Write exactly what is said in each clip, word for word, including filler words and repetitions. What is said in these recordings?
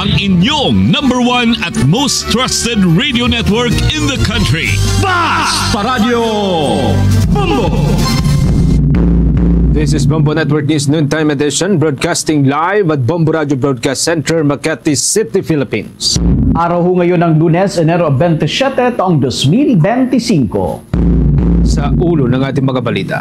Inyong number one at most trusted radio network in the country. Basta Radyo Bombo! This is Bombo Network News Noontime Edition, broadcasting live at Bombo Radio Broadcast Center, Makati City, Philippines. Araw ho ngayon ng Lunes, Enero twenty-seven, taong twenty twenty-five. Sa ulo ng ating mga balita.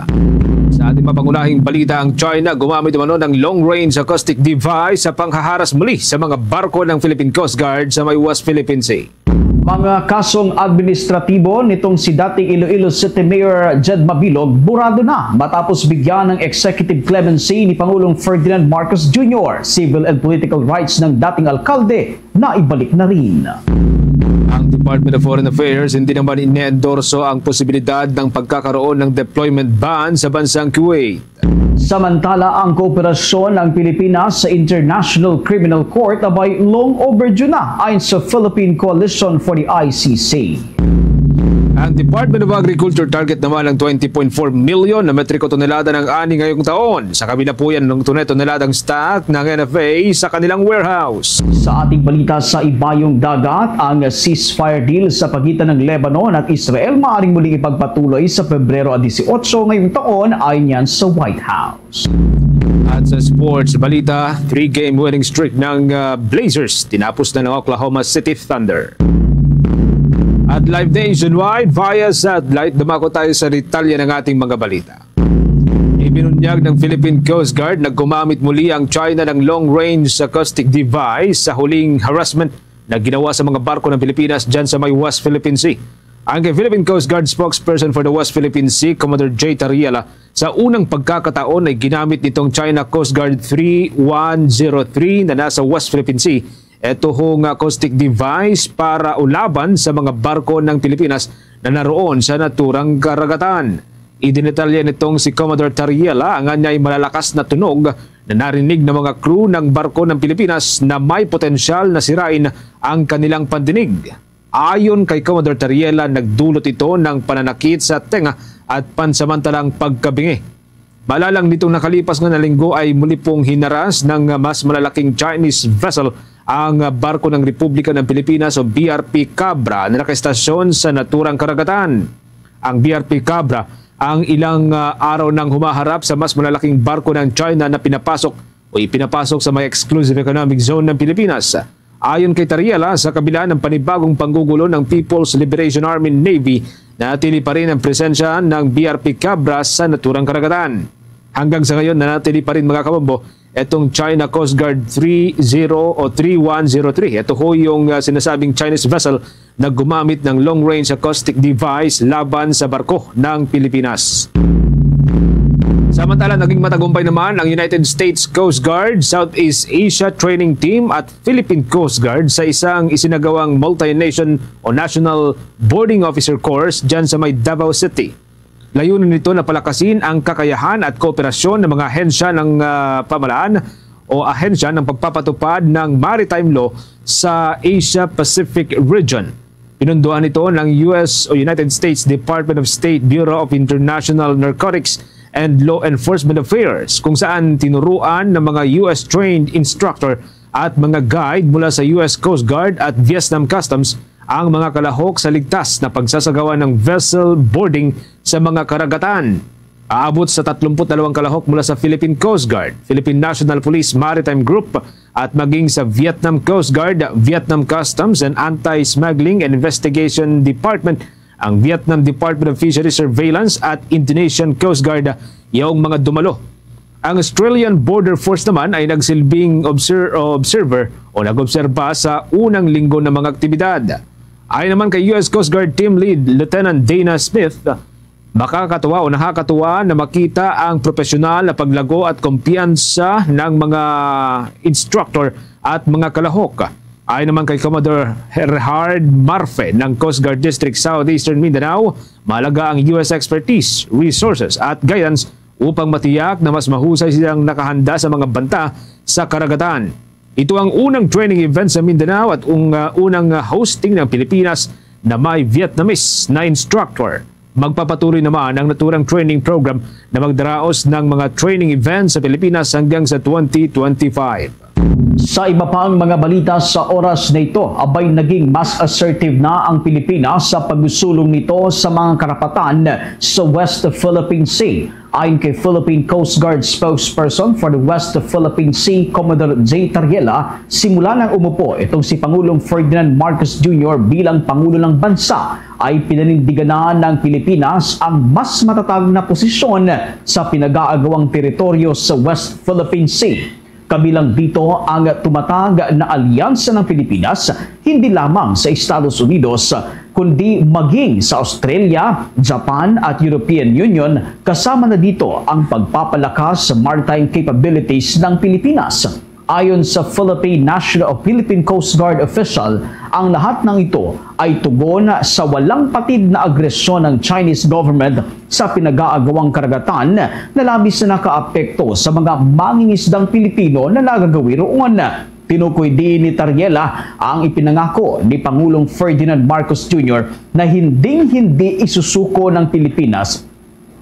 Sa ating mapangunahing balita, ang China gumamit umano ng long-range acoustic device sa panghaharas muli sa mga barko ng Philippine Coast Guard sa may West Philippine Sea. Mga kasong administratibo nitong si dating Iloilo City Mayor Jed Mabilog burado na matapos bigyan ng executive clemency ni Pangulong Ferdinand Marcos Junior. Civil and political rights ng dating alkalde naibalik na rin. Ang Department of Foreign Affairs hindi naman ine-endorso ang posibilidad ng pagkakaroon ng deployment ban sa bansang Kuwait. Samantala, ang kooperasyon ng Pilipinas sa International Criminal Court abay long overdue na ayon sa Philippine Coalition for the I C C. Ang Department of Agriculture target naman ang twenty point four million na metriko tonelada ng ani ngayong taon. Sa kabila po yan ng tunay toneladang stock ng N F A sa kanilang warehouse. Sa ating balita, sa Ibayong Dagat, ang ceasefire deal sa pagitan ng Lebanon at Israel maaaring muling ipagpatuloy sa Pebrero dieciocho ngayong taon, ayon yan sa White House. At sa sports balita, three-game winning streak ng, ah, Blazers tinapos na ng Oklahoma City Thunder. At live nationwide via satellite, dumako tayo sa detalye ng ating mga balita. Ibinunyag ng Philippine Coast Guard na gumamit muli ang China ng long-range acoustic device sa huling harassment na ginawa sa mga barko ng Pilipinas dyan sa may West Philippine Sea. Ang kay Philippine Coast Guard spokesperson for the West Philippine Sea, Commodore Jay Tariela, sa unang pagkakataon ay ginamit nitong China Coast Guard three one zero three na nasa West Philippine Sea. Ito ho nga acoustic device para ulaban sa mga barko ng Pilipinas na naroon sa naturang karagatan. Idinetalye nitong si Commodore Tariela ang anyay malalakas na tunog na narinig ng mga crew ng barko ng Pilipinas na may potensyal na sirain ang kanilang pandinig. Ayon kay Commodore Tariela, nagdulot ito ng pananakit sa tenga at pansamantalang pagkabingi. Malalang nitong nakalipas nga na linggo ay muli pong hinaras ng mas malalaking Chinese vessel ang barko ng Republika ng Pilipinas o B R P Cabra na nakaistasyon sa naturang karagatan. Ang B R P Cabra ang ilang, ah, araw nang humaharap sa mas malalaking barko ng China na pinapasok o ipinapasok sa may exclusive economic zone ng Pilipinas. Ayon kay Tariela, sa kabila ng panibagong panggugulo ng People's Liberation Army Navy, nanatili pa rin ang presensya ng B R P Cabra sa naturang karagatan. Hanggang sa ngayon, nanatili pa rin, mga kabombo, itong China Coast Guard three zero o three one zero three. Ito ho yung, ah, sinasabing Chinese vessel na gumamit ng long-range acoustic device laban sa barko ng Pilipinas. Samantala, naging matagumpay naman ang United States Coast Guard Southeast Asia Training Team at Philippine Coast Guard sa isang isinagawang multi-nation o national boarding officer course dyan sa may Davao City. Layunin nito na palakasin ang kakayahan at kooperasyon ng mga ahensya ng, ah, pamahalaan o ahensya ng pagpapatupad ng maritime law sa Asia-Pacific region. Pinundoan ito ng U S o United States Department of State Bureau of International Narcotics and Law Enforcement Affairs, kung saan tinuruan ng mga U S trained instructor at mga guide mula sa U S Coast Guard at Vietnam Customs ang mga kalahok sa ligtas na pagsasagawa ng vessel boarding sa mga karagatan. Aabot sa tatlumpu't dalawang kalahok mula sa Philippine Coast Guard, Philippine National Police Maritime Group, at maging sa Vietnam Coast Guard, Vietnam Customs and Anti-Smuggling and Investigation Department, ang Vietnam Department of Fisheries Surveillance at Indonesian Coast Guard, yaong mga dumalo. Ang Australian Border Force naman ay nagsilbing obser-, observer o nag-obserba sa unang linggo ng mga aktibidad. Ayon naman kay U S Coast Guard Team Lead Lieutenant Dana Smith, makakatuwa o nakakatuwa na makita ang profesional na paglago at kumpiyansa ng mga instructor at mga kalahok. Ayon naman kay Commodore Gerhard Marfe ng Coast Guard District Southeastern Mindanao, mahalaga ang U S expertise, resources at guidance upang matiyak na mas mahusay silang nakahanda sa mga banta sa karagatan. Ito ang unang training event sa Mindanao at ang, ah, unang, ah, hosting ng Pilipinas na may Vietnamese na instructor. Magpapatuloy naman ang naturang training program na magdaraos ng mga training events sa Pilipinas hanggang sa twenty twenty-five. Sa iba pang mga balita sa oras na ito, abay, naging mas assertive na ang Pilipinas sa pagsulong nito sa mga karapatan sa West Philippine Sea. Ayon kay Philippine Coast Guard spokesperson for the West Philippine Sea, Commodore Jay Tariela, simula nang umupo itong si Pangulong Ferdinand Marcos Junior bilang Pangulo ng Bansa, ay pinanindigan na ng Pilipinas ang mas matatag na posisyon sa pinag-aagawang teritoryo sa West Philippine Sea. Kabilang dito ang tumatag na alyansa ng Pilipinas, hindi lamang sa Estados Unidos, kundi maging sa Australia, Japan at European Union, kasama na dito ang pagpapalakas sa maritime capabilities ng Pilipinas. Ayon sa Philippine National o Philippine Coast Guard official, ang lahat ng ito ay tugon sa walang patid na agresyon ng Chinese government sa pinag-aagawang karagatan na labis na nakaapekto sa mga mangingisdang Pilipino na nagagawi roon. Tinukoy din ni Tariela ang ipinangako ni Pangulong Ferdinand Marcos Junior na hinding-hindi isusuko ng Pilipinas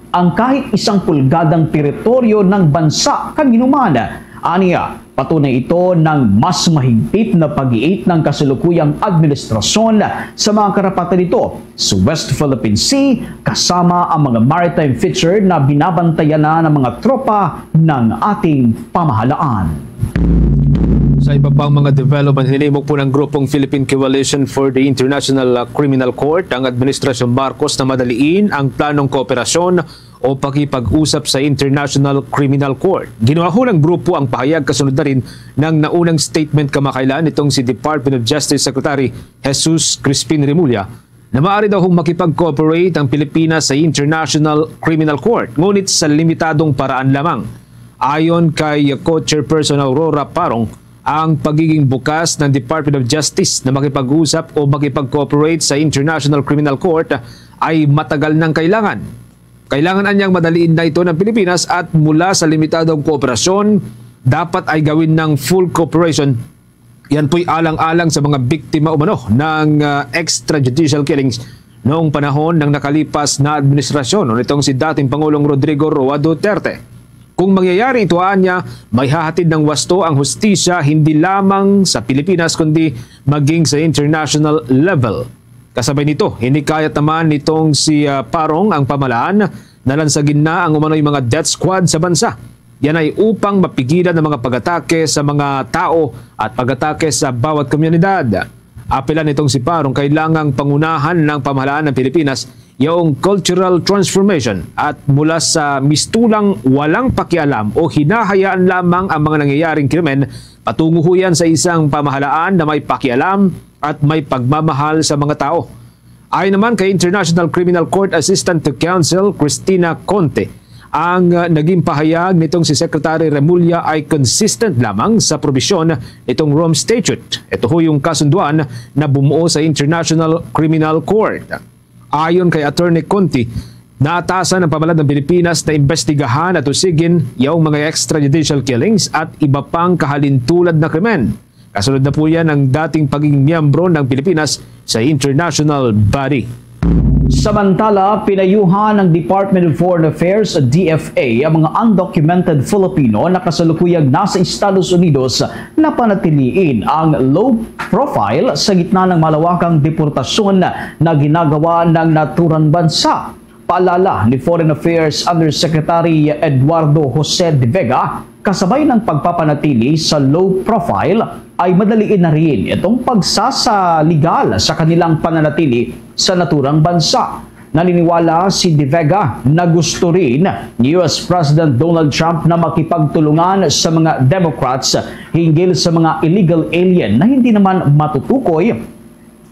ang kahit isang pulgadang teritoryo ng bansa kaginuman. Aniya, patunay ito ng mas mahigpit na pag-iit ng kasalukuyang administrasyon sa mga karapatan nito sa West Philippine Sea, kasama ang mga maritime feature na binabantayan na ng mga tropa ng ating pamahalaan. Sa iba pang mga development, hinimok po ng grupong Philippine Coalition for the International, uh, Criminal Court ang Administrasyong Marcos na madaliin ang planong kooperasyon o pakipag-usap sa International Criminal Court. Ginuaho ng grupo ang pahayag kasunod na rin ng naunang statement kamakailan nitong si Department of Justice Secretary Jesus Crispin Remulla na maaari daw makipag-cooperate ang Pilipinas sa International Criminal Court, ngunit sa limitadong paraan lamang. Ayon kay Co-Chairperson Aurora Parong, ang pagiging bukas ng Department of Justice na makipag-usap o makipag-cooperate sa International Criminal Court ay matagal nang kailangan. Kailangan anyang madaliin na ito ng Pilipinas at mula sa limitadong kooperasyon, dapat ay gawin ng full cooperation. Yan po'y alang-alang sa mga biktima umano ng, ah, extrajudicial killings noong panahon ng nakalipas na administrasyon o nitong si dating Pangulong Rodrigo Roa Duterte. Kung mangyayari ito, anya, may hahatid ng wasto ang hustisya hindi lamang sa Pilipinas kundi maging sa international level. Kasabay nito, hinikayat naman nitong si, ah, Parong ang pamahalaan na lansagin na ang umano'y mga death squad sa bansa. Yan ay upang mapigilan ang mga pag-atake sa mga tao at pag-atake sa bawat komunidad. Apelan nitong si Parong, kailangang pangunahan ng pamahalaan ng Pilipinas yaong cultural transformation at mula sa mistulang walang pakialam o hinahayaan lamang ang mga nangyayaring krimen, patungo ho yan sa isang pamahalaan na may pakialam at may pagmamahal sa mga tao. Ayon naman kay International Criminal Court Assistant to Counsel Christina Conte, ang, uh, naging pahayag nitong si Secretary Remulla ay consistent lamang sa probisyon nitong Rome Statute. Ito ho yung kasunduan na bumuo sa International Criminal Court. Ayon kay Attorney Conte, naatasan ang pamahalaan ng Pilipinas na imbestigahan at usigin yung mga extrajudicial killings at iba pang kahalintulad na krimen. Kasunod na po yan ang dating pagiging miyembro ng Pilipinas sa international body. Samantala, pinayuhan ng Department of Foreign Affairs, D F A, ang mga undocumented Filipino na kasalukuyang nasa Estados Unidos na panatiliin ang low profile sa gitna ng malawakang deportasyon na ginagawa ng naturang bansa. Paalala ni Foreign Affairs Undersecretary Eduardo Jose de Vega, kasabay ng pagpapanatili sa low profile ay madaliin na rin itong pagsasaligal sa kanilang pananatili sa naturang bansa. Naniniwala si De Vega na gusto rin ni U S President Donald Trump na makipagtulungan sa mga Democrats hinggil sa mga illegal alien na hindi naman matutukoy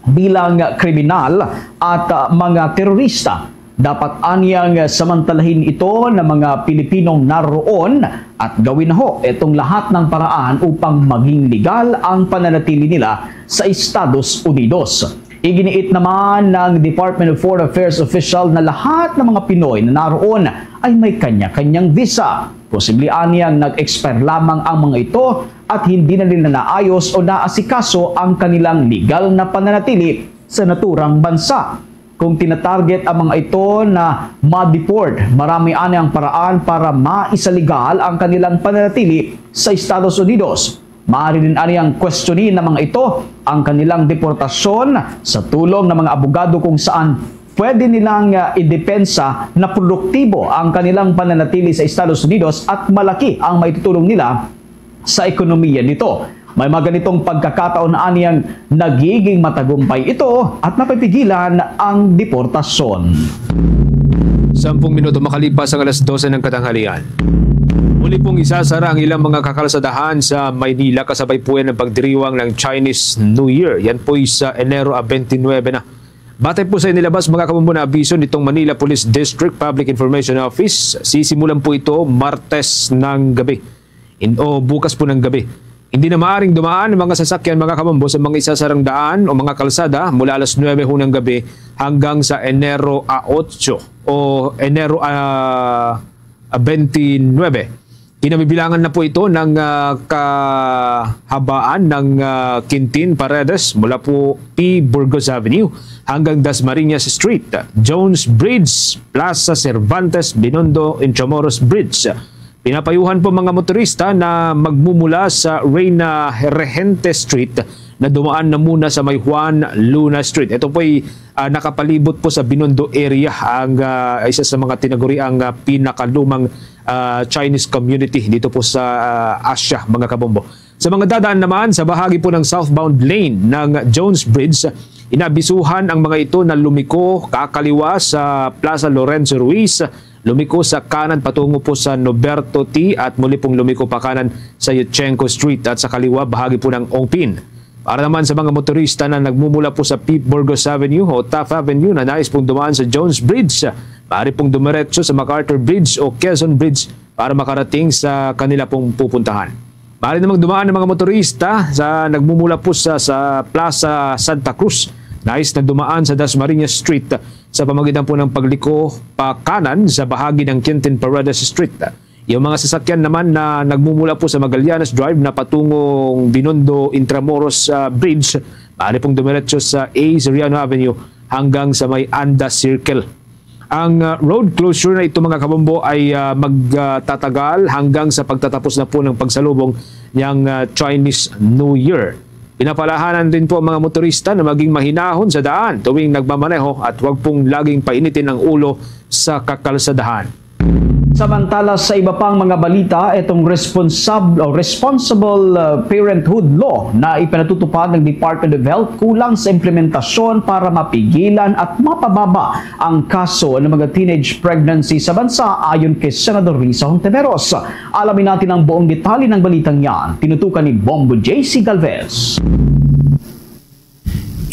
bilang kriminal at, ah, mga terorista. Dapat anyang samantalahin ito ng mga Pilipinong naroon at gawin na ho itong lahat ng paraan upang maging legal ang pananatili nila sa Estados Unidos. Iginiit naman ng Department of Foreign Affairs official na lahat ng mga Pinoy na naroon ay may kanya-kanyang visa. Posible anyang nag-expire lamang ang mga ito at hindi na nila naayos o naasikaso ang kanilang legal na pananatili sa naturang bansa. Kung tinatarget ang mga ito na ma-deport, marami ani ang paraan para maisaligal ang kanilang pananatili sa Estados Unidos. Maaari din aniyang kwestiyonin ng mga ito ang kanilang deportasyon sa tulong ng mga abogado kung saan pwede nilang, ah, idepensa na produktibo ang kanilang pananatili sa Estados Unidos at malaki ang maitutulong nila sa ekonomiya nito. May mga ganitong pagkakataon aniyang nagiging matagumpay ito at napipigilan ang deportasyon. Sampung minuto makalipas ang alas dose ng katanghalian. Muli pong isasara ang ilang mga kakalsadahan sa Maynila kasabay po yan ng pagdiriwang ng Chinese New Year. Yan po'y sa Enero a twenty-nine na. Batay po sa inilabas, mga kabombo, na abiso nitong Manila Police District Public Information Office, sisimulan po ito Martes ng gabi. In, o bukas po ng gabi. Hindi na maaring dumaan ang mga sasakyan, mga kabombo, sa mga isasarang daan o mga kalsada mula alas nuebe ho ng gabi hanggang sa Enero a otso o Enero a, a twenty-nine. Kinabibilangan na po ito ng, ah, kahabaan ng, ah, Quintin Paredes mula po P. Burgos Avenue hanggang Dasmariñas Street, Jones Bridge, Plaza Cervantes, Binondo, Intramuros Bridge. Pinapayuhan po mga motorista na magmumula sa Reina Regente Street na dumaan na muna sa may Juan Luna Street. Ito po'y, ah, nakapalibot po sa Binondo area, ang, ah, isa sa mga tinaguriang, ah, pinakalumang, ah, Chinese community dito po sa, ah, Asia, mga kabombo. Sa mga dadaan naman sa bahagi po ng southbound lane ng Jones Bridge, inabisuhan ang mga ito na lumiko kakaliwa sa Plaza Lorenzo Ruiz, lumiko sa kanan patungo po sa Noberto T at muli pong lumiko pa kanan sa Yuchengco Street at sa kaliwa bahagi po ng Ongpin. Para naman sa mga motorista na nagmumula po sa P. Burgos Avenue o Taft Avenue na nais pong dumaan sa Jones Bridge, maaari pong dumiretso sa MacArthur Bridge o Quezon Bridge para makarating sa kanila pong pupuntahan. Maaari namang dumaan ang mga motorista sa nagmumula po sa, sa Plaza Santa Cruz, nais na dumaan sa Dasmariñas Street sa pamagitan po ng pagliko pa kanan sa bahagi ng Quintin Paredes Street. Yung mga sasakyan naman na nagmumula po sa Magallanes Drive na patungong Binondo Intramuros, ah, Bridge, maaari pong dumiretso sa A. Soriano Avenue hanggang sa may Anda Circle. Ang, ah, road closure na ito, mga kabombo, ay, ah, magtatagal hanggang sa pagtatapos na po ng pagsalubong niyang, ah, Chinese New Year. Pinapalahanan din po ang mga motorista na maging mahinahon sa daan tuwing nagmamaneho at huwag pong laging painitin ang ulo sa kakalsadahan. Samantala, sa iba pang mga balita, itong responsab-, o responsible, uh, parenthood law na ipinatutupad ng Department of Health kulang sa implementasyon para mapigilan at mapababa ang kaso ng mga teenage pregnancy sa bansa, ayon kay Senador Risa Hontiveros. Alamin natin ang buong detalye ng balitang yan. Tinutukan ni Bombo J C Galvez.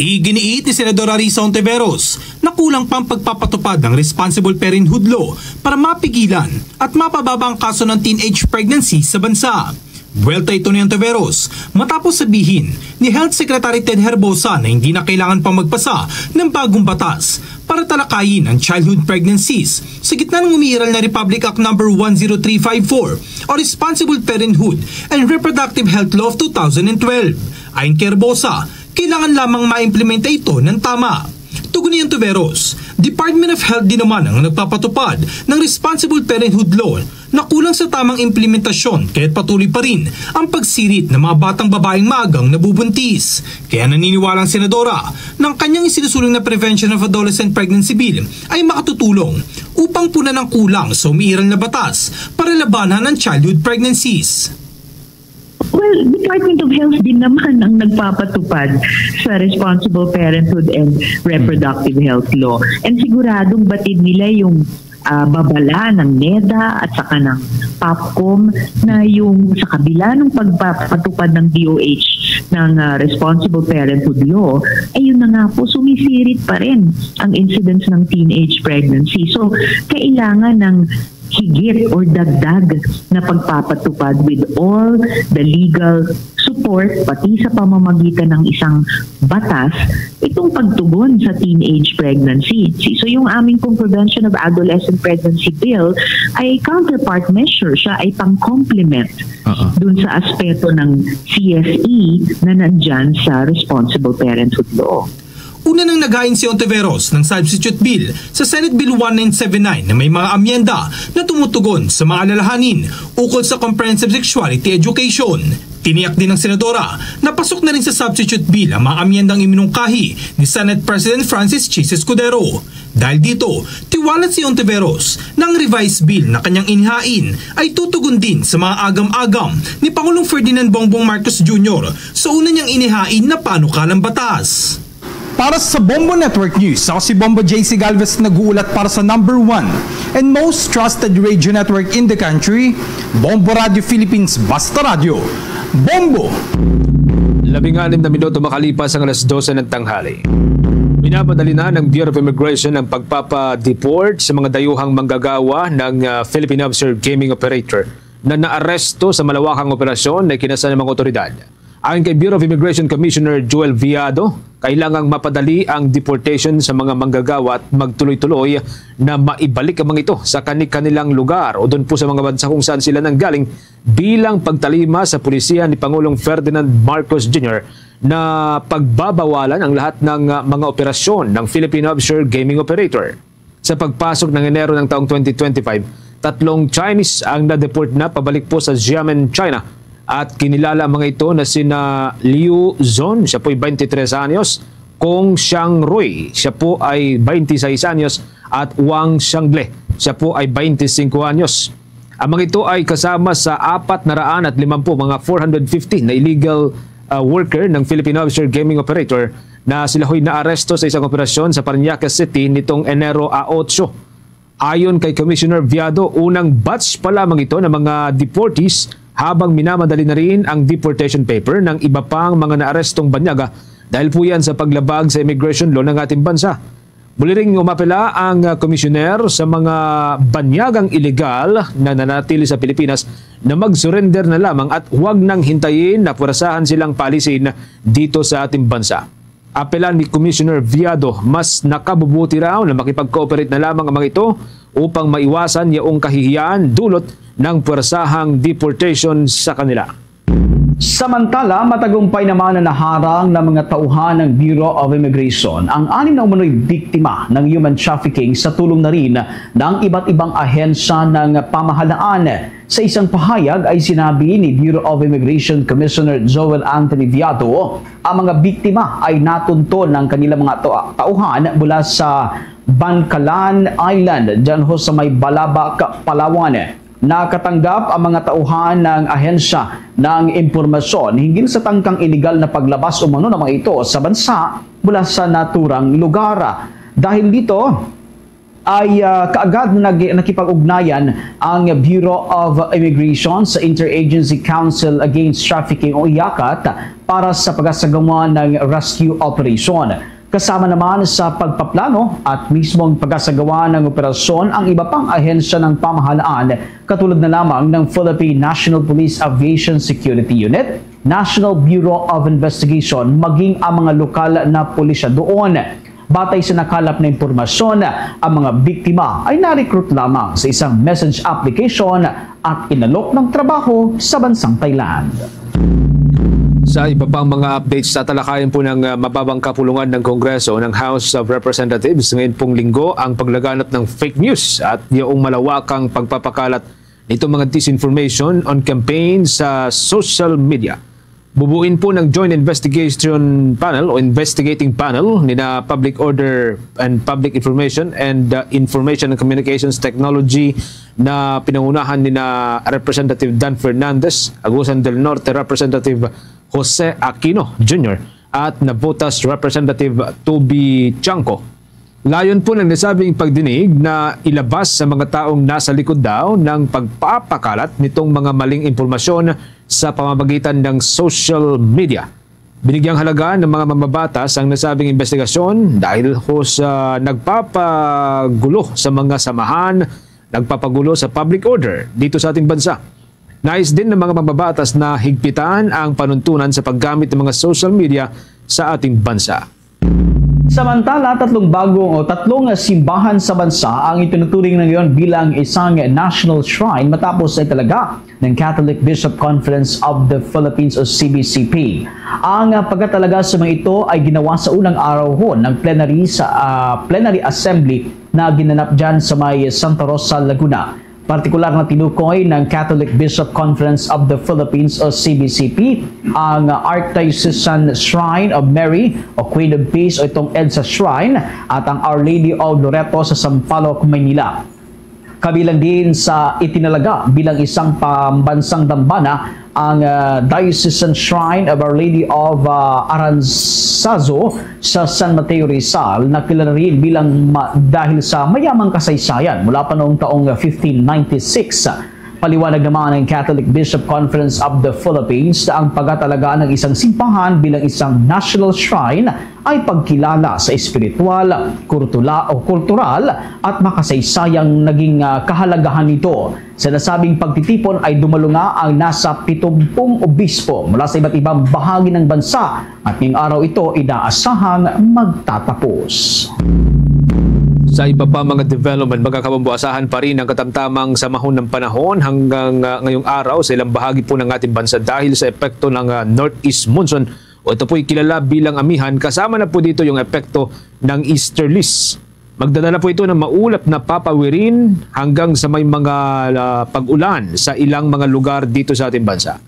Iginiit ni Senadora Risa Hontiveros na kulang pa ang pagpapatupad ng Responsible Parenthood Law para mapigilan at mapababa ang kaso ng teenage pregnancy sa bansa. Buwelta ito ni Hontiveros matapos sabihin ni Health Secretary Ted Herbosa na hindi na kailangan pang magpasa ng bagong batas para talakayin ang childhood pregnancies sa gitna ng umiiral na Republic Act Number one zero three five four o Responsible Parenthood and Reproductive Health Law of two thousand twelve. Ayon kay Herbosa, kailangan lamang maimplementa ito ng tama. Tugon ni Hontiveros, Department of Health din naman ang nagpapatupad ng Responsible Parenthood Law na kulang sa tamang implementasyon, kaya't patuloy pa rin ang pagsirit ng mga batang babaeng maagang nabubuntis. Kaya naniniwala ang senadora na ang kanyang isinusulong na Prevention of Adolescent Pregnancy Bill ay makatutulong upang punan ang kulang sa umiiral na batas para labanan ang childhood pregnancies. Well, Department of Health din naman ang nagpapatupad sa Responsible Parenthood and Reproductive Health Law. And siguradong batid nila yung, ah, babala ng neda at saka ng PAPCOM na yung sa kabila ng pagpapatupad ng D O H ng, ah, Responsible Parenthood Law, ay yun na nga po, sumisirit pa rin ang incidence ng teenage pregnancy. So, kailangan ng higit or dagdag na pagpapatupad with all the legal support, pati sa pamamagitan ng isang batas, itong pagtugon sa teenage pregnancy. So, yung aming pong Prevention of Adolescent Pregnancy Bill ay counterpart measure, siya ay pang-complement Oo. dun sa aspeto ng C S E na nandyan sa Responsible Parenthood Law. Una nang naghain si Hontiveros ng substitute bill sa Senate Bill one nine seven nine na may mga amyenda na tumutugon sa mga alalahanin ukol sa comprehensive sexuality education. Tiniyak din ng senadora na pasok na rin sa substitute bill ang mga amyendang iminungkahi ni Senate President Francis Chiz Escudero. Dahil dito, tiwalat si Ontiveros na ang revised bill na kanyang inihain ay tutugon din sa mga agam-agam ni Pangulong Ferdinand Bongbong Marcos Junior sa una niyang inihain na panukalang batas. Para sa Bombo Network News, ako si Bombo J C Galvez, nag-uulat para sa number one and most trusted radio network in the country, Bombo Radio Philippines, Basta Radio. Bombo! Labing anim na minuto makalipas ang alas dose ng tanghali. Minamadali na ng Bureau of Immigration ang pagpapa-deport sa mga dayuhang manggagawa ng, ah, Philippine Offshore Gaming Operator na naaresto sa malawakang operasyon na ikinasa ng mga otoridad. Ayon kay Bureau of Immigration Commissioner Joel Viado, kailangang mapadali ang deportation sa mga manggagawa at magtuloy-tuloy na maibalik ang mga ito sa kani-kanilang lugar o doon po sa mga bansa kung saan sila nanggaling bilang pagtalima sa pulisiya ni Pangulong Ferdinand Marcos Junior na pagbabawalan ang lahat ng, ah, mga operasyon ng Philippine Offshore Gaming Operator. Sa pagpasok ng Enero ng taong twenty twenty-five, tatlong Chinese ang na-deport na pabalik po sa Xiamen, China. At kinilala ang mga ito na sina Liu Zon, siya po'y twenty-three anyos, Kong Xiangrui, siya po ay twenty-six anyos, at Wang Xiangle, siya po ay twenty-five anyos. Ang mga ito ay kasama sa apat na raan at limampu, mga four hundred fifty na illegal, ah, worker ng Philippine Offshore Gaming Operator na sila ho'y naaresto sa isang operasyon sa Parañaque City nitong Enero a otso. Ayon kay Commissioner Viado, unang batch pa lamang ito ng mga deportees habang minamadali na rin ang deportation paper ng iba pang mga naarestong banyaga dahil po yan sa paglabag sa immigration law ng ating bansa. Muli ring umapela ang, ah, komisyoner sa mga banyagang ilegal na nanatili sa Pilipinas na mag-surrender na lamang at huwag nang hintayin na puwersahan silang paalisin dito sa ating bansa. Apela ni Commissioner Viado, mas nakabubuti raw na makipag-cooperate na lamang ang mga ito upang maiwasan yaong kahihiyan dulot ng puwersahang deportation sa kanila. Samantala, matagumpay naman na naharang ng mga tauhan ng Bureau of Immigration ang anim na umano'y biktima ng human trafficking sa tulong na rin ng iba't ibang ahensya ng pamahalaan. Sa isang pahayag ay sinabi ni Bureau of Immigration Commissioner Joel Anthony Viado, ang mga biktima ay natunton ng kanilang mga tau-, tauhan mula sa Bankalan Island, dyan ho sa may Balabac, Palawan. Nakatanggap ang mga tauhan ng ahensya ng impormasyon hinggil sa tangkang iligal na paglabas umano ng mga ito sa bansa mula sa naturang lugar. Dahil dito ay, ah, kaagad na nag-, nakipag-ugnayan ang Bureau of Immigration sa Interagency Council Against Trafficking o yakat para sa pagasagawa ng rescue operation. Kasama naman sa pagpaplano at mismong pagasagawa ng operasyon ang iba pang ahensya ng pamahalaan, katulad na lamang ng Philippine National Police Aviation Security Unit, National Bureau of Investigation, maging ang mga lokal na pulisya doon. Batay sa nakalap na impormasyon, ang mga biktima ay na-recruit lamang sa isang message application at inalok ng trabaho sa bansang Thailand. Sa iba pang mga updates, tatalakayin po ng, uh, mababang kapulungan ng Kongreso, ng House of Representatives, ngayon pong Linggo ang paglaganap ng fake news at yung malawakang pagpapakalat nitong mga disinformation on campaign sa social media. Bubuin po ng Joint Investigation Panel o Investigating Panel nina Public Order and Public Information and, uh, Information and Communications Technology na pinangunahan nina Representative Dan Fernandez, Agusan del Norte Representative Jose Aquino Junior at Navotas Representative Toby Chanco. Layon po ng nasabing pagdinig na ilabas sa mga taong nasa likod daw ng pagpapakalat nitong mga maling impormasyon sa pamamagitan ng social media. Binigyang halaga ng mga mambabatas ang nasabing investigasyon dahil ho sa nagpapagulo sa mga samahan, nagpapagulo sa public order dito sa ating bansa. Nais din ng mga mambabatas na higpitan ang panuntunan sa paggamit ng mga social media sa ating bansa. Samantala, tatlong bagong o tatlong simbahan sa bansa ang itinuturing na ngayon bilang isang national shrine matapos na italaga ng Catholic Bishop Conference of the Philippines o C B C P. Ang, ah, pagkatalaga sa mga ito ay ginawa sa unang araw ho ng plenary sa, ah, plenary assembly na ginanap dyan sa may Santa Rosa, Laguna. Partikular na tinukoy ng Catholic Bishop Conference of the Philippines o C B C P ang Archdiocesan Shrine of Mary o Queen of Peace o itong EDSA Shrine at ang Our Lady of Loreto sa Sampaloc, Maynila. Kabilang din sa itinalaga bilang isang pambansang dambana ang, ah, Diocesan Shrine of Our Lady of, ah, Aranzazu sa San Mateo, Rizal, na kilala rin bilang ma-, dahil sa mayamang kasaysayan mula pa noong taong fifteen ninety-six. Paliwanag naman ng Catholic Bishop Conference of the Philippines na ang pagkatalaga ng isang simbahan bilang isang national shrine ay pagkilala sa espiritual, kultula-, o kultural at makasaysayang naging, ah, kahalagahan nito. Sa nasabing pagtitipon ay dumalunga ang nasa pitumpung obispo mula sa iba't ibang bahagi ng bansa at ngayong araw ito inaasahang magtatapos. Sa iba pa mga development, mga kabombo, asahan pa rin ang katamtamang samahon ng panahon hanggang, ah, ngayong araw sa ilang bahagi po ng ating bansa dahil sa epekto ng, ah, northeast monsoon o ito po'y kilala bilang amihan, kasama na po dito yung epekto ng easterlies. Magdadala po ito ng maulap na papawirin hanggang sa may mga, ah, pag-ulan sa ilang mga lugar dito sa ating bansa.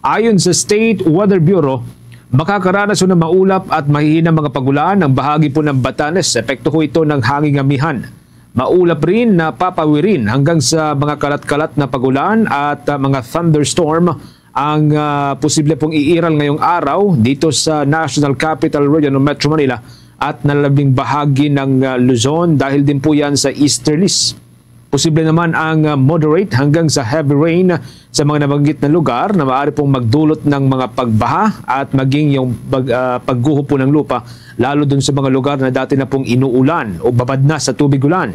Ayon sa State Weather Bureau, makakaranas ng maulap at mahihinang mga pag-ulan ang bahagi po ng Batanes. Epekto ho ito ng hanging amihan. Maulap rin na papawirin hanggang sa mga kalat-kalat na pag-ulan at, ah, mga thunderstorm ang, ah, posible pong iiral ngayong araw dito sa National Capital Region o Metro Manila at nalalabing bahagi ng, ah, Luzon dahil din po yan sa easterlies. Posible naman ang, ah, moderate hanggang sa heavy rain sa mga nabanggit na lugar na maaari pong magdulot ng mga pagbaha at maging yung pag-, ah, pagguho po ng lupa, lalo dun sa mga lugar na dati na pong inuulan o babad na sa tubig ulan.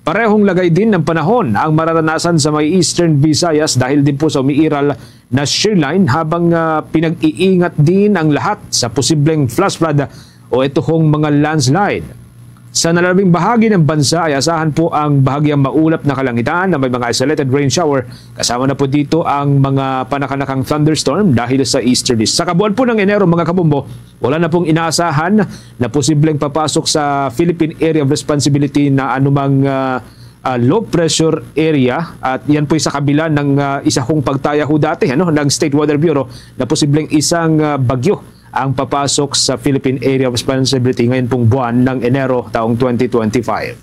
Parehong lagay din ng panahon ang mararanasan sa may Eastern Visayas dahil din po sa umiiral na shear line habang, ah, pinag-iingat din ang lahat sa posibleng flash flood o ito hong mga landslide. Sa nalalabing bahagi ng bansa ay asahan po ang bahagyang maulap na kalangitan na may mga isolated rain shower, kasama na po dito ang mga panakanakang thunderstorm dahil sa easterlies. Sa kabuuan po ng Enero, mga kabombo, wala na pong inaasahan na posibleng papasok sa Philippine Area of Responsibility na anumang, ah, ah, low pressure area, at yan po'y sa kabila ng, ah, isa kong pagtaya ho dati, ano, ng State Weather Bureau na posibleng isang, ah, bagyo ang papasok sa Philippine Area of Responsibility ngayon pong buwan ng Enero taong twenty twenty-five.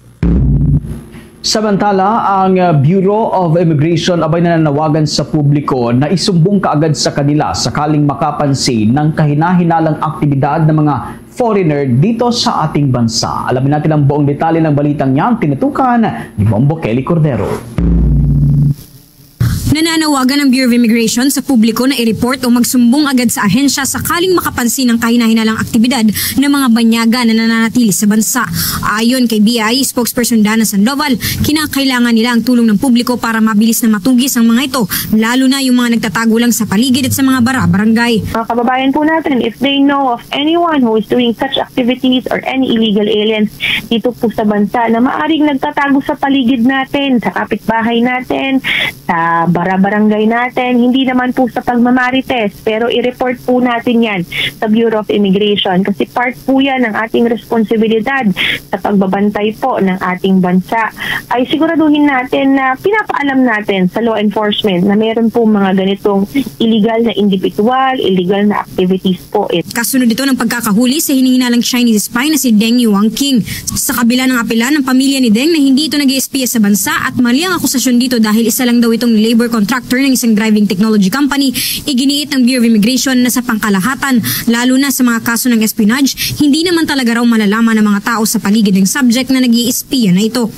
Samantala, ang, uh, Bureau of Immigration abay nananawagan sa publiko na isumbong kaagad sa kanila sakaling makapansin ng kahinahinalang aktibidad ng mga foreigner dito sa ating bansa. Alamin natin ang buong detalye ng balitang yan, tinutukan ni Bombo Kelly Cordero. Nananawagan ang Bureau of Immigration sa publiko na i-report o magsumbong agad sa ahensya sakaling makapansin ng kahinahinalang aktibidad ng mga banyaga na nananatili sa bansa. Ayon kay B I spokesperson Dana Sandoval, kinakailangan nila ang tulong ng publiko para mabilis na matugis ang mga ito, lalo na yung mga nagtatago lang sa paligid at sa mga bara-barangay. Mga kababayan po natin, if they know of anyone who is doing such activities or any illegal aliens dito po sa bansa na maaring nagtatago sa paligid natin, sa kapitbahay natin, sa bara-barangay natin, hindi naman po sa pagmamarites, pero i-report po natin yan sa Bureau of Immigration kasi part po yan ng ating responsibilidad sa pagbabantay po ng ating bansa. Ay siguraduhin natin na pinapaalam natin sa law enforcement na meron po mga ganitong illegal na individual, illegal na activities po. Kasunod ito ng pagkakahuli sa hinihinalang Chinese spy na si Deng Yuangking. Sa kabila ng apela ng pamilya ni Deng na hindi ito nag-iispiya sa bansa at mali ang akusasyon dito dahil isa lang daw itong labor contractor ng isang driving technology company, iginiit ng Bureau of Immigration na sa pangkalahatan, lalo na sa mga kaso ng espionage, hindi naman talaga raw malalaman ng mga tao sa paligid ng subject na nag-iispiya na ito.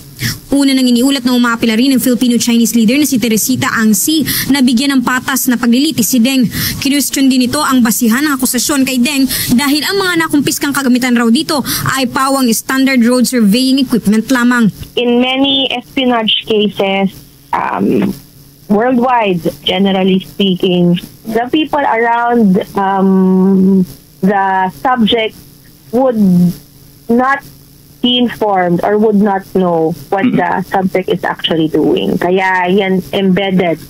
Una nang iniulat na umaapela rin ang Filipino-Chinese leader na si Teresita Ang Si na bigyan ng patas na paglilitis si Deng. Kinwestiyon din nito ang basihan ng akusasyon kay Deng dahil ang mga nakumpiskang kagamitan raw dito ay pawang standard road surveying equipment lamang. In many espionage cases, um, worldwide, generally speaking, the people around, um, the subject would not be informed or would not know what the subject is actually doing. Kaya yan embedded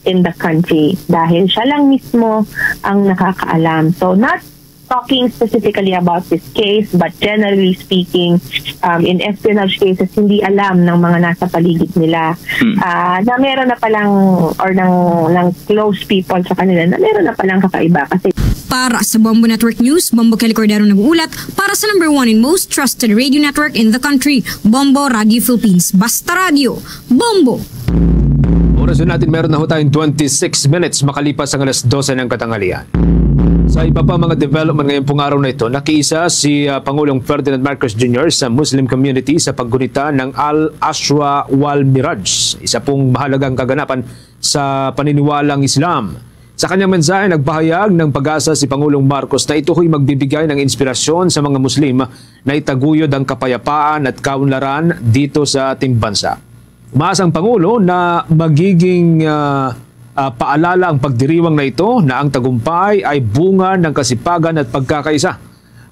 in the country dahil siya lang mismo ang nakakaalam. So not talking specifically about this case, but generally speaking, um, in espionage cases, hindi alam ng mga nasa paligid nila, ah, na meron na palang, or ng, ng close people sa kanila, na meron na palang kakaiba. Kasi Para sa Bombo Network News, Bombo Kelly Cordero nag-uulat para sa number one and most trusted radio network in the country, Bombo Radio Philippines. Basta Radio, Bombo! Oras na natin, meron na ho tayong twenty-six minutes makalipas ang alas dose ng katanghalian. Sa iba pa mga development ngayong pong araw na ito, nakiisa si, ah, Pangulong Ferdinand Marcos Junior sa Muslim community sa paggunita ng Al Asra Wal Miraj, isa pong mahalagang kaganapan sa paniniwalang Islam. Sa kanyang mensahe, nagpahayag ng pag-asa si Pangulong Marcos na ito ho'y magbibigay ng inspirasyon sa mga Muslim na itaguyod ang kapayapaan at kaunlaran dito sa ating bansa. Umaasa ang Pangulo na magiging, ah, ah, paalala ang pagdiriwang na ito na ang tagumpay ay bunga ng kasipagan at pagkakaisa.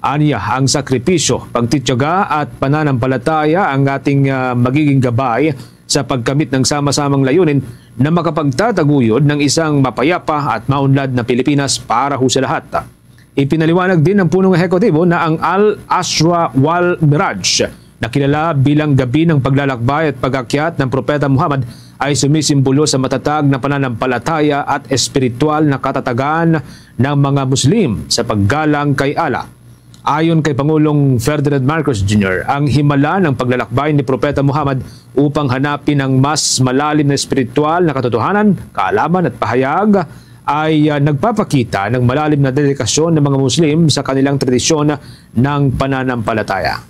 Anya, ang sakripisyo, pagtityaga at pananampalataya ang ating, ah, magiging gabay sa pagkamit ng sama-samang layunin na makapagtataguyod ng isang mapayapa at maunlad na Pilipinas para ho sa lahat. Ipinaliwanag din ng punong ehekutibo na ang Al Asra Wal Miraj, na kilala bilang gabi ng paglalakbay at pag-akyat ng Propeta Muhammad, ay sumisimbolo sa matatag na pananampalataya at espiritual na katatagan ng mga Muslim sa paggalang kay Allah. Ayon kay Pangulong Ferdinand Marcos Junior, ang himala ng paglalakbay ni Propeta Muhammad upang hanapin ang mas malalim na espiritual na katotohanan, kaalaman at pahayag ay, ah, nagpapakita ng malalim na dedikasyon ng mga Muslim sa kanilang tradisyon ng pananampalataya.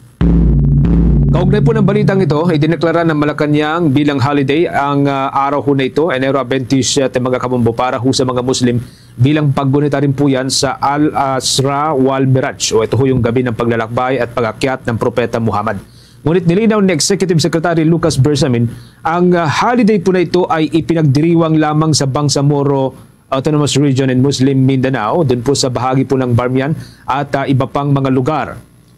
Kaugnay po ng balitang ito, idineklara ng Malacañang bilang holiday ang, ah, araw ho na ito, Enero twenty-seven, mga kabombo, para ho sa mga Muslim, bilang paggunita rin po yan sa Al Asra Wal Miraj, o ito ho yung gabi ng paglalakbay at pag-akyat ng Propeta Muhammad. Ngunit nilinaw ni Executive Secretary Lucas Bersamin, ang, ah, holiday po na ito ay ipinagdiriwang lamang sa Bangsamoro Autonomous Region and Muslim Mindanao, dun po sa bahagi po ng Barmian at, ah, iba pang mga lugar.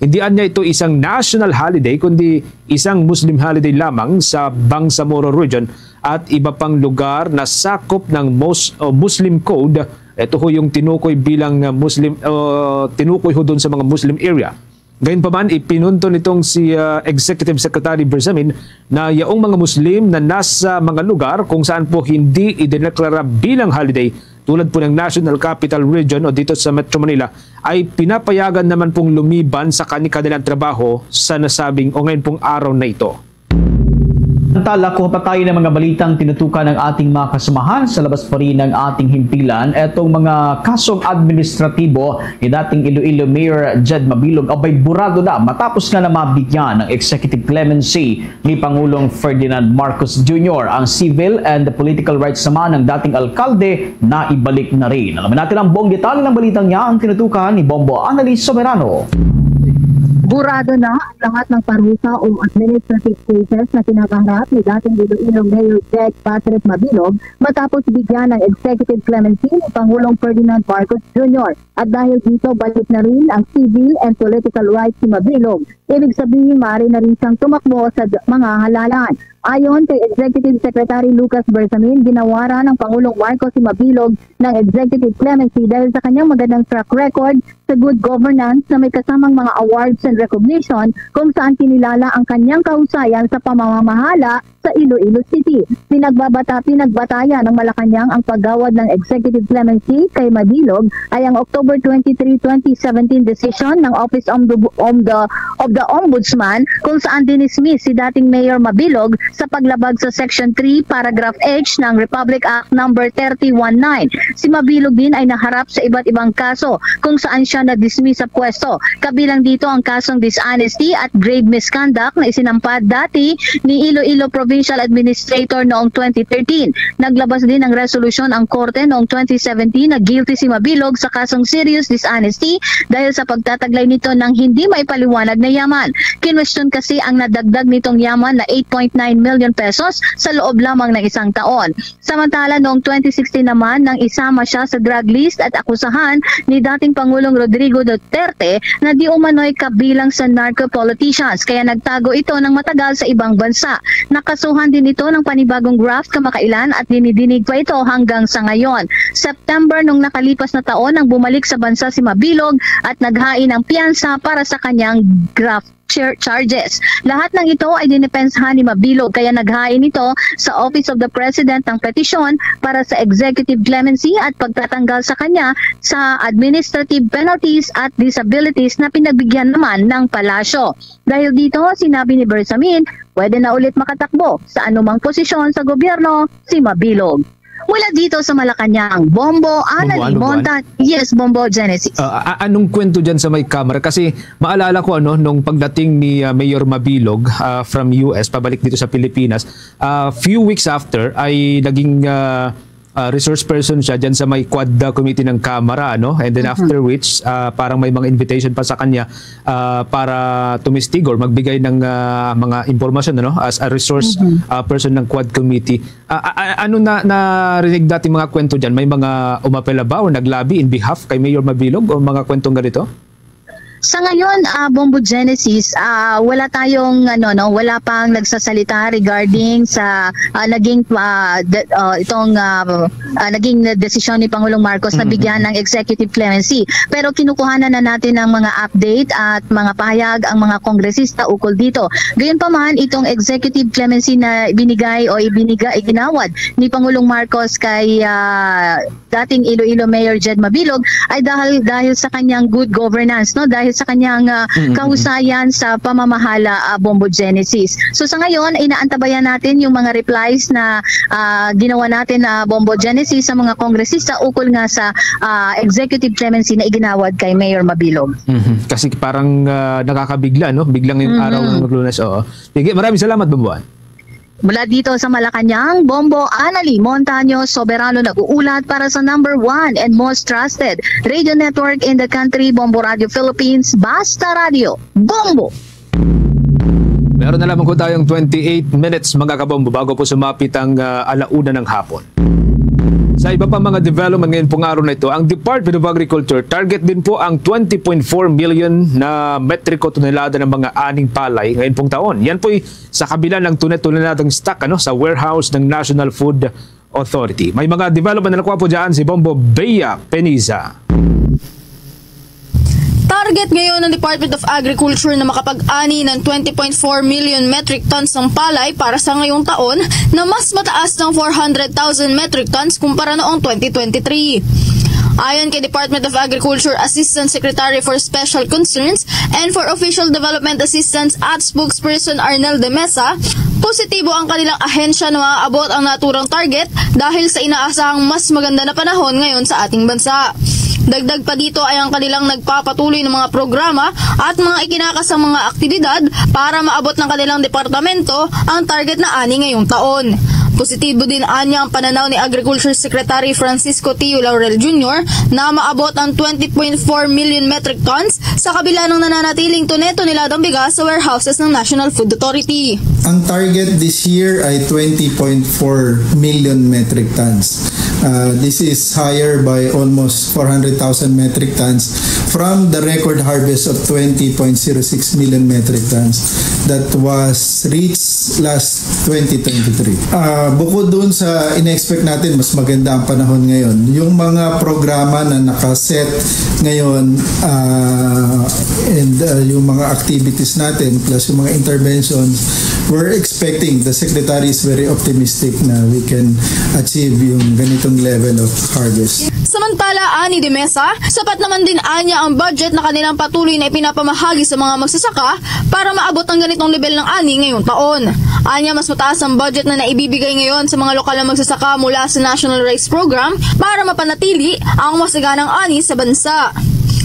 Hindi anya ito isang national holiday, kundi isang Muslim holiday lamang sa Bangsamoro Region at iba pang lugar na sakop ng Mos-, o Muslim Code. Ito ho yung tinukoy bilang, ah, Muslim, ah, tinukoy ho dun sa mga Muslim area. Gayunpaman, ipinunto nitong si, ah, Executive Secretary Bersamin na yaong mga Muslim na nasa mga lugar kung saan po hindi idineklara bilang holiday, tulad po ng National Capital Region o dito sa Metro Manila, ay pinapayagan naman pong lumiban sa kani-kanilang trabaho sa nasabing o ngayon pong araw na ito. Samantala, kuha pa tayo ng mga balitang tinutukan ng ating mga kasamahan sa labas pa rin ng ating himpilan. Etong mga kasong administratibo ni dating Iloilo Mayor Jed Mabilog abay burado na matapos nga na mabigyan ng executive clemency ni Pangulong Ferdinand Marcos Junior. Ang civil and political rights naman ng dating alkalde na ibalik na rin. Alamin natin ang buong detalye ng balitang yan, ang tinutukan ni Bombo Annalise Soberano. Burado na ang lahat ng parusa o administrative cases na kinakaharap ni dating Iloilo Mayor Jed Patrick Mabilog matapos bigyan ng executive clemency ni Pangulong Ferdinand Marcos Junior. At dahil dito, balik na rin ang civil and political rights ni Mabilog. Ibig sabihin, maaari na rin siyang tumakbo sa d-, mga halalan. Ayon kay Executive Secretary Lucas Bersamin, ginawaran ng Pangulong Marcos si Mabilog ng executive clemency dahil sa kanyang magandang track record sa good governance na may kasamang mga awards and recognition kung saan kinilala ang kanyang kahusayan sa pamamahala sa Iloilo City. Pinagbabata-, pinagbatayan ng Malacañang ang paggawad ng executive clemency kay Mabilog ay ang October twenty-three, twenty seventeen decision ng Office of the, of the, of the Ombudsman, kung saan dinismiss si dating Mayor Mabilog sa paglabag sa Section three, Paragraph H ng Republic Act Number thirty-one nine. Si Mabilog din ay naharap sa iba't ibang kaso kung saan siya na-dismiss sa pwesto, kabilang dito ang kasong dishonesty at grave misconduct na isinampa dati ni Iloilo Provincial Administrator noong twenty thirteen. Naglabas din ng resolusyon ang korte noong twenty seventeen na guilty si Mabilog sa kasong serious dishonesty dahil sa pagtataglay nito ng hindi maipaliwanag na yaman. Kinwestiyon kasi ang nadagdag nitong yaman na eight point nine milyon pesos sa loob lamang ng isang taon. Samantala, noong twenty sixteen naman, nang isama siya sa drug list at akusahan ni dating Pangulong Rodrigo Duterte na di umano'y kabilang sa narco politicians, kaya nagtago ito ng matagal sa ibang bansa. Nakasuhan din ito ng panibagong graft kamakailan at dinidinig pa ito hanggang sa ngayon. September nung nakalipas na taon nang bumalik sa bansa si Mabilog at naghain ng piyansa para sa kanyang graft char-, charges. Lahat ng ito ay dinipensahan ni Mabilog, kaya naghain ito sa Office of the President ng petisyon para sa executive clemency at pagtatanggal sa kanya sa administrative penalties at disabilities na pinagbigyan naman ng palasyo. Dahil dito, sinabi ni Bersamin, pwede na ulit makatakbo sa anumang posisyon sa gobyerno si Mabilog. Mula dito sa Malacañang, Bombo, Annalie, ano, Monta-, yes, Bombo Genesis. Ah, a-, anong kwento dyan sa may Kamara? Kasi maalala ko, ano, nung pagdating ni, ah, Mayor Mabilog, ah, from U S pabalik dito sa Pilipinas, ah, few weeks after ay naging, ah, ah, resource person siya dyan sa may Quad Committee ng Kamara, ano? And then Mhm. after which, ah, parang may mga invitation pa sa kanya, ah, para tumistig or magbigay ng, ah, mga impormasyon, ano, as a resource, Mhm. ah, person ng Quad Committee. Ah, ah, ah, ano na narinig dati mga kwento dyan? May mga umapela ba o naglabi in behalf kay Mayor Mabilog o mga kwentong ganito? Sa ngayon, ah, Bombo Genesis, ah, wala tayong, ano, no, wala pang nagsasalita regarding sa, ah, naging, ah, de-, ah, itong, ah, ah, naging desisyon ni Pangulong Marcos na Mm. bigyan ng executive clemency. Pero kinukuhanan na natin ng mga update at mga pahayag ang mga kongresista ukol dito. Gayunpaman, itong executive clemency na binigay o ibiniga-, iginawad ni Pangulong Marcos kay, ah, dating Iloilo Mayor Jed Mabilog ay dahil, dahil sa kanyang good governance, no? Dahil sa kanyang, ah, Mm, mm, mm. kahusayan sa pamamahala, ah, Bombo Genesis. So, sa ngayon, inaantabayan natin yung mga replies na, ah, ginawa natin na Bombo Genesis sa mga kongresista ukol nga sa, ah, executive clemency na iginawad kay Mayor Mabilog. Mhm. Kasi parang, ah, nakakabigla, no? Biglang yung Mhm. araw ng Lunes, oo. Sige, maraming salamat, Bombo Ann. Mula dito sa Malacañang, Bombo Annalie Montaño Soberano nag-uulat para sa number one and most trusted radio network in the country, Bombo Radio Philippines, Basta Radio, Bombo! Meron na lamang po tayong twenty-eight minutes, mga kabombo, bago po sumapit ang, ah, alauna ng hapon. Sa iba pa mga development ngayon pong araw na ito, ang Department of Agriculture target din po ang twenty point four million na metriko tonelada ng mga aning palay ngayon pong taon. Yan po'y sa kabila ng tune-, tuneladang stock, ano, sa warehouse ng National Food Authority. May mga development na nakuha po dyan si Bombo Bea Peniza. Target ngayon ng Department of Agriculture na makapag-ani ng twenty point four million metric tons ng palay para sa ngayong taon, na mas mataas ng four hundred thousand metric tons kumpara noong twenty twenty-three. Ayon kay Department of Agriculture Assistant Secretary for Special Concerns and for Official Development Assistance at Spokesperson Arnel de Mesa, positibo ang kanilang ahensya na maaabot ang naturang target dahil sa inaasahang mas maganda na panahon ngayon sa ating bansa. Dagdag pa dito ay ang kanilang nagpapatuloy ng mga programa at mga ikinakasang mga aktibidad para maabot ng kanilang departamento ang target na ani ngayong taon. Positibo din anya ang pananaw ni Agriculture Secretary Francisco Tio Laurel Junior na maabot ang twenty point four million metric tons sa kabila ng nananatiling tone-toneladang bigas sa warehouses ng National Food Authority. Ang target this year ay twenty point four million metric tons. Uh, this is higher by almost four hundred thousand metric tons from the record harvest of twenty point zero six million metric tons that was reached last twenty twenty-three. Ah, bukod dun sa in-expect natin, mas maganda ang panahon ngayon. Yung mga programa na nakaset ngayon, ah, and, ah, yung mga activities natin, plus yung mga interventions, we're expecting, the Secretary is very optimistic na we can achieve yung ganitong level of harvest. Samantala, ani de Mesa, sapat naman din anya ang budget na kanilang patuloy na ipinapamahagi sa mga magsasaka para maabot ang ganitong level ng ani ngayong taon. Anya, mas mataas ang budget na naibibigay ngayon sa mga lokal na magsasaka mula sa National Rice Program para mapanatili ang masaganang ani sa bansa.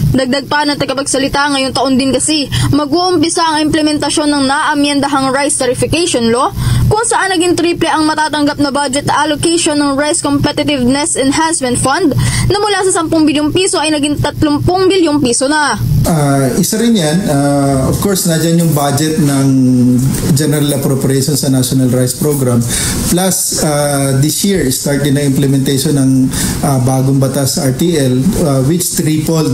Dagdag pa ng tagapagsalita, ngayong taon din kasi mag-uumpisa ang implementasyon ng naamyendahang Rice Tariffication Law kung saan naging triple ang matatanggap na budget allocation ng Rice Competitiveness Enhancement Fund na mula sa sampung bilyong piso ay naging tatlumpung bilyong piso na. Ah, isa rin yan. Ah, of course, na dyan yung budget ng General Appropriation sa National Rice Program. Plus, ah, this year, start din ang implementation ng ah, bagong batas sa R T L, ah, which tripled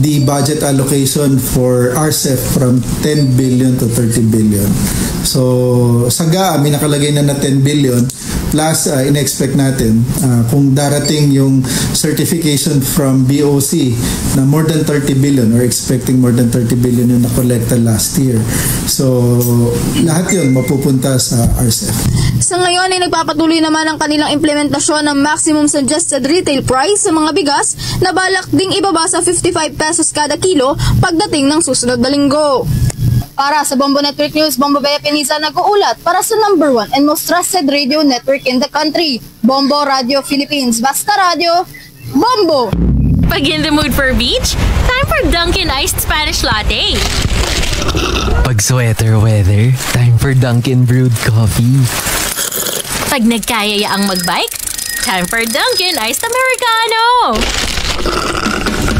the budget allocation for R C E F from ten billion to thirty billion. So, sa GAA, may nakalagay na na ten billion. Plus, ah, in-expect natin, ah, kung darating yung certification from B O C na more than thirty billion or expecting more than thirty billion yung nakolekta last year. So, lahat yun mapupunta sa R C E F. Sa ngayon ay nagpapatuloy naman ang kanilang implementasyon ng maximum suggested retail price sa mga bigas na balak ding ibaba sa fifty-five pesos kada kilo pagdating ng susunod na linggo. Para sa Bombo Network News, Bombo Bea Pinisa nag-uulat para sa number one and most trusted radio network in the country, Bombo Radio Philippines. Basta Radio, Bombo! Pag in the mood for beach, time for Dunkin' Iced Spanish Latte. Pag sweater weather, time for Dunkin' Brewed Coffee. Pag nagkayaya ang magbike, time for Dunkin' Iced Americano.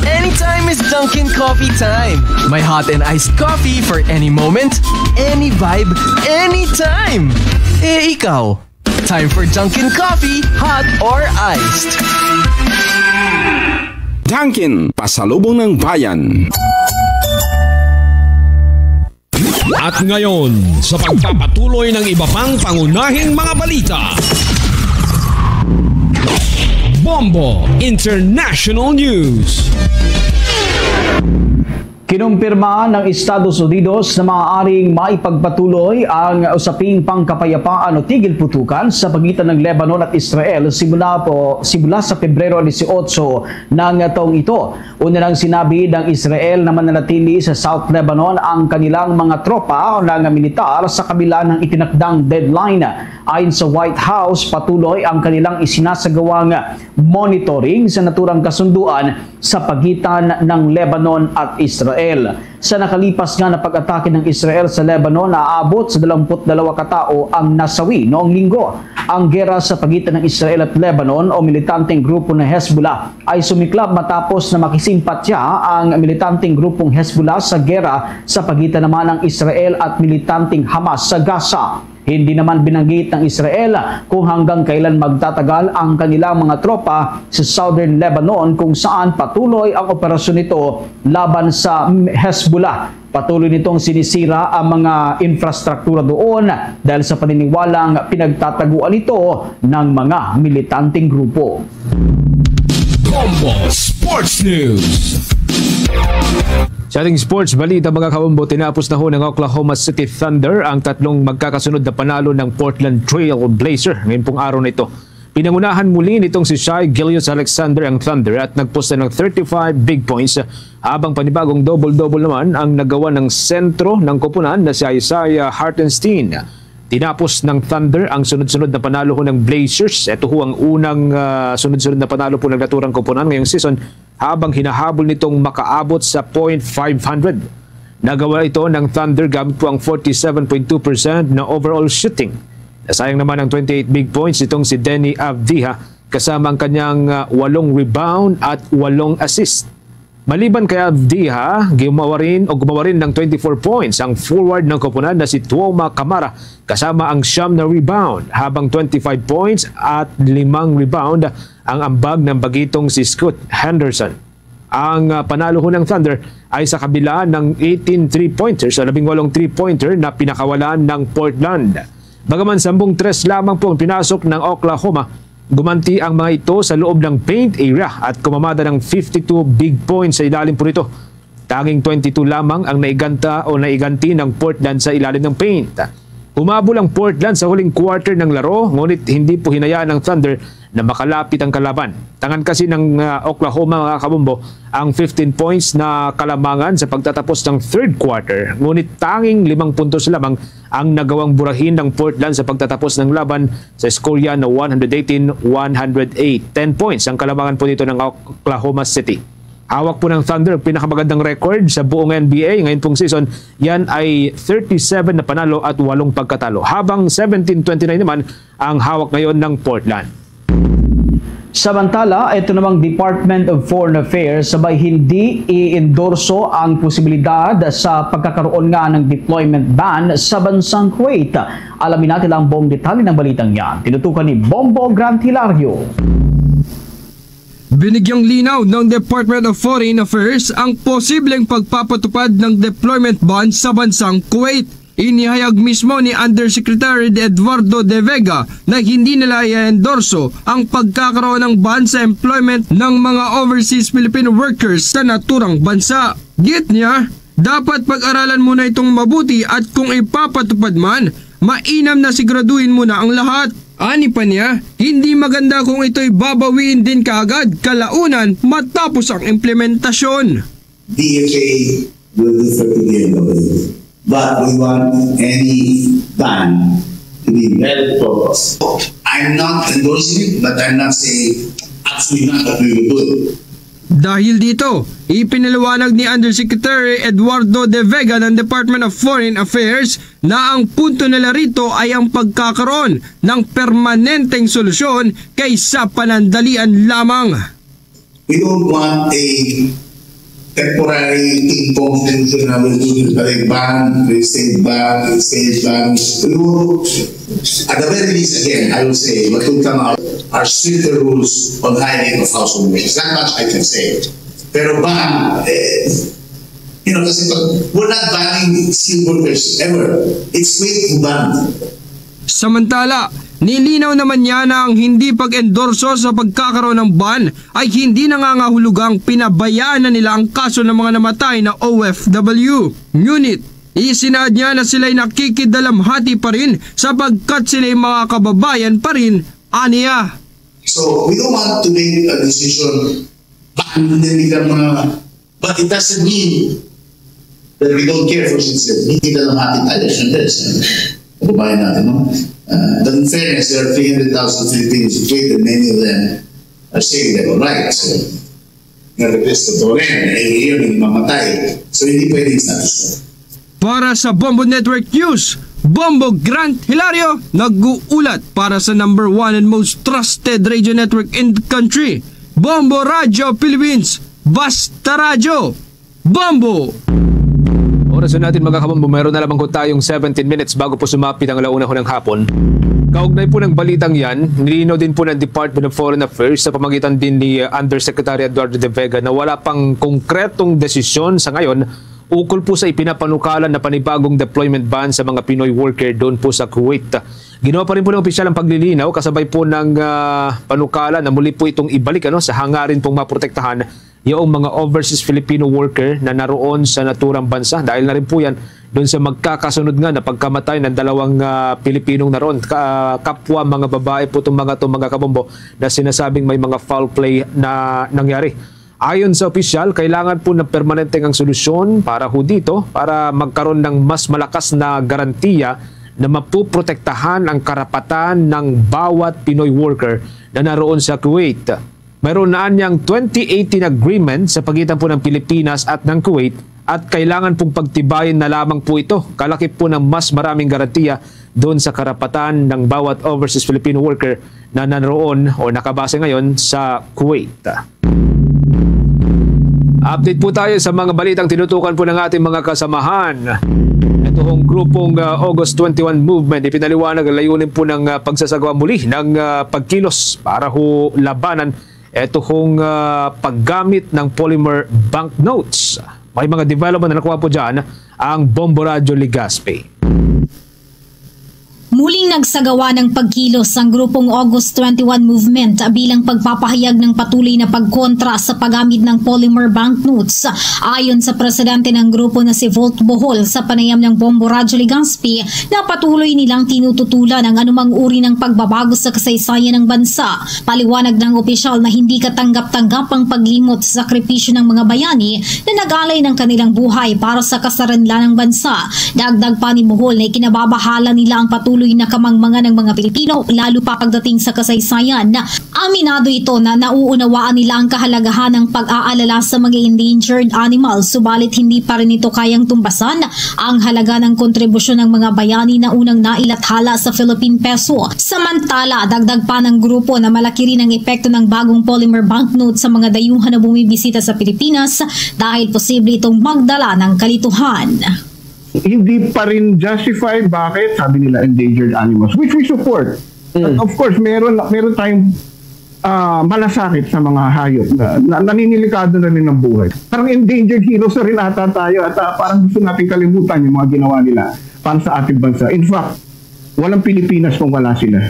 Anytime is Dunkin' Coffee time. My hot and iced coffee for any moment, any vibe, anytime. Eh, ikaw? Time for Dunkin' Coffee, hot or iced. Dunkin', pasalubong ng bayan. At ngayon, sa pagpapatuloy ng iba pang pangunahing mga balita, Bombo International News. Kinumpirma ng Estados Unidos na maaaring maipagpatuloy ang usaping pangkapayapaan o tigil putukan sa pagitan ng Lebanon at Israel simula po, simula sa Pebrero dieciocho ng taong ito. Una nang sinabi ng Israel na mananatili sa South Lebanon ang kanilang mga tropa o mga militar sa kabila ng itinakdang deadline. Ayon sa White House, patuloy ang kanilang isinasagawang monitoring sa naturang kasunduan sa pagitan ng Lebanon at Israel. Sa nakalipas nga na pag-atake ng Israel sa Lebanon, naabot sa dalawampu't dalawa ka tawo ang nasawi noong Linggo. Ang gera sa pagitan ng Israel at Lebanon o militanteng grupo na Hezbollah ay sumiklab matapos na makisimpatya ang militanteng grupong Hezbollah sa gera sa pagitan naman ng Israel at militanteng Hamas sa Gaza. Hindi naman binanggit ng Israel kung hanggang kailan magtatagal ang kanilang mga tropa sa southern Lebanon, kung saan patuloy ang operasyon nito laban sa Hezbollah. Patuloy nitong sinisira ang mga infrastruktura doon dahil sa paniniwalang pinagtataguan ito ng mga militanteng grupo. Bombo Sports News. Sa ating sports balita, mga kabombo, tinapos na ho ng Oklahoma City Thunder ang tatlong magkakasunod na panalo ng Portland Trail Blazer ngayon pong araw na ito. Pinangunahan muli nitong si Shai Gilgeous-Alexander ang Thunder at nagposta ng thirty-five big points, habang panibagong double-double naman ang nagawa ng sentro ng koponan na si Isaiah Hartenstein. Tinapos ng Thunder ang sunod-sunod na panalo ho ng Blazers. Ito ho ang unang, ah, sunod-sunod na panalo po ng naturang koponan ngayong season, habang hinahabol nitong makaabot sa point five hundred. Nagawa ito ng Thunder gamit po ang forty-seven point two percent na overall shooting. Nasayang naman ang twenty-eight big points nitong si Deni Avdija, kasama ang kanyang, ah, walong rebound at walong assist. Maliban kay Avdija, gumawa rin o gumawa rin ng twenty-four points ang forward ng koponan na si Tuoma Kamara, kasama ang siyam na rebound, habang twenty-five points at limang rebound ang ambag ng bagitong si Scoot Henderson. Ang, ah, panalo ho ng Thunder ay sa kabila ng eighteen three-pointers o labing walong three-pointer na pinakawalan ng Portland. Bagaman sambung tres lamang po ang pinasok ng Oklahoma, gumanti ang mga ito sa loob ng paint area at kumamada ng fifty-two big points sa ilalim po nito. Tanging twenty-two lamang ang naiganta o naiganti ng Portland sa ilalim ng paint. Humabol ang Portland sa huling quarter ng laro, ngunit hindi po hinayaan ng Thunder na makalapit ang kalaban. Tangan kasi ng, ah, Oklahoma, mga kabombo, ang fifteen points na kalamangan sa pagtatapos ng third quarter, ngunit tanging limang puntos lamang ang nagawang burahin ng Portland sa pagtatapos ng laban sa iskorya na one hundred eighteen one hundred eight. Ten points ang kalamangan po dito ng Oklahoma City. Hawak po ng Thunder ang pinakamagandang record sa buong N B A. Ngayon pong season, yan ay thirty-seven na panalo at walong pagkatalo. Habang seventeen twenty-nine naman ang hawak ngayon ng Portland. Samantala, ito namang Department of Foreign Affairs sabay hindi i-endorso ang posibilidad sa pagkakaroon nga ng deployment ban sa bansang Kuwait. Alamin natin ang buong detalye ng balitang yan. Tinutukan ni Bombo Grant Hilario. Binigyang linaw ng Department of Foreign Affairs ang posibleng pagpapatupad ng deployment ban sa bansang Kuwait. Inihayag mismo ni Undersecretary Eduardo de Vega na hindi nila i-endorso ang pagkakaroon ng ban sa employment ng mga overseas Filipino workers sa naturang bansa. Git niya, dapat pag-aralan muna itong mabuti at kung ipapatupad man, mainam na siguraduhin muna ang lahat. Ani pa niya, hindi maganda kung ito'y babawiin din kaagad kalaunan matapos ang implementasyon. D F A will defer to the N W A. But we want any ban to be well focused. I'm not endorsing it, but I'm not saying absolutely not that we will do it. Dahil dito, ipinaliwanag ni Undersecretary Eduardo de Vega ng Department of Foreign Affairs na ang punto nila rito ay ang pagkakaroon ng permanenteng solusyon kaysa panandalian lamang. We don't want a temporary ping-pong solution na will do this, like ban, restate ban, restate ban. We will, at the very least, again, I will say, what will come out are stricter rules on hiring of household workers. That much I can say. Pero ban, eh, you know, kasi pag, we're not banning skilled workers ever. It's Kuwait who banned. Samantala, nilinaw naman niya na ang hindi pag-endorso sa pagkakaroon ng ban ay hindi nangangahulugang pinabayaan na nila ang kaso ng mga namatay na O F W. Ngunit, isinaad niya na sila'y nakikidalamhati pa rin sapagkat sila'y mga kababayan pa rin, aniya. So, we don't want to make a decision, ban din kita mga, but it doesn't mean that we don't care for citizens. Hindi kita lang makita. Siyempre, sa kababayan natin, no? Uh, but in fairness, there are three hundred thousand Filipinos in Kuwait, and many of them are saying they were right. So, nag-request ko to rin, eh, yun, yung mamatay. So, hindi pwedeng status quo. Para sa Bombo Network News, Bombo Grant Hilario, nag-uulat para sa number one and most trusted radio network in the country, Bombo Radyo Philippines, Basta Radyo, Bombo! Oras na natin, mga kabombo, mayroon na lamang po tayong seventeen minutes bago po sumapit ang alauna ho ng hapon. Kaugnay po ng balitang yan, nilinaw din po ng Department of Foreign Affairs sa pamagitan din ni, uh, Undersecretary Eduardo de Vega na wala pang konkretong desisyon sa ngayon ukol po sa ipinapanukala na panibagong deployment ban sa mga Pinoy worker doon po sa Kuwait. Ginawa pa rin po ng opisyal ang paglilinaw kasabay po ng, ah, panukala na muli po itong ibalik, ano, sa hangarin pong maprotektahan yung mga overseas Filipino worker na naroon sa naturang bansa. Dahil na rin po yan doon sa magkakasunod nga na pagkamatay ng dalawang, ah, Pilipinong naroon, ka-, kapwa mga babae po itong mga to, mga kabombo, na sinasabing may mga foul play na nangyari. Ayon sa opisyal, kailangan po ng permanente ngang solusyon para ho dito, para magkaroon ng mas malakas na garantiya na mapuprotektahan ang karapatan ng bawat Pinoy worker na naroon sa Kuwait. Mayroon na anyang twenty eighteen agreement sa pagitan po ng Pilipinas at ng Kuwait at kailangan pong pagtibayin na lamang po ito, kalakip po ng mas maraming garantiya doon sa karapatan ng bawat overseas Filipino worker na naroon o nakabase ngayon sa Kuwait. Update po tayo sa mga balitang tinutukan po ng ating mga kasamahan. Ito hong grupong, ah, August twenty-one Movement, ipinaliwanag ang layunin po ng, ah, pagsasagawa muli ng, ah, pagkilos para ho labanan ito hong, ah, paggamit ng polymer banknotes. May mga development na nakuha po dyan ang Bombo Radyo Legazpi. Muling nagsagawa ng pagkilos ang grupong August twenty-one Movement bilang pagpapahayag ng patuloy na pagkontra sa paggamit ng polymer banknotes. Ayon sa presidente ng grupo na si Volt Bohol, sa panayam ng Bombo Radyo Legazpi, na patuloy nilang tinututulan ang anumang uri ng pagbabago sa kasaysayan ng bansa. Paliwanag ng opisyal na hindi katanggap-tanggap ang paglimot sa sakripisyo ng mga bayani na nag-alay ng kanilang buhay para sa kasaranlan ng bansa. Dagdag pa ni Bohol na ikinababahala nila ang patuloy Luy na kamangmangan ng mga Pilipino, lalo pa pagdating sa kasaysayan. Aminado ito na nauunawaan nila ang kahalagahan ng pag-aalala sa mga endangered animals, subalit hindi pa rin ito kayang tumbasan ang halaga ng kontribusyon ng mga bayani na unang nailathala sa Philippine peso. Samantala, dagdag pa ng grupo na malaki rin ang epekto ng bagong polymer banknote sa mga dayuhan na bumibisita sa Pilipinas dahil posible itong magdala ng kalituhan. Hindi pa rin justified. Bakit? Sabi nila, endangered animals, which we support. But of course, meron, meron tayong ah, malasakit sa mga hayop na, na naninilikado na rin ng buhay. Parang endangered heroes na rin ata tayo at ah, parang gusto natin kalimutan yung mga ginawa nila para sa ating bansa. In fact, walang Pilipinas kung wala sila.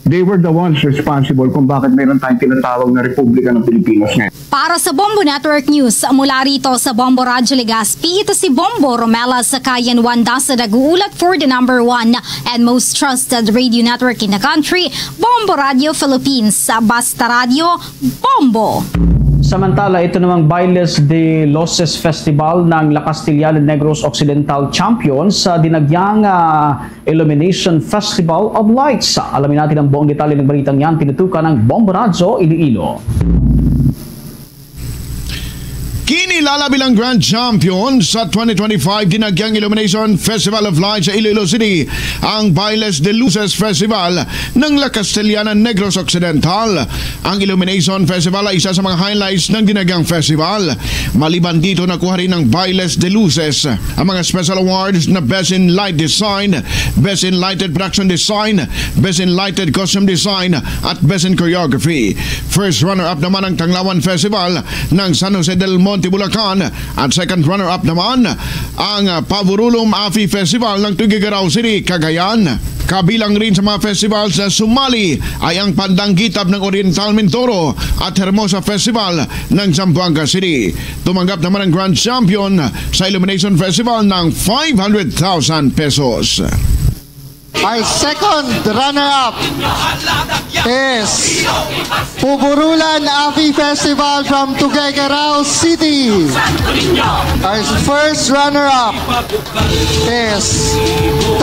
They were the ones responsible kung bakit meron tayong tinatawag na Republika ng Pilipinas ngayon. Para sa Bombo Network News, mula rito sa Bombo Radyo Legazpi, ito si Bombo Romela Sakayan Wanda sa nag-uulat for the number one and most trusted radio network in the country, Bombo Radio Philippines. Basta Radyo, Bombo! Samantala, ito namang Bailes de Luces Festival ng La Castellana Negros Occidental champion sa dinagyang ah, Illumination Festival of Lights. Alamin natin ang buong detalye ng balitang yan, tinutukan ng Bombo Radyo Iloilo. Kinilala bilang Grand Champion sa twenty twenty-five Dinagyang Illumination Festival of Lights sa Iloilo City, ang Bailes de Luces Festival ng La Castellana Negros Occidental. Ang Illumination Festival ay isa sa mga highlights ng Dinagyang Festival. Maliban dito, nakuha rin ng Bailes de Luces ang mga special awards na Best in Light Design, Best in Lighted Production Design, Best in Lighted Costume Design, at Best in Choreography. First runner-up naman ang Tanglawan Festival ng San Jose del Monte, Bulacan, at second runner-up naman ang Paburulum Afi Festival ng Tuguegarao City, Cagayan. Kabilang rin sa mga festivals na sumali ay ang Pandang Kitab ng Oriental Mindoro at Hermosa Festival ng Zamboanga City. Tumanggap naman ang Grand Champion sa Illumination Festival ng five hundred thousand pesos. Our second runner-up is Puburulan Afi Festival from Tuguegarao City. Our first runner-up is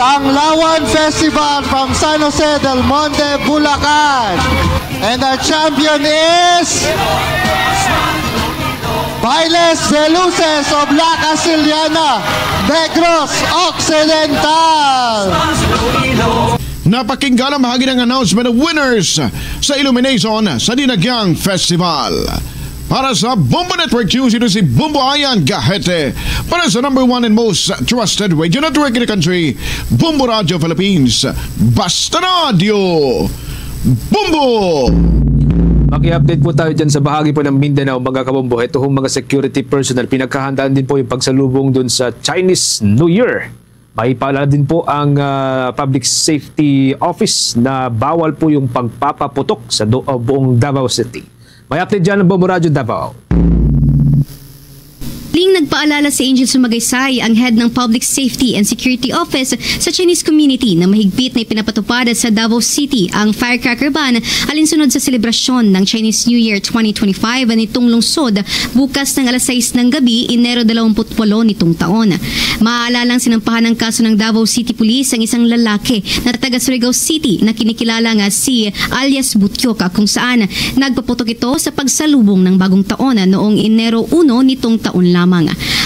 Tanglawan Festival from San Jose del Monte, Bulacan. And our champion is Bailes de Luces of La Castellana, Negros Occidental. Napakinggan ang bahagi ng announcement of winners sa Illumination sa Dinagyang Festival. Para sa Bombo Network News, ito si Bombo Ayan Gahete. Para sa number one and most trusted radio network in the country, Bombo Radio Philippines. Basta Radio! Bombo! Maki-update po tayo dyan sa bahagi po ng Mindanao, mga kabombo. Ito hong mga security personnel, pinaghahandaan din po yung pagsalubong dun sa Chinese New Year. May paalala din po ang ah, Public Safety Office na bawal po yung pagpapaputok sa do- ah, buong Davao City. May update dyan ang Bombo Radyo Davao. Ling nagpaalala si Angel Sumagaysay, ang head ng Public Safety and Security Office sa Chinese community, na mahigpit na ipinapatupad sa Davao City ang firecracker ban alinsunod sa selebrasyon ng Chinese New Year twenty twenty-five nitong lungsod bukas ng alas sais ng gabi, Enero dalawampu't walo nitong taon. Maalalang sinampahan ng kaso ng Davao City Police ang isang lalaki na taga Surigao City na kinikilala nga si alias Butyoka, kung saan nagpaputok ito sa pagsalubong ng bagong taon noong Enero uno nitong taon lamang.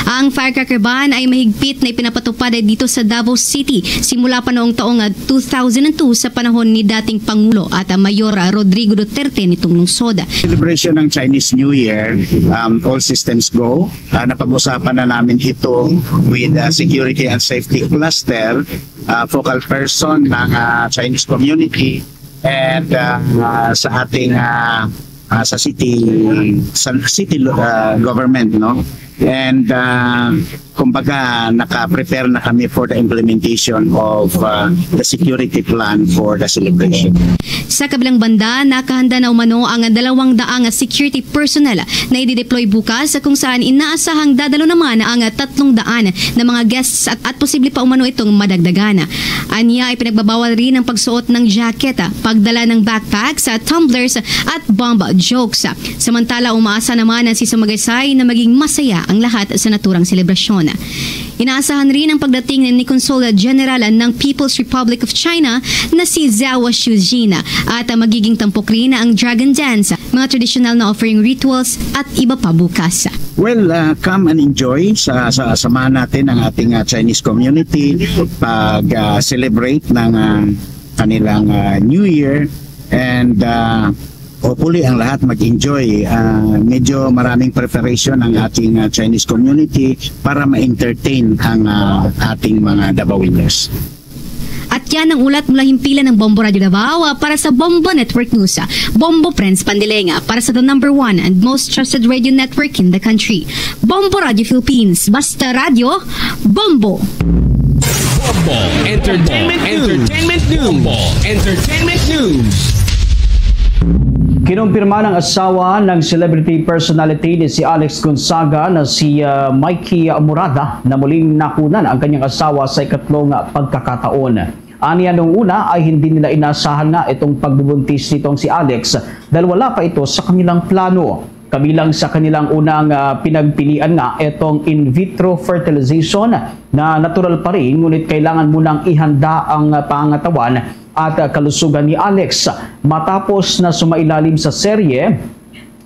Ang firecracker ban ay mahigpit na ipinapatupad dito sa Davao City simula pa noong taong two thousand two sa panahon ni dating Pangulo at Mayor Rodrigo Duterte nitong lungsod. Celebration ng Chinese New Year, um, all systems go. Ah, napag-usapan na namin ito with ah, security and safety cluster, ah, focal person ng ah, Chinese community and ah, sa ating ah, ah, sa city sa city ah, government, no? And ah, kumbaga naka-prepare na kami for the implementation of ah, the security plan for the celebration. Sa kabilang banda, nakahanda na umano ang dalawang daang security personnel na i-deploy bukas, kung saan inaasahang dadalo naman ang tatlong daan na mga guests at, at posible pa umano itong madagdagan. Anya ay pinagbabawal rin ang pagsuot ng jacket, pagdala ng backpacks, tumblers at bomb jokes. Samantala, umaasa naman ang si Sumagaysay na maging masaya ang lahat sa naturang selebrasyon. Inaasahan rin ang pagdating ni Consul General ng People's Republic of China na si Zhao Shujin, at, ah, magiging tampok rin ang Dragon Dance, mga tradisyonal na offering rituals, at iba pa bukas. Well, uh, come and enjoy sa, sa samahan natin ang ating uh, Chinese community pag uh, celebrate ng uh, kanilang uh, New Year, and uh, hopefully ang lahat mag-enjoy. Uh, medyo maraming preparation ang ating uh, Chinese community para ma-entertain ang uh, ating mga Dabaweños. At yan ang ulat mula himpilan ng Bombo Radio Davao, ah, para sa Bombo Network News. Bombo Prince Pandilenga para sa the number one and most trusted radio network in the country. Bombo Radio Philippines. Basta radyo, Bombo! Bombo Entertainment News. Entertainment News. Bombo Entertainment News. Kinumpirma ng asawa ng celebrity personality ni si Alex Gonzaga na si ah, Mikey Murada na muling nakunan ang kanyang asawa sa ikatlong pagkakataon. Aniya nung una ay hindi nila inasahan nga itong pagbubuntis nitong si Alex dahil wala pa ito sa kanilang plano. Kabilang sa kanilang unang ah, pinagpilian nga itong in vitro fertilization na natural pa rin ngunit kailangan munang ihanda ang ah, pangatawan at ah, kalusugan ni Alex. Matapos na sumailalim sa serye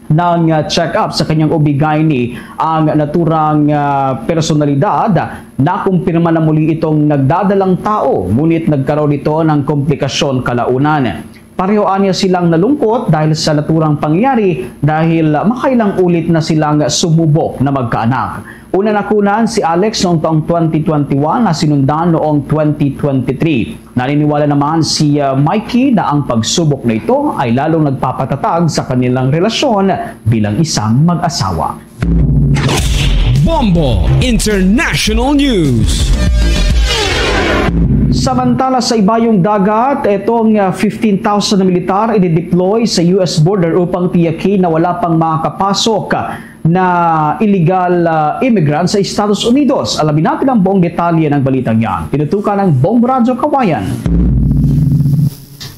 ng ah, check-up sa kanyang ubigayni ang naturang ah, personalidad, nakumpirma na muli itong nagdadalang tao ngunit nagkaroon ito ng komplikasyon kalaunan. Pareho anya silang nalungkot dahil sa naturang pangyayari dahil makailang ulit na silang sumubok na magkaanak. Una nakunan si Alex noong taong twenty twenty-one na sinundan noong twenty twenty-three. Naniniwala naman si uh, Mikey na ang pagsubok na ito ay lalong nagpapatatag sa kanilang relasyon bilang isang mag-asawa. Bombo International News. Samantala sa ibayong dagat, itong uh, fifteen thousand na militar i-deploy sa U S border upang tiyakin na wala pang makakapasok na illegal uh, immigrant sa Estados Unidos. Alamin natin ang buong detalye ng balitang yan. Tinutukan ng Bombo Radyo Kawayan.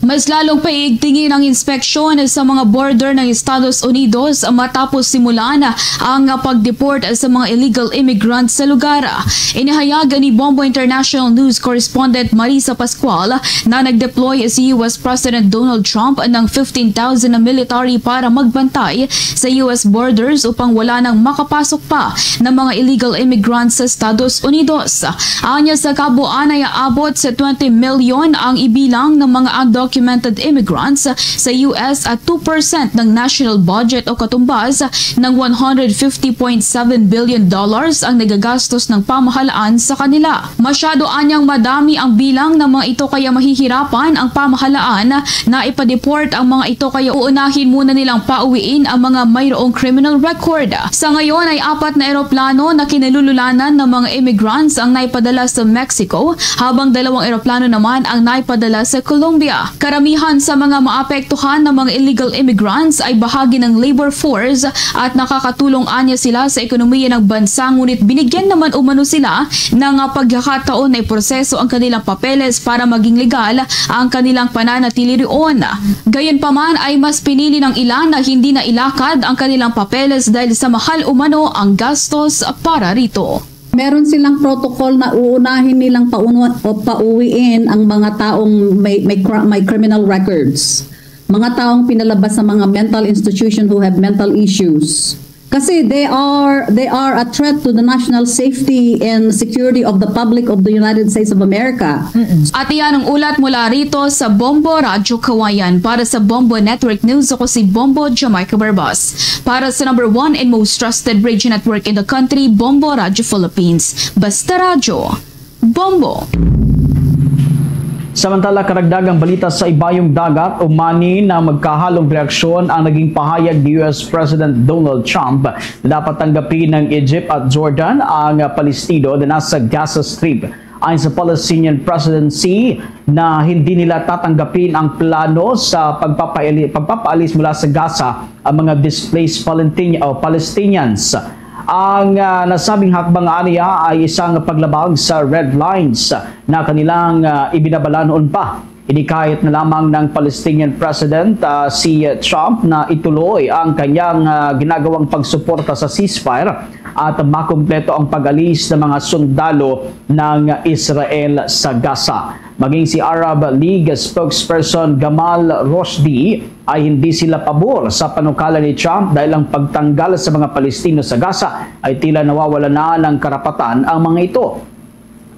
Mas lalong paigtingin ang inspeksyon sa mga border ng Estados Unidos matapos simulan ang pag-deport sa mga illegal immigrants sa lugar. Inihayag ni Bombo International News correspondent Marisa Pascual na nag-deploy si U S President Donald Trump ng fifteen thousand na military para magbantay sa U S borders upang wala nang makapasok pa na mga illegal immigrants sa Estados Unidos. Anya sa kabuuan ay aabot sa twenty million ang ibilang ng mga undocumented immigrants sa U S at two percent ng national budget o katumbas ng one hundred fifty point seven billion dollars ang nagagastos ng pamahalaan sa kanila. Masyado anyang madami ang bilang ng mga ito kaya mahihirapan ang pamahalaan na ipa-deport ang mga ito kaya uunahin muna nilang pauwiin ang mga mayroong criminal record. Sa ngayon ay apat na eroplano na kinalululanan ng mga immigrants ang naipadala sa Mexico, habang dalawang eroplano naman ang naipadala sa Colombia. Karamihan sa mga maapektuhan ng mga illegal immigrants ay bahagi ng labor force at nakakatulong anya sila sa ekonomiya ng bansa, ngunit binigyan naman umano sila ng pagkakataon na iproseso ang kanilang papeles para maging legal ang kanilang pananatili roon. Gayunpaman ay mas pinili ng ilan na hindi na ilakad ang kanilang papeles dahil sa mahal umano ang gastos para rito. Meron silang protocol na uunahin nilang paunu- o pauwiin ang mga taong may, may, cra- may criminal records. Mga taong pinalabas sa mga mental institution who have mental issues. Kasi they are they are a threat to the national safety and security of the public of the United States of America. At iyan ang ulat mula rito sa Bombo Radyo Kawayan. Para sa Bombo Network News, ako si Bombo Jamaica Barbas. Para sa number one and most trusted radio network in the country, Bombo Radyo Philippines. Basta Radyo, Bombo! Samantala, karagdagang balita sa ibayong dagat, umani na magkahalong reaksyon ang naging pahayag ni U S President Donald Trump na dapat tanggapin ng Egypt at Jordan ang Palestino na nasa Gaza Strip. Ayon sa Palestinian presidency na hindi nila tatanggapin ang plano sa pagpapaili- pagpapaalis mula sa Gaza ang mga displaced Palestinian o Palestinians. Ang ah, nasabing hakbang aniya ay isang paglabag sa red lines na kanilang ah, ibinabala noon pa. Inikahit na lamang ng Palestinian President, ah, si Trump na ituloy ang kanyang, ah, ginagawang pagsuporta sa ceasefire at makumpleto ang pag-alis ng mga sundalo ng Israel sa Gaza. Maging si Arab League spokesperson Gamal Roshdi ay hindi sila pabor sa panukala ni Trump dahil ang pagtanggal sa mga Palestino sa Gaza ay tila nawawala na ng karapatan ang mga ito.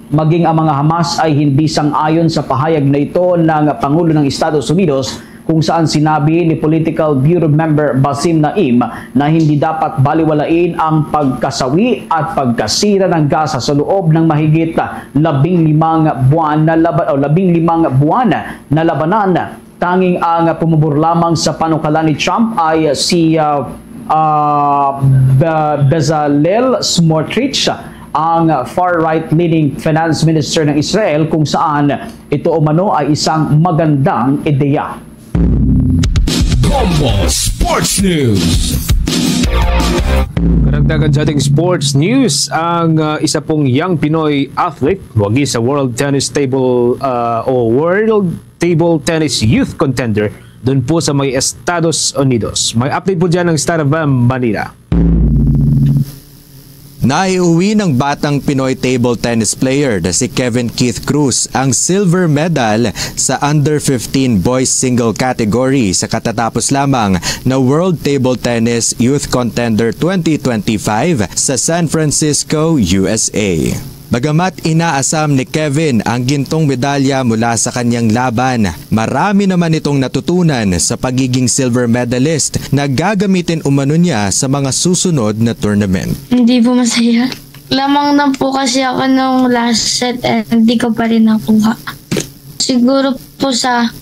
Maging ang mga Hamas ay hindi sang-ayon sa pahayag na ito ng Pangulo ng Estados Unidos, kung saan sinabi ni Political Bureau Member Basim Naim na hindi dapat baliwalain ang pagkasawi at pagkasira ng Gaza sa loob ng mahigit labing limang buwan na laban, o labing limang buwan na labanan. Tanging ang pumubor lamang sa panukala ni Trump ay si, ah, ah, Be-, Bezalel Smotrich, ang far-right-leaning finance minister ng Israel, kung saan ito umano ay isang magandang ideya. Bombo Sports News. Karagdagan sa ating sports news, ang ah, isa pong young Pinoy athlete wagi sa World Tennis Table ah, o World Table Tennis Youth Contender doon po sa may Estados Unidos. May update po dyan ng Star of M Manila. Naiuwi ng batang Pinoy table tennis player na si Kevin Keith Cruz ang silver medal sa under fifteen boys single category sa katatapos lamang na World Table Tennis Youth Contender twenty twenty-five sa San Francisco, U S A. Bagamat inaasam ni Kevin ang gintong medalya mula sa kanyang laban, marami naman itong natutunan sa pagiging silver medalist na gagamitin umano niya sa mga susunod na tournament. Hindi po masaya. Lamang na po kasi ako nung last set and hindi ko pa rin nakuha. Siguro po sa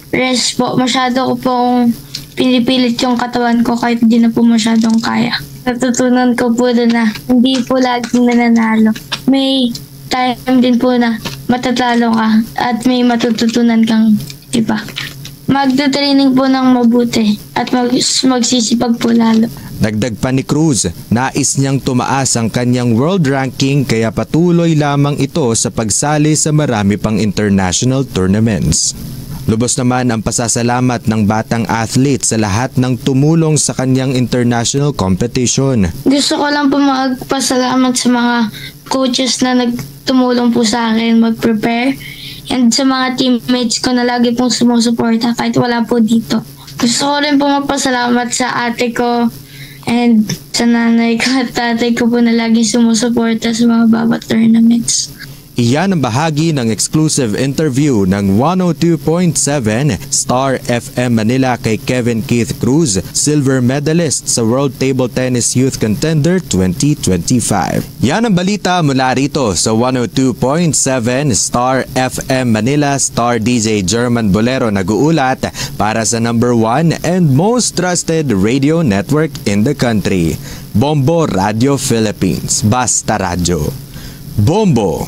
rest po, masyado ko pong pinipilit yung katawan ko kahit di na po masyadong kaya. Natutunan ko po doon na hindi po laging nananalo. May time din po na matatalo ka at may matututunan kang iba. Magte-training po ng mabuti at mag magsisipag po lalo. Dagdag pa ni Cruz, nais niyang tumaas ang kanyang world ranking kaya patuloy lamang ito sa pagsali sa marami pang international tournaments. Lubos naman ang pasasalamat ng batang athlete sa lahat ng tumulong sa kanyang international competition. Gusto ko lang po magpasalamat sa mga coaches na nagtumulong po sa akin mag-prepare and sa mga teammates ko na lagi pong sumusuporta kahit wala po dito. Gusto ko rin po magpasalamat sa ate ko and sa nanay ko at tatay ko po na lagi sumusuporta sa mga bawat tournaments. Iyan ang bahagi ng exclusive interview ng one oh two point seven Star F M Manila kay Kevin Keith Cruz, silver medalist sa World Table Tennis Youth Contender twenty twenty-five. Yan ang balita mula rito sa one oh two point seven Star F M Manila. Star D J German Bolero nag-uulat para sa number one and most trusted radio network in the country, Bombo Radio Philippines. Basta Radyo. Bombo.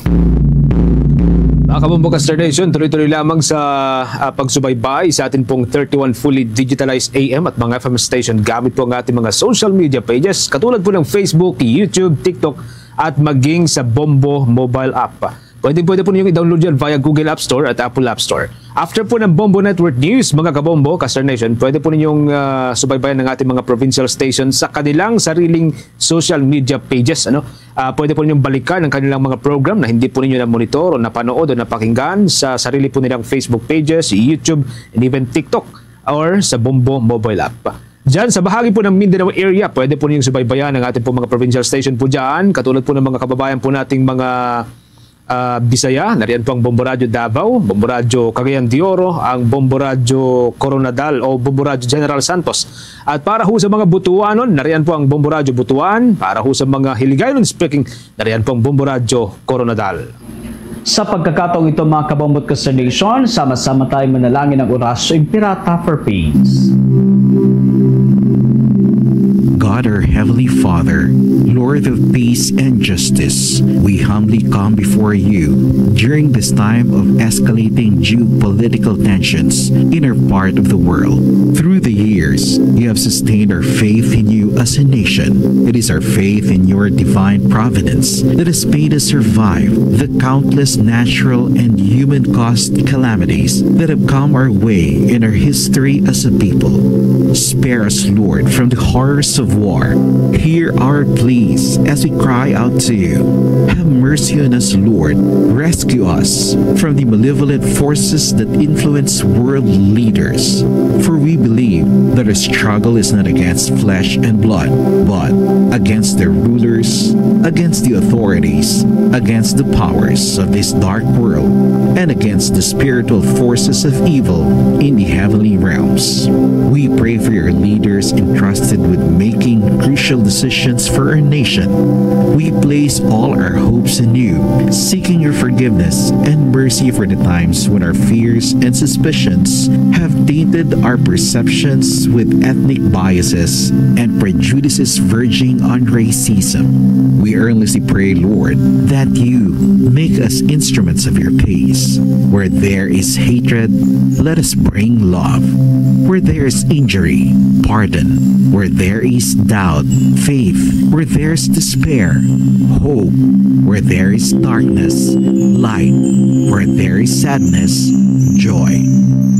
Mga kabombo, Caster Nation, tuloy-tuloy lamang sa ah, pagsubaybay sa atin pong thirty-one fully digitalized A M at mga F M station gamit po ang ating mga social media pages katulad po ng Facebook, YouTube, TikTok at maging sa Bombo mobile app. Pwede, pwede po ninyong i-download yan via Google App Store at Apple App Store. After po ng Bombo Network News, mga kabombo, Caster Nation, pwede po ninyong ah, subaybayan ang ating mga provincial station sa kanilang sariling social media pages. Ano? Ah, pwede po ninyong balikan ang kanilang mga program na hindi po ninyo na-monitor o napanood o napakinggan sa sarili po nilang Facebook pages, YouTube, and even TikTok or sa Bombo mobile app. Diyan sa bahagi po ng Mindanao area, pwede po ninyong subaybayan ang ating po mga provincial station po dyan, katulad po ng mga kababayan po nating mga ah, Bisaya. Nariyan po ang Bombo Radyo Davao, Bombo Radyo Cagayan de Oro, ang Bombo Radyo Coronadal o Bombo Radyo General Santos. At para ho sa mga Butuanon, nariyan po ang Bombo Radyo Butuan. Para ho sa mga Hiligaynon speaking, nariyan po ang Bombo Radyo Coronadal. Sa pagkakataong ito, mga kabombo at Caster Nation, sama-sama tayo manalangin ng Oratio Imperata for Peace. God, our Heavenly Father, Lord of peace and justice, we humbly come before you during this time of escalating geopolitical tensions in our part of the world. Through the years, you have sustained our faith in you as a nation. It is our faith in your divine providence that has made us survive the countless natural and human caused calamities that have come our way in our history as a people. Spare us, Lord, from the horrors of war. Hear our pleas as we cry out to you. Have mercy on us, Lord. Rescue us from the malevolent forces that influence world leaders. For we believe that our struggle is not against flesh and blood, but against the rulers, against the authorities, against the powers of this dark world, and against the spiritual forces of evil in the heavenly realms. We pray for your leaders entrusted with making crucial decisions for our nation. We place all our hopes in you, seeking your forgiveness and mercy for the times when our fears and suspicions have tainted our perceptions with ethnic biases and prejudices verging on racism. We earnestly pray, Lord, that you make us instruments of your peace. Where there is hatred, let us bring love. Where there is injury, pardon. Where there is doubt, faith. Where there is despair, hope. Where there is darkness, light. Where there is sadness, joy.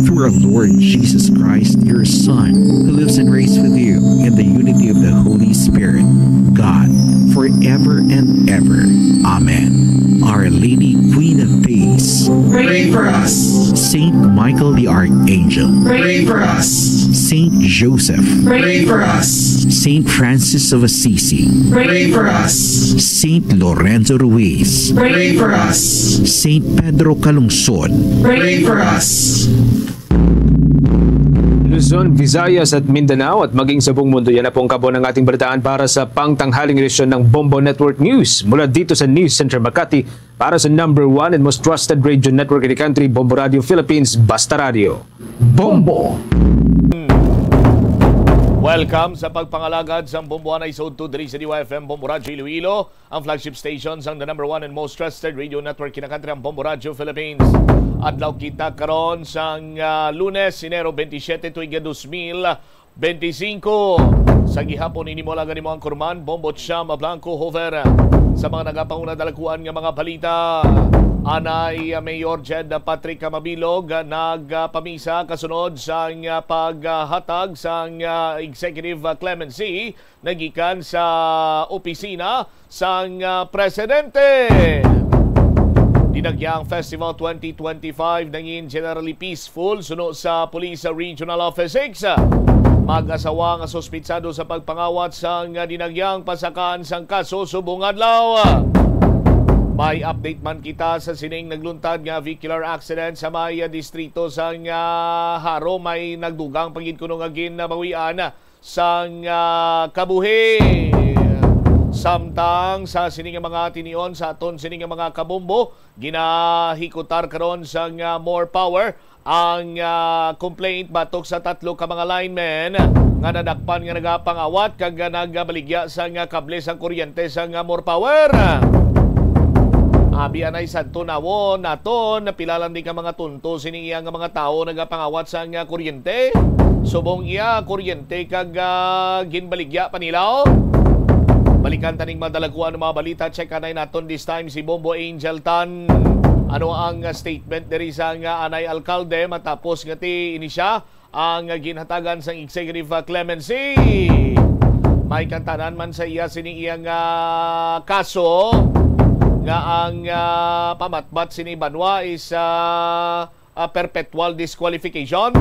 Through our Lord Jesus Christ, your Son, who lives and reigns with you in the unity of the Holy Spirit, God, forever and ever. Amen. Our Lady, Queen of Peace, pray for us. Saint Michael the Archangel, pray for us. Saint Joseph, pray for us. Saint Francis of Assisi, pray for us. Saint Lorenzo Ruiz, pray for us. Saint Pedro Calungsod, pray for us. Luzon, Visayas at Mindanao at maging sa buong mundo. Yan na po ang kabuuan ng ating balitaan para sa pangtanghaling edisyon ng Bombo Network News. Mula dito sa News Center Makati, para sa number one and most trusted radio network in the country, Bombo Radio Philippines, Basta Radio. Bombo! Welcome sa pagpangalagad sang Bombo Anay Sud to diri sa D Y F M Bombo Radyo Iloilo, ang flagship station sang the number one and most trusted radio network kinakantri, ang Bombo Radyo Philippines. Adlaw kita karon sang, ah, Lunes, Enero twenty-seven, tuig nga dos mil veinticinco. Sa gihapon, ini mo lang ang imo anchorman, Bombo Cham Blanco Hover. Sa mga nagapanguna dalakuan nga mga balita, anay, ah, Mayor Jed Patrick Mabilog, ah, nagpamisa kasunod sang, ah, paghatag sang, ah, executive, ah, clemency nagikan sa opisina sang, ah, presidente. Dinagyang Festival twenty twenty-five nangin generally peaceful suno sa Police Regional Office six. Mag-asawa nga suspitsado sa pagpangawat sang, ah, dinagyang pasakaan sang kaso subong adlaw. May update man kita sa sining nagluntad nga vehicular accident sa may, ah, distrito sang, ah, Jaro. May nagdugang pa gid kuno nga ginbawian sang, ah, kabuhi. Samtang sa sini nga mga tinion, sa aton sini nga mga kabombo, ginahikutar karon sang, ah, More Power ang, ah, complaint batok sa tatlo ka mga linemen nga nadakpan nga nagapangawat kag nagabaligya sang, ah, kable sang kuryente sang, ah, More Power. Abi anay sad tunawon naton, pila lang di ka mga tunto sini iya nga mga tawo nagapangawat sang, ah, kuryente. Subong iya kuryente kag, ah, ginbaligya pa nila, oh. Balikan taning madalaguan nga mga balita. Check anay naton this time si Bombo Angel Tan. Ano ang, ah, statement diri sang, ah, anay alkalde matapos nga ti ini siya ang, ah, ginhatagan sang executive, ah, clemency? May kantanan man sa iya sini iyang, ah, kaso nga ang, ah, pamatbat sini banwa is, ah, ah, perpetual disqualification.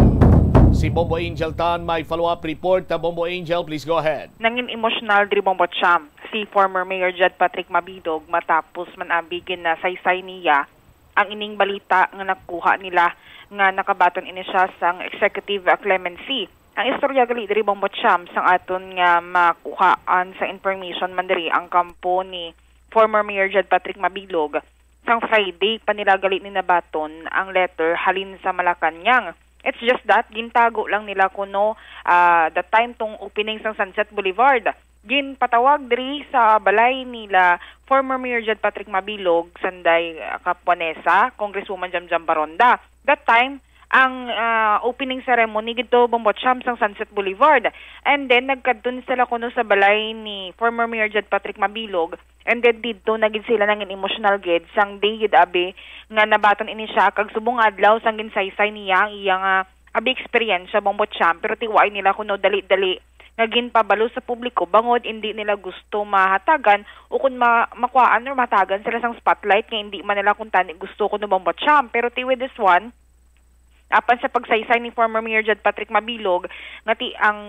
Si Bombo Angel Tan may follow-up report. Ah, Bombo Angel, please go ahead. Nangin emosyonal diri, Bombo Cham, si former Mayor Jed Patrick Mabilog matapos man abi ginasaysay niya ang ining balita nga nakuha nila nga nakabaton ini siya sang executive, ah, clemency. Ang istorya gali diri, Bombo Cham, sang aton nga makuhaan sa information man diri, ang kampo ni former Mayor Jed Patrick Mabilog, sang Friday pa nila gali ni nabaton ang letter halin sa Malacañang It's just that gintago lang nila kuno, ah, the time tong opening sang Sunset Boulevard. Ginpatawag diri sa balay nila former Mayor Jed Patrick Mabilog, sanday, ah, Capuanesa, Congresswoman Jamjam Baronda. That time, ang, ah, opening ceremony didto, Bombo Cham, sang Sunset Boulevard. And then, nagkadto ni sila kuno sa balay ni former Mayor Jed Patrick Mabilog. And then, didto na gid sila nangin emotional gid sang day gid, abi, nga nabaton ini siya, kag subong adlaw sang ginsaysay niya ang iya nga, abi, eksperyensya, Bombo Cham, pero tiwaay nila kuno dali-dali nga ginpabalo sa publiko bangod indi nila gusto mahatagan o kun ma-, makuhaan or mahatagan sila sang spotlight nga indi man nila kuntani gusto kuno, Bombo Cham. Pero ti with this one, apan sa pagsaysay ni former Mayor Jed Patrick Mabilog, nga ti ang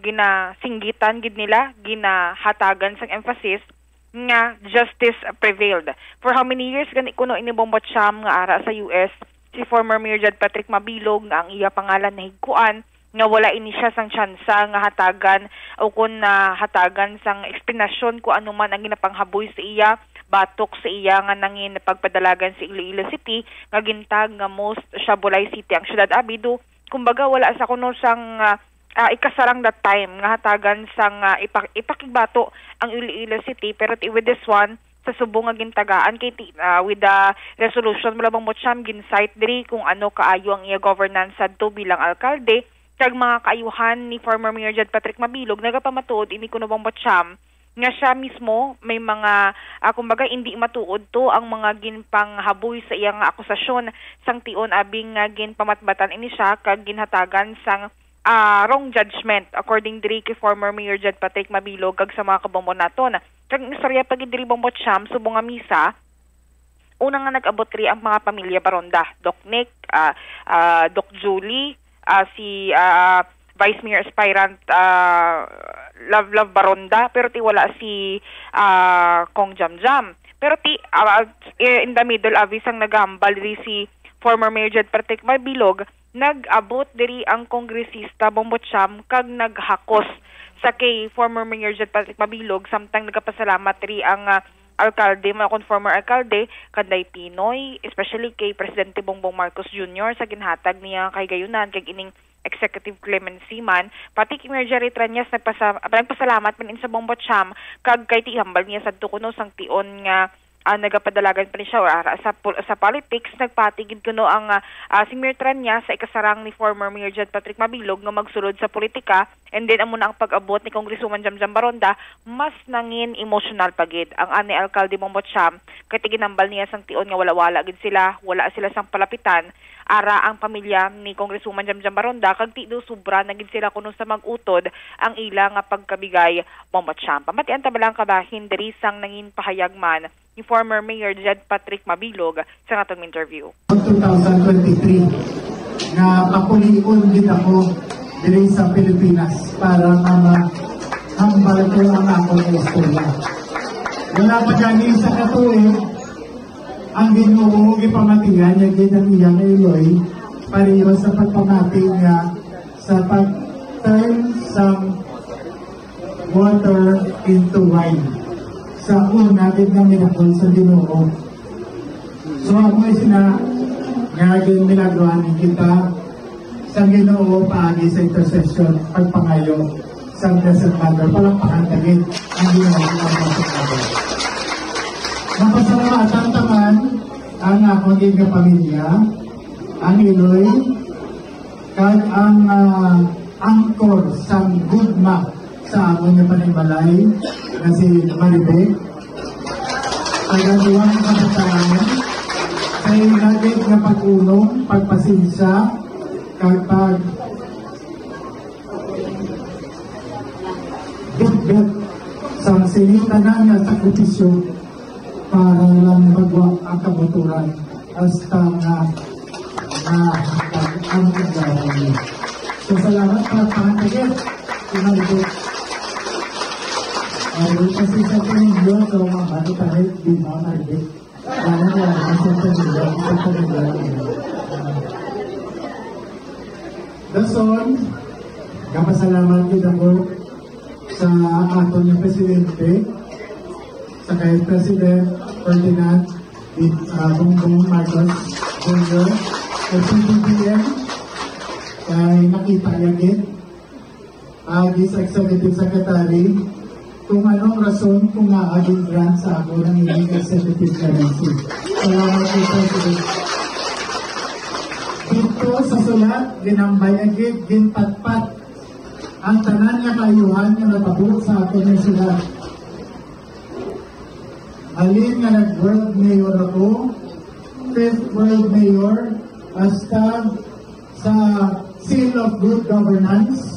ginasinggitan gid nila, ginahatagan sang emphasis nga justice prevailed. For how many years gani kuno ini, Bombo Cham, nga ara sa U S si former Mayor Jed Patrick Mabilog nga ang iya pangalan nahigkuan, nga wala ini siya sang tsansa nga hatagan o kun nahatagan sang eksplanasyon kung ano man ang ginapanghaboy sa iya, batok sa iya nga nangin pagpadalagan sa Iloilo City, nga gintag nga most siya bulay city ang syudad, abi, do, kumbaga, wala sa kuno sang, ah, ah, ikasarang that time nga hatagan sang, ah, ipak-, ipakigbato ang Iloilo City, pero ti-, with this one, sa subong nga gintagaan kay ti-, ah, with the resolution mo labang mo siyam gin-cite diri kung ano kaayo ang iya governance sadto bilang alkalde, kag mga kaayuhan ni former Mayor Jed Patrick Mabilog, nagapamatuod ini kuno bang Batsyam nga siya mismo may mga, ah, kumbaga, indi matuod to ang mga ginpanghaboy sa iya nga akusasyon sang tion, abing nga ginpamatbatan ini siya kag ginhatagan sang, ah, wrong judgment, according diri kay former Mayor Jed Patrick Mabilog kag sa mga kabombo naton. Kag ang istorya pa gid diri, Bombo Cham, subong nga misa, una nga nag-abot diri ang mga pamilya Baronda, Doc Nick, ah, ah, Doc Julie, ah, si, ah, Vice Mayor aspirant, ah, Love Love Baronda, pero ti wala si, ah, Cong Jam Jam. Pero ti, ah, in the middle, abi, sang nagahambal diri si former Mayor Jed Patrick Mabilog, nag-abot diri ang kongresista Bombo Cham kag naghakos sa kay former Mayor Jed Patrick Mabilog, samtang nagapasalamat diri ang, ah, alkalde, mga kon former alkalde, kanday Pinoy, especially kay Presidente Bongbong Marcos Junior sa ginhatag niya nga kahigayunan kag ining executive clemency man, pati kay Mayor Jerry Treñas nagpasa-, nagpasalamat man ini sa Bombo Cham kag kay ti hambal niya sadto kuno sang tion nga, ah, nagapadalagan pa ni siya or ara sa pol-, sa politics, nagpati gid kuno ang, ah, ah, si Mayor Treñas sa ikasarang ni former Mayor Jed Patrick Mabilog nga magsulod sa politika. And then, amo na ang pag-abot ni Congresswoman Jam Jam Baronda, mas nangin emotional pa gid ang anay alkalde Bombo Cham, kay ti ginambal niya sang tion nga wala-wala gid sila, wala sila sang palapitan, ara ang pamilya ni Congresswoman Jam Jam Baronda, kag ti do sobra na gid sila kuno sa mag-utod ang ila nga pagkabigay, Bombo Cham. Pamatian ta bala ang kabahin diri sang nangin pahayag man ni former Mayor Jed Patrick Mabilog sa atong interview. Two thousand twenty-three, nga papulion gid ako diri sa Pilipinas para nga mahambal ko ang akong istorya. Wala pa gani sa katuig, ang Ginoo gipamatian niya gid ang iyang iloy, pareho sa pagpamati niya sa pag-turn sang water into wine. Sa una gid nga mirakol sa Ginoo. So, amo sina nga ginmilagruhan kita sa Ginoo paagi sa intercession, pagpangayo sa Blessed Mother. Palakpakan ta gid ang Ginoo nga Blessed Mother. Mapasalamatan ta man ang akon gid nga pamilya, ang iloy, kag ang, ah, angkor sang gugma sa amon nga panimalay nga si Maribe. Kag ang duwang kabataan sa ila gid nga pag-unom, pagpasensya, kag pag bitbit sang sining tanan nga sakripisyo para lang magwa ang kabuturan hasta nga, nga ang adlaw ini. So, salamat para pangtagit. Pinalibot. Ay, kasi sa tingin yun, so, mga bata tayo, di ba, Maribik? Wala, wala, sa tingin yun, sa tingin yun. Dason, kapasalamat gid ako sa aton nga presidente, sa kay President Ferdinand, ah, Bongbong Marcos Junior, sa C B B M, Kay nakita niya gid, ah, this executive secretary, kung anong rason kung nga aging grant sa ako ng inyong executive clemency. Salamat po, President. Dito sa sulat, ginambay agad, ginpatpat ang tanan nga kaayuhan nga natabo sa aton nga syudad. Halin nga nag-world mayor ako, fifth world mayor, hasta sa seal of good governance,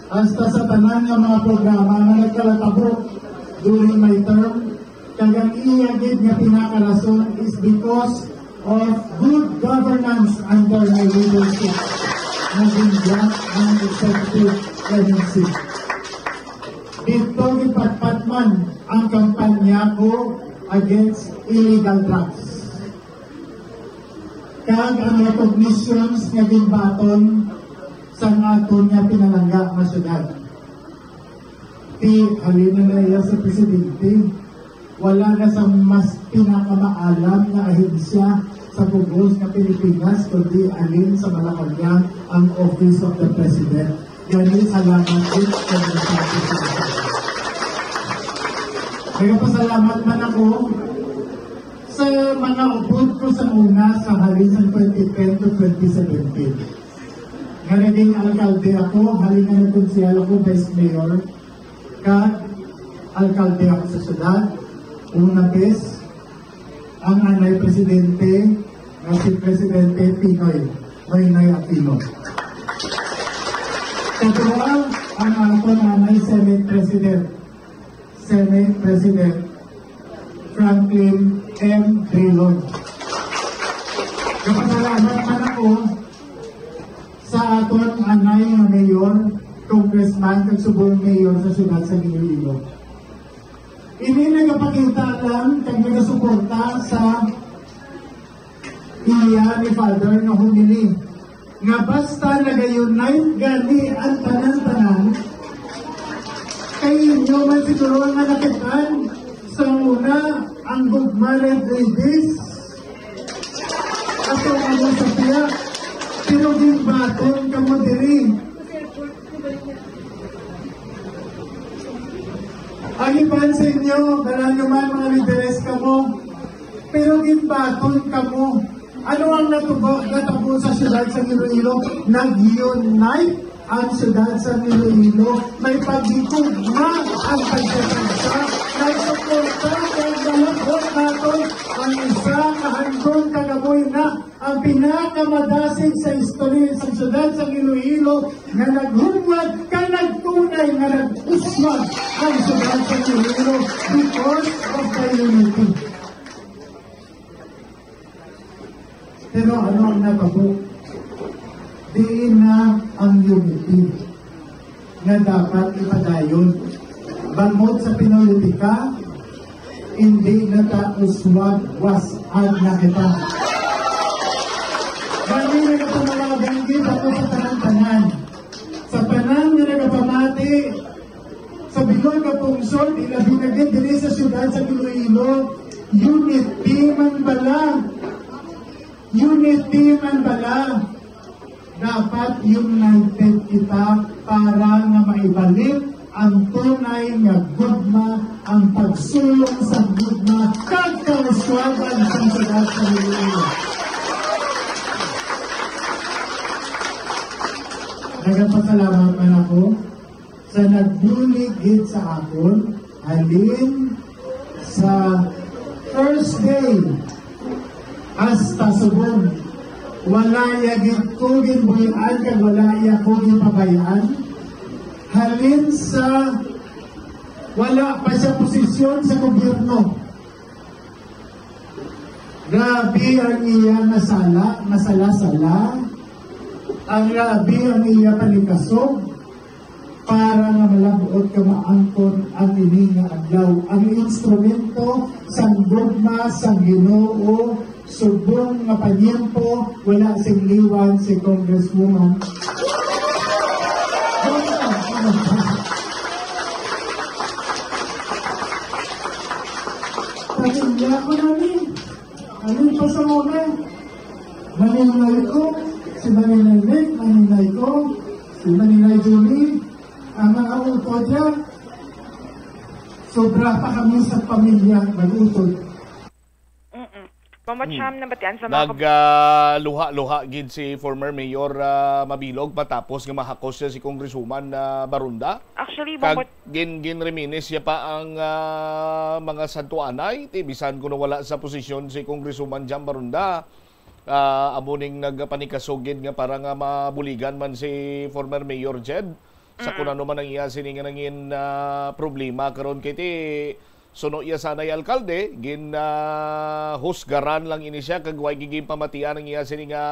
hasta sa tanan nga mga programa nga nagkalatabo during my term, kag ang iya gid nga pinakarason is because of good governance under my leadership. Naging black ang executive clemency. Dito gipatpat man ang kampanya ko against illegal drugs. Kag ang recognitions nga ginbaton sang aton nga pinalangga nga syudad. Ti, halin na iya sa presidente, wala na sa mas pinakamaalam nga ahensya sa bug-os nga Pilipinas, kundi halin sa Malacañang ang Office of the President. Gani, salamat gid sa mga tao sa Nagapasalamat man ako sa mga upod ko sa una sa halin sa twenty ten to twenty seventeen. Nga naging alkalde ako, halin nga nagkonsehal ako, vice mayor, kag alkalde ako sa syudad. Una bes, ang anay presidente nga si Presidente Pinoy, Noynoy Aquino. Kaduha, ang aton anay Senate President, Senate President Franklin M. Drilon. Kapasalamat man ako sa aton anay nga mayor, congressman, kag subong mayor sa siyudad sa Iloilo. Ini nagapakita lang kag nagasuporta sa iya ni Father nga homily nga basta nag-unite gani ang tanan-tanan, kay inyo man siguro nga nakit-an sa una ang gugma red ladies ato ano sa piyak, pero ginbaton kamo diri. Ang iban sa inyo, dala nyo man mga lideres kamo, pero ginbaton kamo. Ano ang natubo, natabo sa siyudad sa Iloilo? Nag-unite ang siyudad sa Iloilo. May paghigugma ang pagkatagsa. Nagsuporta kag nalabot naton ang isa ka handom kagamoy na ang pinakamadasig sa istorya sa siyudad sa Iloilo nga naghumwat kag nagtunay nga nag-uswag ang siyudad sa Iloilo because of the unity. Pero ano ang natabo? Diin na ang unity nga dapat ipadayon. Bangod sa pinoy etika, hindi na ta uswag, was-ag na kita. Gani, nagapamalagan gid ako sa tanan-tanan, sa tanan nga nagapamati sa bilog nga pungsod, ilabi na gid diri sa siyudad sa Iloilo. Unity man bala. Unity man bala. Dapat united kita para nga maibalik ang tunay nga gugma, ang pagsulong sa gugma kag kauswagan sa siyudad sa Iloilo. Nagapasalamat man ako sa nagbulig gid sa akon, halin sa first day hasta subong. Wala iya gid ko ginbulian kag wala iya ko ginpabay-an. Halin sa wala pa siya posisyon sa gobyerno. Grabe ang iya nasala, nasala-sala. Ang grabe ang iya panikasog para nga malab-ot ka maangkon ang ini nga adlaw. Ang instrumento sang gugma sang Ginoo, subong nga panyempo, wala sing liwan si Congresswoman. Pamilya ko na ni. Ano pa sa una? Manilay ko. Si Maninay Lynn, Maninay ko, si Maninay Julie, ang mga utod niya, sobra pa kami sa pamilya nag-utod. Mm-mm. Mama Cham, nabatian sa mga kab- Nagluha-luha gid si former Mayor ah, Mabilog matapos nga mahakos siya si Congresswoman ah, Barunda. Actually, Kag Mama gin ginreminis niya pa ang ah, mga santuanay, ti bisan kuno wala sa posisyon si Congresswoman Jam Barunda. Ah, amo ning nagpanikasugid nga para nga mabuligan man si former Mayor Jed sa kung ano man ang iya sini nga nangin ah, problema karon kay ti suno iya sanay alkalde gin ah, husgaran lang ini siya kag way gid ginpamatian ang iya sini nga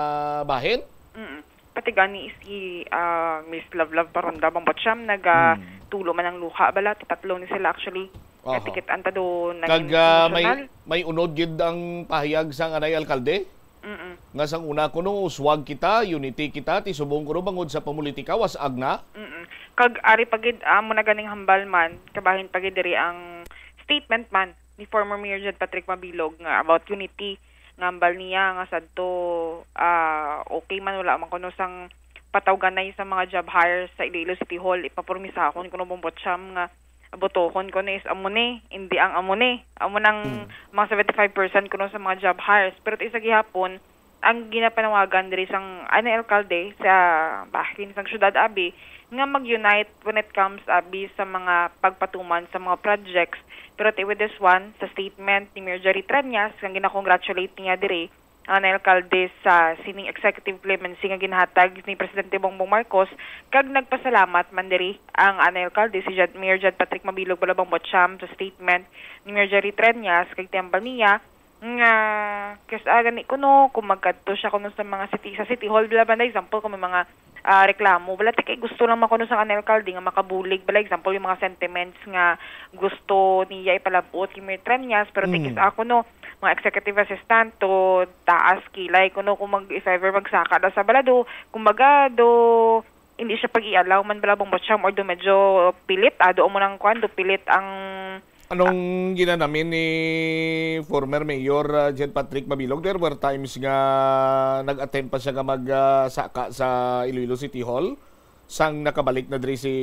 bahin. Mm. Pati gani si ah, Miss Love Love Paronda Bambocham naga Hmm. tulo man ang luha bala, ti tatlo ni sila actually. Aha. Natikit-an ta do nangin Kag ah, may emosyonal. May unod gid ang pahayag sang anay alkalde Mm-mm. nga sang una kuno uswag kita, unity kita, ti subong kuno bangod sa pamulitika was-ag na. Mm-mm. Kag ari pa gid amo na ganing hambal man, kabahin pa gid diri ang statement man ni former Mayor John Patrick Mabilog nga about unity nga hambal niya nga sadto ah, okay man wala man kuno sang patawganay sa mga job hires sa Iloilo City Hall, ipapormisahon kuno Bambocham nga botohon kuno is amo ni, hindi ang amo ni. Amo nang Hmm. mga seventy-five percent kuno sa mga job hires. Pero ti sa gihapon, ang ginapanawagan diri sang anay alkalde sa bahin sang syudad abi nga mag-unite when it comes abi sa mga pagpatuman sa mga projects. Pero ti with this one, sa statement ni Mayor Jerry Treñas, nga gina-congratulate niya diri, ang anay alkalde sa sining executive clemency nga ginhatag ni Presidente Bongbong Marcos, kag nagpasalamat man diri ang anay alkalde si Jed, Mayor Jed Patrick Mabilog Balabang Bocham sa statement ni Mayor Jerry Treñas, kag ti hambal niya nga kas-a gani kuno kung magkadto siya kuno sa mga city, sa City Hall bala, bala example kung may mga ah, reklamo bala ti kay gusto lang man kuno sang anay alkalde nga makabulig bala example yung mga sentiments nga gusto niya ipalabot kay Mayor Treñas, pero ti Mm. kis-a kuno mga executive assistant to taas kilay kuno kung mag, if ever magsaka na sa balado, kumbaga do hindi siya pag-i-allow man bala Bambocham or do medyo pilit, ah, do amo nang kuan, do pilit ang Anong ginanamin ni former Mayor ah, Jed Patrick Mabilog? There were times nga nag-attempt pa siya nga mag ah, saka sa Iloilo City Hall sang nakabalik na diri si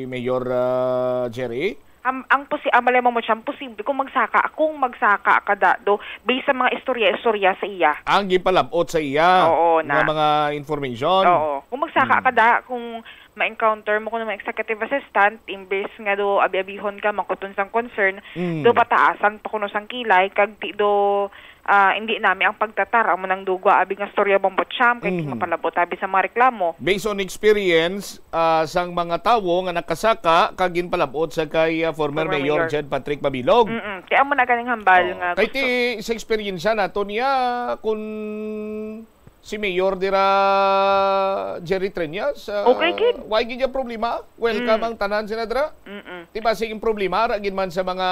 Mayor ah, Jerry. Am, ang posi ang malay mo mo siyang posible kung magsaka, kung magsaka ka da do based sa mga istorya-istorya sa iya. Ang gipalabot sa iya Oo, nga na. Mga information. Oo. Kung magsaka Hmm. ka da, kung ma-encounter mo kuno mga executive assistant, imbes nga do abi-abihon ka, mangkuton sang concern, Mm. do pataasan pa kuno sang kilay, kag di do ah, hindi nami ang pagtatar amo nang dugwa abi nga storya Bambocham kay Mhm. Mapalabot abi sa mga reklamo. Based on experience ah, sang mga tawo nga nakasaka kag ginpalabot sa kay ah, former Former Mayor Mayor. Jed Patrick Mabilog. Mm-mm. Kaya amo na ganing hambal Oh. nga Kay gusto. Ti sa eksperyensya nato niya kung si Mayor dira Jerry Treñas, ah, Okay, gid. Why gid yung problema? Welcome Mm. ang tanan sila dira. Mm-mm. Di ba sige problema ra gid man sa mga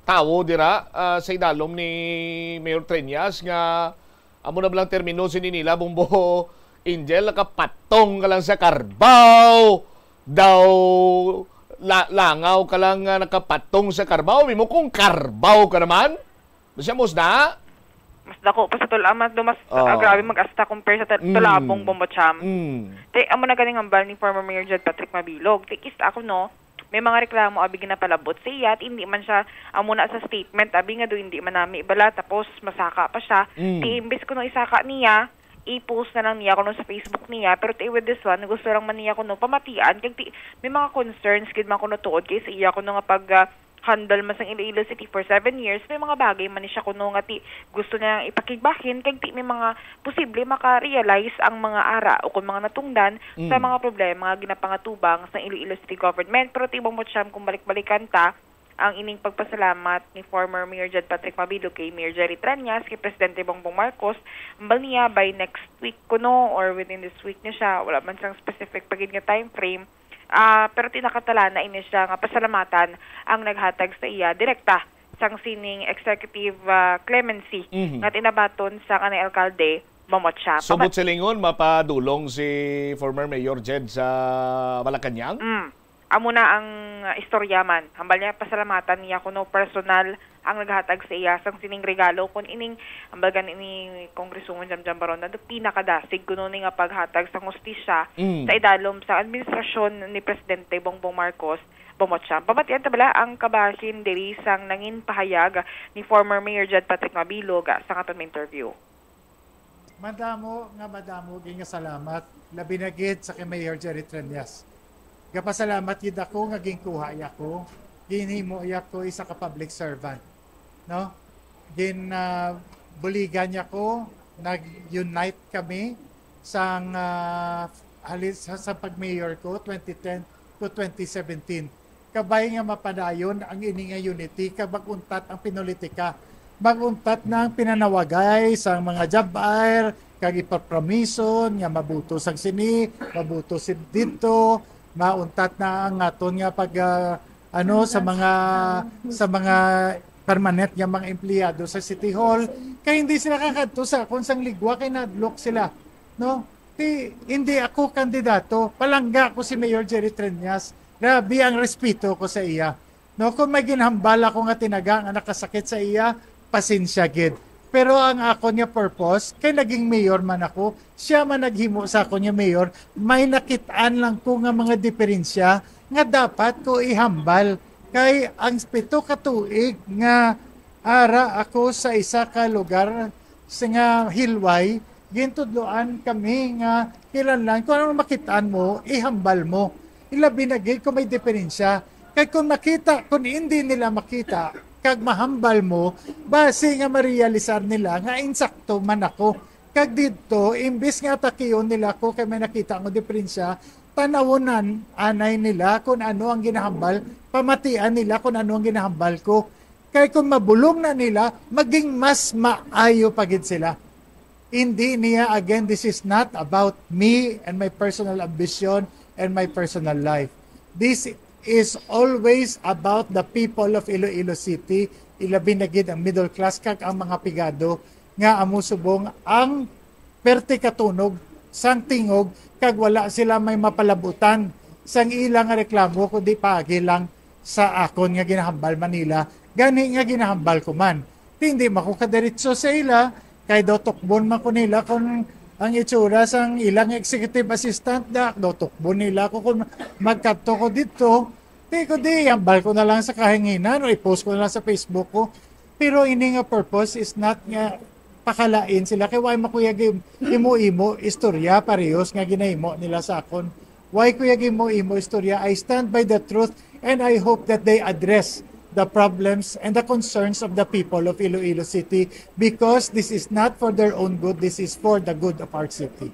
tawo dira ah, sa idalom ni Mayor Treñas nga amo na bala ang termino sini nila, Bumbo Angel, nakapatong ka lang sa karbaw daw la- langaw ka lang nga nakapatong sa karbaw, mimo kung karbaw ka naman. Siya mo na? Mas dako pa sa Tulamas do mas Oh. ah, grabe mag-asta compare sa Tal- Mm. Tulabong Bambocham. Mm. Te, amo na ganing hambal ni former Mayor Jed Patrick Mabilog. Te, kis ako no, may mga reklamo abi ginapalabot sa iya, at hindi man siya amo na sa statement abi nga do hindi man nami bala tapos masaka pa siya. Mm. Ti imbes kuno isaka niya, i-post na lang niya kuno sa Facebook niya, pero ti with this one gusto lang man niya kuno pamatian kag ti may mga concerns gid man kuno tuod kay sa iya kuno nga pag ah, handle man sang Iloilo City for seven years, may mga bagay man ni siya kuno nga ti gusto niya ipakigbahin kag ti may mga posible maka-realize ang mga ara o kung mga natungdan sa Mm. mga problema nga ginapangatubang sa Iloilo City Government. Pero tibang mo siyam kung balik-balikan ta ang ining pagpasalamat ni former Mayor Jed Patrick Mabilog kay Mayor Jerry Treñas, kay Presidente Bongbong Marcos, ambal niya by next week kuno or within this week niya siya, wala man sang specific pa gid nga time frame. Ah, pero tinakatala na ini siya nga pasalamatan ang naghatag sa iya direkta sang sining executive ah, clemency Mhm. nga tinabaton sa kanay alkalde Mamotsa. Subot silingon, mapadulong si former Mayor Jed sa Malacañang? Mm. Amo na ang, ah, istorya man. Hambal niya, pasalamatan niya kuno personal ang naghatag sa iya sang sining regalo, kun ining, hambal gani ni Congresswoman Jamjam Baron, na pinakadasig kuno ni nga paghatag sang hustisya Mm. sa idalom sa administrasyon ni Presidente Bongbong Marcos Bongbong Champ. Pamatian ta bala ang kabahin diri sang nangin pahayag ni former Mayor John Patrick Mabilog, ah, sa aton interview. Madamo nga madamo gid nga salamat, labi na gid sa kay Mayor Jerry Treñas. Gapasalamat gid ako nga ginkuha iya ko, ginhimo iya ko isa ka public servant, no? Gin, ah, buligan niya ko, nag-unite kami sang, ah, halis sa, sa pag-mayor ko, twenty ten to twenty seventeen. Kabay nga mapadayon ang ini nga unity kag mag-untat ang pinulitika. Mag-untat na ang pinanawagay sa mga job fair kag ipapromison nga mabuto sang sini, mabuto si dito, mauntat na ang aton nga pag, ah, ano, sa mga, sa mga permanent nga mga empleyado sa City Hall, kay hindi sila kakadto sa akon sang ligwa kay nadlok sila, no? Ti, hindi ako kandidato, palangga ko si Mayor Jerry Treñas. Grabe ang respeto ko sa iya. No, kung may ginhambal ako nga tinaga nga nakasakit sa iya, pasensya gid. Pero ang akon nga purpose, kay naging mayor man ako, siya man naghimo sa akon nga mayor, may nakit-an lang ko nga mga diferensya nga dapat ko ihambal. Kay ang pito ka tuig nga ara ako sa isa ka lugar sa nga hilway, gintudloan kami nga kinahanglan kung ano makit-an mo, ihambal mo. Ilabi na gid kung may diferensya. Kay kung makita, kung hindi nila makita, kag mahambal mo, basi nga marealisar nila nga insakto man ako. Kag didto, imbis nga atakion nila ko kay may nakita ko diferensya, tanawon anay nila kung ano ang ginahambal, pamatian nila kung ano ang ginahambal ko. Kay kung mabulong na nila, maging mas maayo pa gid sila. Hindi niya, again, this is not about me and my personal ambition and my personal life. This is always about the people of Iloilo City, ilabi na gid ang middle class kag ang mga pigado nga amo subong ang perti katunog sang tingog kag wala sila may mapalabutan sang ila nga reklamo kundi paagi lang sa akon nga ginahambal man nila, gani nga ginahambal ko man. Ti hindi man ko kadiretso sa ila, kay daw tukbon man ko nila kung ang itsura sang ilang executive assistant, da, daw tukbon nila ko kung magkadto ko didto. Ti kundi ihambal ko na lang sa kahanginan o i-post ko na lang sa Facebook ko. Pero ini nga purpose is not nga pakalain sila kay why makuya imo-imo istorya parehos nga ginahimo nila sa akon. Why kuya imo-imo istorya? I stand by the truth and I hope that they address the problems and the concerns of the people of Iloilo City because this is not for their own good, this is for the good of our city.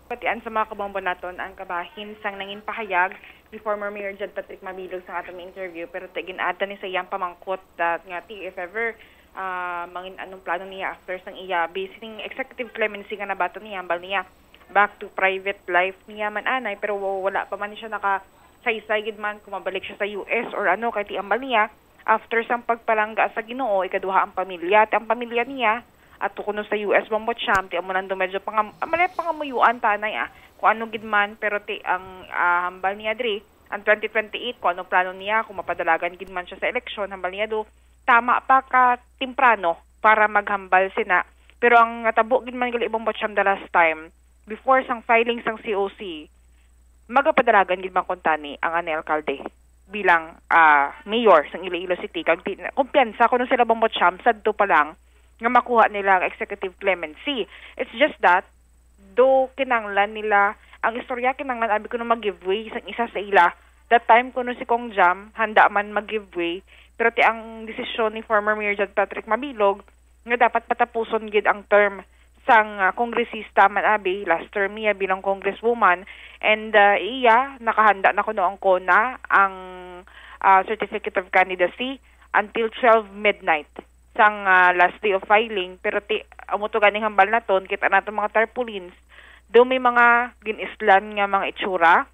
Patian sa mga kabombo naton ang kabahin sang nangin pahayag ni former Mayor John Patrick Mabilog sa atong interview, pero ti gin-add ta ni sa iyang pamangkot that nga ti if ever, ah, mangin anong plano niya after sang iya busy ning executive clemency nga nabaton niya, hambal niya back to private life niya man anay, pero wa-, wala pa man siya nakasaysay gid man kung mabalik siya sa U S or ano, kay ti hambal niya after sang pagpalangga sa Ginoo, ikaduha ang pamilya. Ti ang pamilya niya, ato kuno sa U S, Bongbong Champ, ti amo lang do medyo pangam-, ah, malay pangamuyuan tanay, ah, kung ano gid man, pero ti ang, ah, hambal niya diri, ang twenty twenty-eight, kung ano plano niya, kung mapadalagan gid man siya sa eleksyon, hambal niya do, tama pa ka temprano para maghambal sina. Pero ang natabo gid man gali, Bongbong Champ, the last time, before sang filing sang C O C, magapadalagan gid man kuntani ang anay alkalde bilang, ah, mayor sang Iloilo City, kag di na, kumpiyansa kuno sila, Bongbong Champ, sadto pa lang nga makuha nila ang executive clemency. It's just that, do kinanglan nila ang istorya, kinanglan abi kuno mag-give way sang isa sa ila. That time kuno si Cong Jam handa man mag-give way, pero ti ang desisyon ni former Mayor John Patrick Mabilog nga dapat patapuson gid ang term sang, ah, kongresista man abi, last term niya bilang congresswoman, and, ah, iya nakahanda na kuno ang CONA, ang, ah, certificate of candidacy until twelve midnight sang, ah, last day of filing, pero ti amo to ganing hambal naton, kita naton mga tarpaulins, do may mga gin-islan nga mga itsura,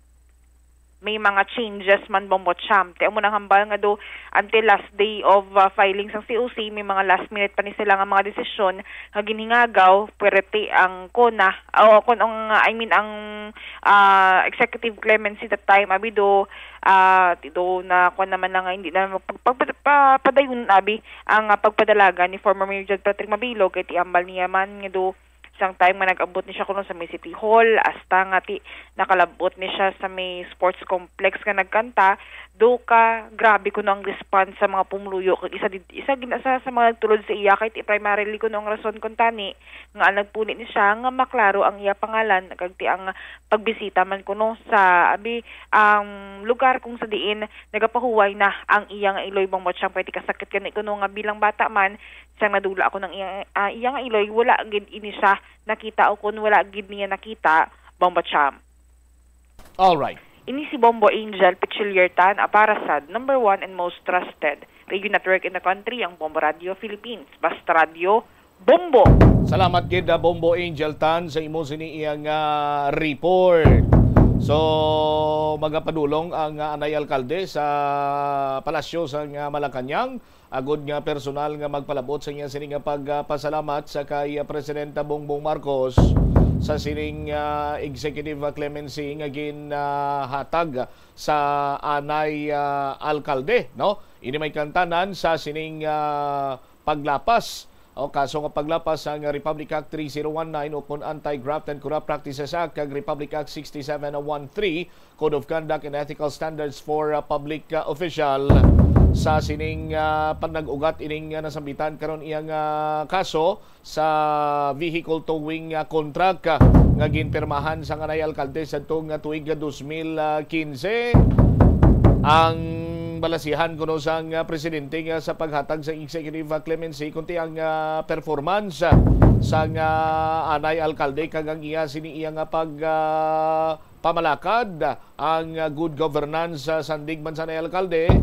may mga changes man, Bombo Champ. Ti amo nang hambal nga do until last day of, ah, filing sang C O C, may mga last minute pa ni sila nga mga desisyon nga ginhingagaw, pwerti ang kona, o kon ang, ah, I mean, ang, ah, executive clemency that time, abi do, ah, ti do na, kwan naman na nga, hindi na pag-, pag-, pa-, padayon, abi, ang, ah, pagpadalagan ni former Mayor Jed Patrick Mabilog, kay ti hambal niya man nga do sang time nga nag-abot ni siya kuno sa may City Hall, hasta nga ti nakalabot ni siya sa may sports complex nga nagkanta, do ka grabe kuno ang response sa mga pumuluyo, kag isa did-, isa gid sa, sa mga nagtulod sa iya, kay ti primarily kuno ang rason kuntani nga nagpuli ni siya nga maklaro ang iya pangalan, kag ti ang pagbisita man kuno sa, abi, ang lugar kung sa diin nagapahuway na ang iya nga iloy, Bombo Champ, kay ti kasakit gani kuno nga bilang bata man, sang nadula ako ng iya, ah, iya nga iloy, wala gid ini siya nakita, o kun wala gid niya nakita, Bombo Champ. All right. Ini si Bombo Angel Pichiliertan, a para sa number one and most trusted radio network in the country, ang Bombo Radio Philippines. Basta Radio, Bombo! Salamat gid, ah, Bombo Angel Tan, sa imo sini iyang, ah, report. So, magapadulong ang, ah, anay alkalde sa palasyo sa, ah, Malacañang. Agod nga personal nga magpalabot sa iya sini nga pagpasalamat sa kay, ah, Presidenta Bongbong Marcos sa sining, ah, executive, ah, clemency nga ginhatag sa anay, ah, alkalde, no? Ini may kantanan sa sining, ah, paglapas o kaso nga paglapas sang Republic Act three zero one nine o kon Anti-Graft and Corrupt Practices Act kag Republic Act sixty-seven one three, Code of Conduct and Ethical Standards for, uh, Public, uh, Official. Sa sining, uh, panag-ugat ining, uh, nasambitan karon iyang, uh, kaso sa vehicle towing, uh, contract, uh, nga ginpirmahan sa anay alkalde sa tuong, uh, tuig, uh, dos mil quince. Ang balasihan kuno sang, uh, presidente nga sa paghatag sa executive, uh, clemency, kundi ang, uh, performance, uh, sang, uh, anay alkalde kag ang iya sini iya nga pag, uh, pamalakad ang, ah, good governance, ah, sandig man sa anay alkalde.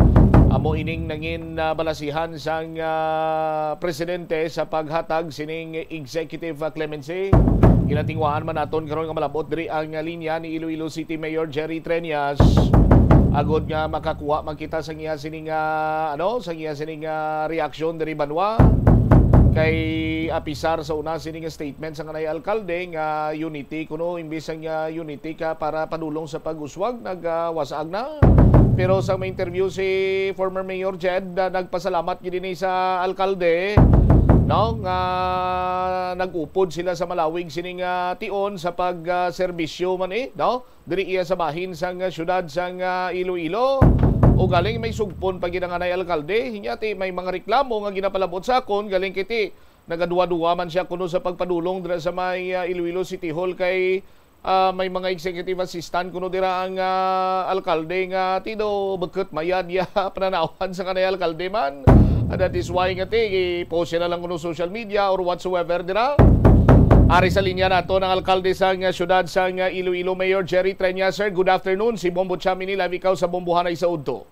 Amo ining nangin, ah, balasihan sang, ah, presidente sa paghatag sining executive, ah, clemency. Ginatingwaan man naton karon nga malabot diri ang, ah, linya ni Iloilo City Mayor Jerry Treñas. Agod nga makakuha man kita sa iya sining, ah, ano, sa iya sining, ah, reaksyon diri banwa. Kay apisar sa una sining statement sang anay alkalde nga unity kuno, imbis nga unity ka para padulong sa pag-uswag, nagawasag na. Pero sa may interview si former Mayor Jed, ah, nagpasalamat gid ini sa alkalde, no, nga nag-upod sila sa malawig sini nga tion sa pag, ah, serbisyo man, eh, no, diri iya sa bahin sang, ah, siyudad sang, ah, Iloilo. O galing may sugpon pa gid ang anay alkalde, hinya ti may mga reklamo nga ginapalabot sa akon, galing kiti nagaduwa-duwa man siya kuno sa pagpadulong dira sa may, ah, Iloilo City Hall kay, ah, may mga executive assistant kuno dira ang, ah, alkalde nga ti do bukut mayad ya pananawan sa kanay alkalde man. Ah, that is why nga ti i-post siya na lang kuno social media or whatsoever dira. Ari sa linya nato ang alkalde sang, ah, siyudad sang, ah, Iloilo, Mayor Jerry Treñas. Sir, good afternoon. Si Bombo Cham ini, live ikaw sa Bombohanay sa Udto.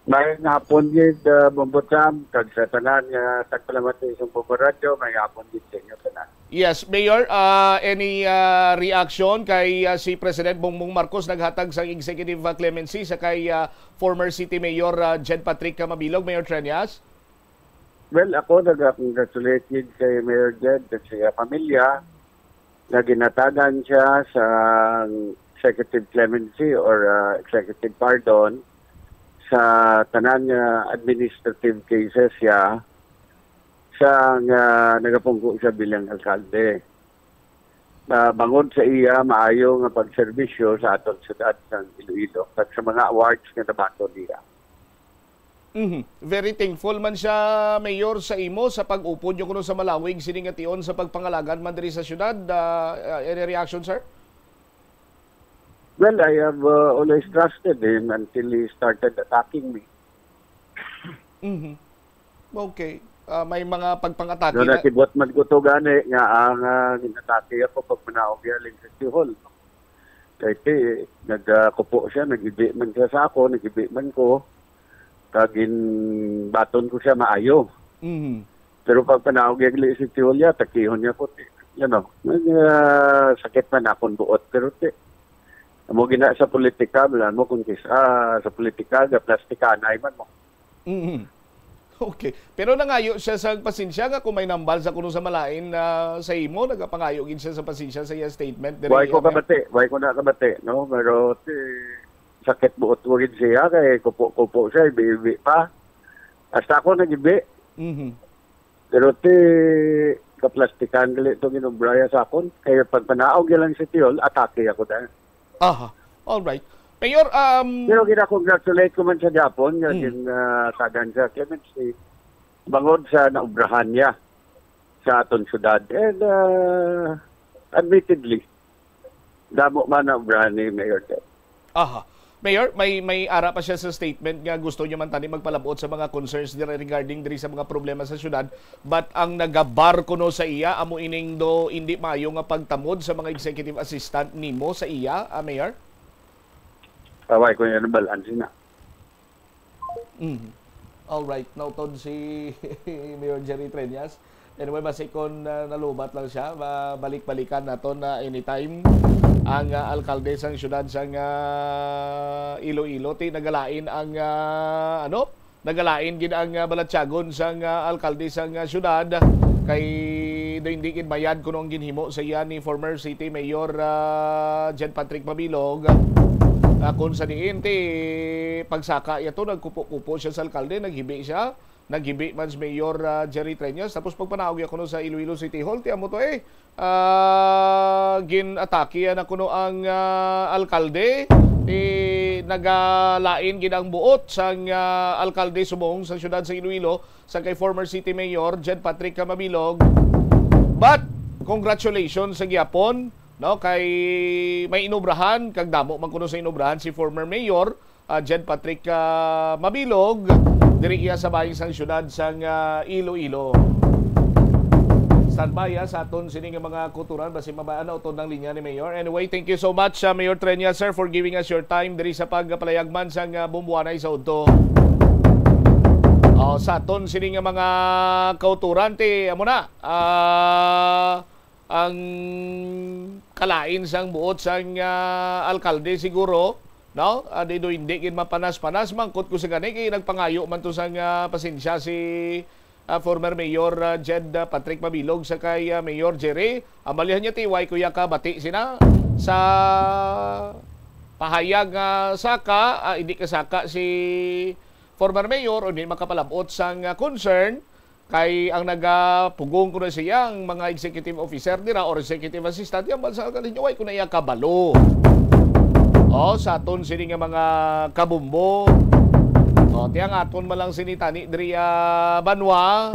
Maayong hapon gid, ah, Bombo Cham, kag sa tanan nga tagpalamat sa isang Bombo Radyo, maayong hapon gid sa inyo tanan. Yes, Mayor, ah, any, ah, reaction kay, ah, si President Bongbong Marcos naghatag sang executive, ah, clemency sa kay, ah, former City Mayor, ah, Jed Patrick Mabilog, Mayor Treñas? Well, ako nag-congratulate gid kay Mayor Jed at sa iya pamilya nga ginatagan siya sa executive clemency or, ah, executive pardon sa tanan nga administrative cases siya sa nga nagapungko siya bilang alkalde. Ah, bangod sa iya maayo nga pagserbisyo sa aton syudad sa Iloilo kag sa mga awards nga nabaton niya. Mhm. Very thankful man siya, Mayor, sa imo sa pag-upod niyo kuno sa malawig sini nga tion sa pagpangalagan man diri sa syudad. Ah, ah, any reaction, sir? Well, I have uh, always trusted him until he started attacking me. Mhm. Okay. Ah, may mga pagpangatake Doon na. Nakibot man ko to gani nga ang ah, ginatake ako pag manaog galing sa City Hall. Kay ti, nagkupo siya, nagibi man siya sa ako, nagibi man ko. Kag ginbaton ko siya maayo. Mhm. Pero pag panaog niya gali si Julia, takihon niya ko, ti, you know, nag, ah, sakit man akong buot. Pero ti, Amo gina sa politika, wala mo kung kis-, ah, sa politika, ga plastikanay man mo. Mm. Okay. Pero nangayo siya sa pasensya nga kung may nambal sa kuno sa malain na sa imo, nagapangayo gid siya sa pasensya sa iya statement diri, Why ko Mayor? Kabati? Why ko na kabati, no? Pero ti, sakit buot ko gid siya, kay kupo-kupo siya, ibi-ibi pa. Hasta ako nagibi. Mhm. Pero ti, kaplastikan gali to ginubraya sa akon. Kaya pagpanaog niya lang si Tiyol, atake ako dahil. Aha. All right. Mayor, um, Pero gina-congratulate ko man sa Japon, nga Mm. gin, ah, tagan sa clemency. Bangod sa naubrahan niya sa aton syudad. And, ah, admittedly, damo man naubrahan ni Mayor Ted. Aha. Mayor, may, may ara pa siya sa statement nga gusto niya man tani magpalabot sa mga concerns dira regarding diri sa mga problema sa syudad. But ang nagabar kuno sa iya, amo ining do hindi maayo nga pagtamod sa mga executive assistant nimo sa iya, ah, Mayor? Tawag ko yan, balance na. Mm. All right, nautod si Mayor Jerry Treñas. Anyway, basi kon, ah, nalubat lang siya, ma-, balik-balikan naton na anytime ang, ah, alkalde sang siyudad sang, ah, Iloilo. Ti nagalain ang, ah, ano? Nagalain gid ang, ah, balatyagon sang, ah, alkalde sang, ah, siyudad kay do hindi gid mayad kuno ang ginhimo sa iya ni former city mayor, ah, Jed Patrick Mabilog. Ah, kung sa diin ti pagsaka yato, nagkupo-kupo siya sa alkalde, naghibi siya. Naghibi man si Mayor, ah, Jerry Treñas. Tapos pagpanaog niya kuno sa Iloilo City Hall, ti amo to eh, ah, gin-atake na kuno ang, ah, alkalde. Eh, nagalain gid ang buot sang, ah, alkalde subong sa siyudad sa Iloilo, sa kay former city mayor Jed Patrick Mabilog. But congratulations sa gihapon, no, kay may inubrahan, kag damo man kuno sa inubrahan si former mayor, ah, Jed Patrick, ah, Mabilog, diri iya sa bahin sang siyudad sang, ah, Iloilo. Standby, ah, sa aton sini nga mga kuturan, basi mabaan na utod ang linya ni Mayor. Anyway, thank you so much, ah, Mayor Treñas, sir, for giving us your time diri sa pagpalayagman sang, ah, Bumbuanay sa udto. Oh, sa aton sini nga mga kauturan, ti, amo na, ah, ang kalain sang buot sang, ah, alkalde siguro, no? Ah, di do hindi gid mapanas-panas, mangkot ko sa gani, kay nagpangayo man to sang, ah, pasensya si, ah, former mayor, ah, Jed, ah, Patrick Mabilog sa kay, ah, Mayor Jerry. Ang balihan niya, ti, way kuya ka bati sina sa pahayag nga saka, ah, hindi ka saka si former mayor, o hindi makapalabot sang, ah, concern, kay ang nagapugong ko na siya, ang mga executive officer nila or executive assistant, yung bansa ka ninyo, ay, kung naiya kabalo. O, sa aton sini nga mga kabumbo. O, ti ang aton malang sinitani diri, ah, banwa,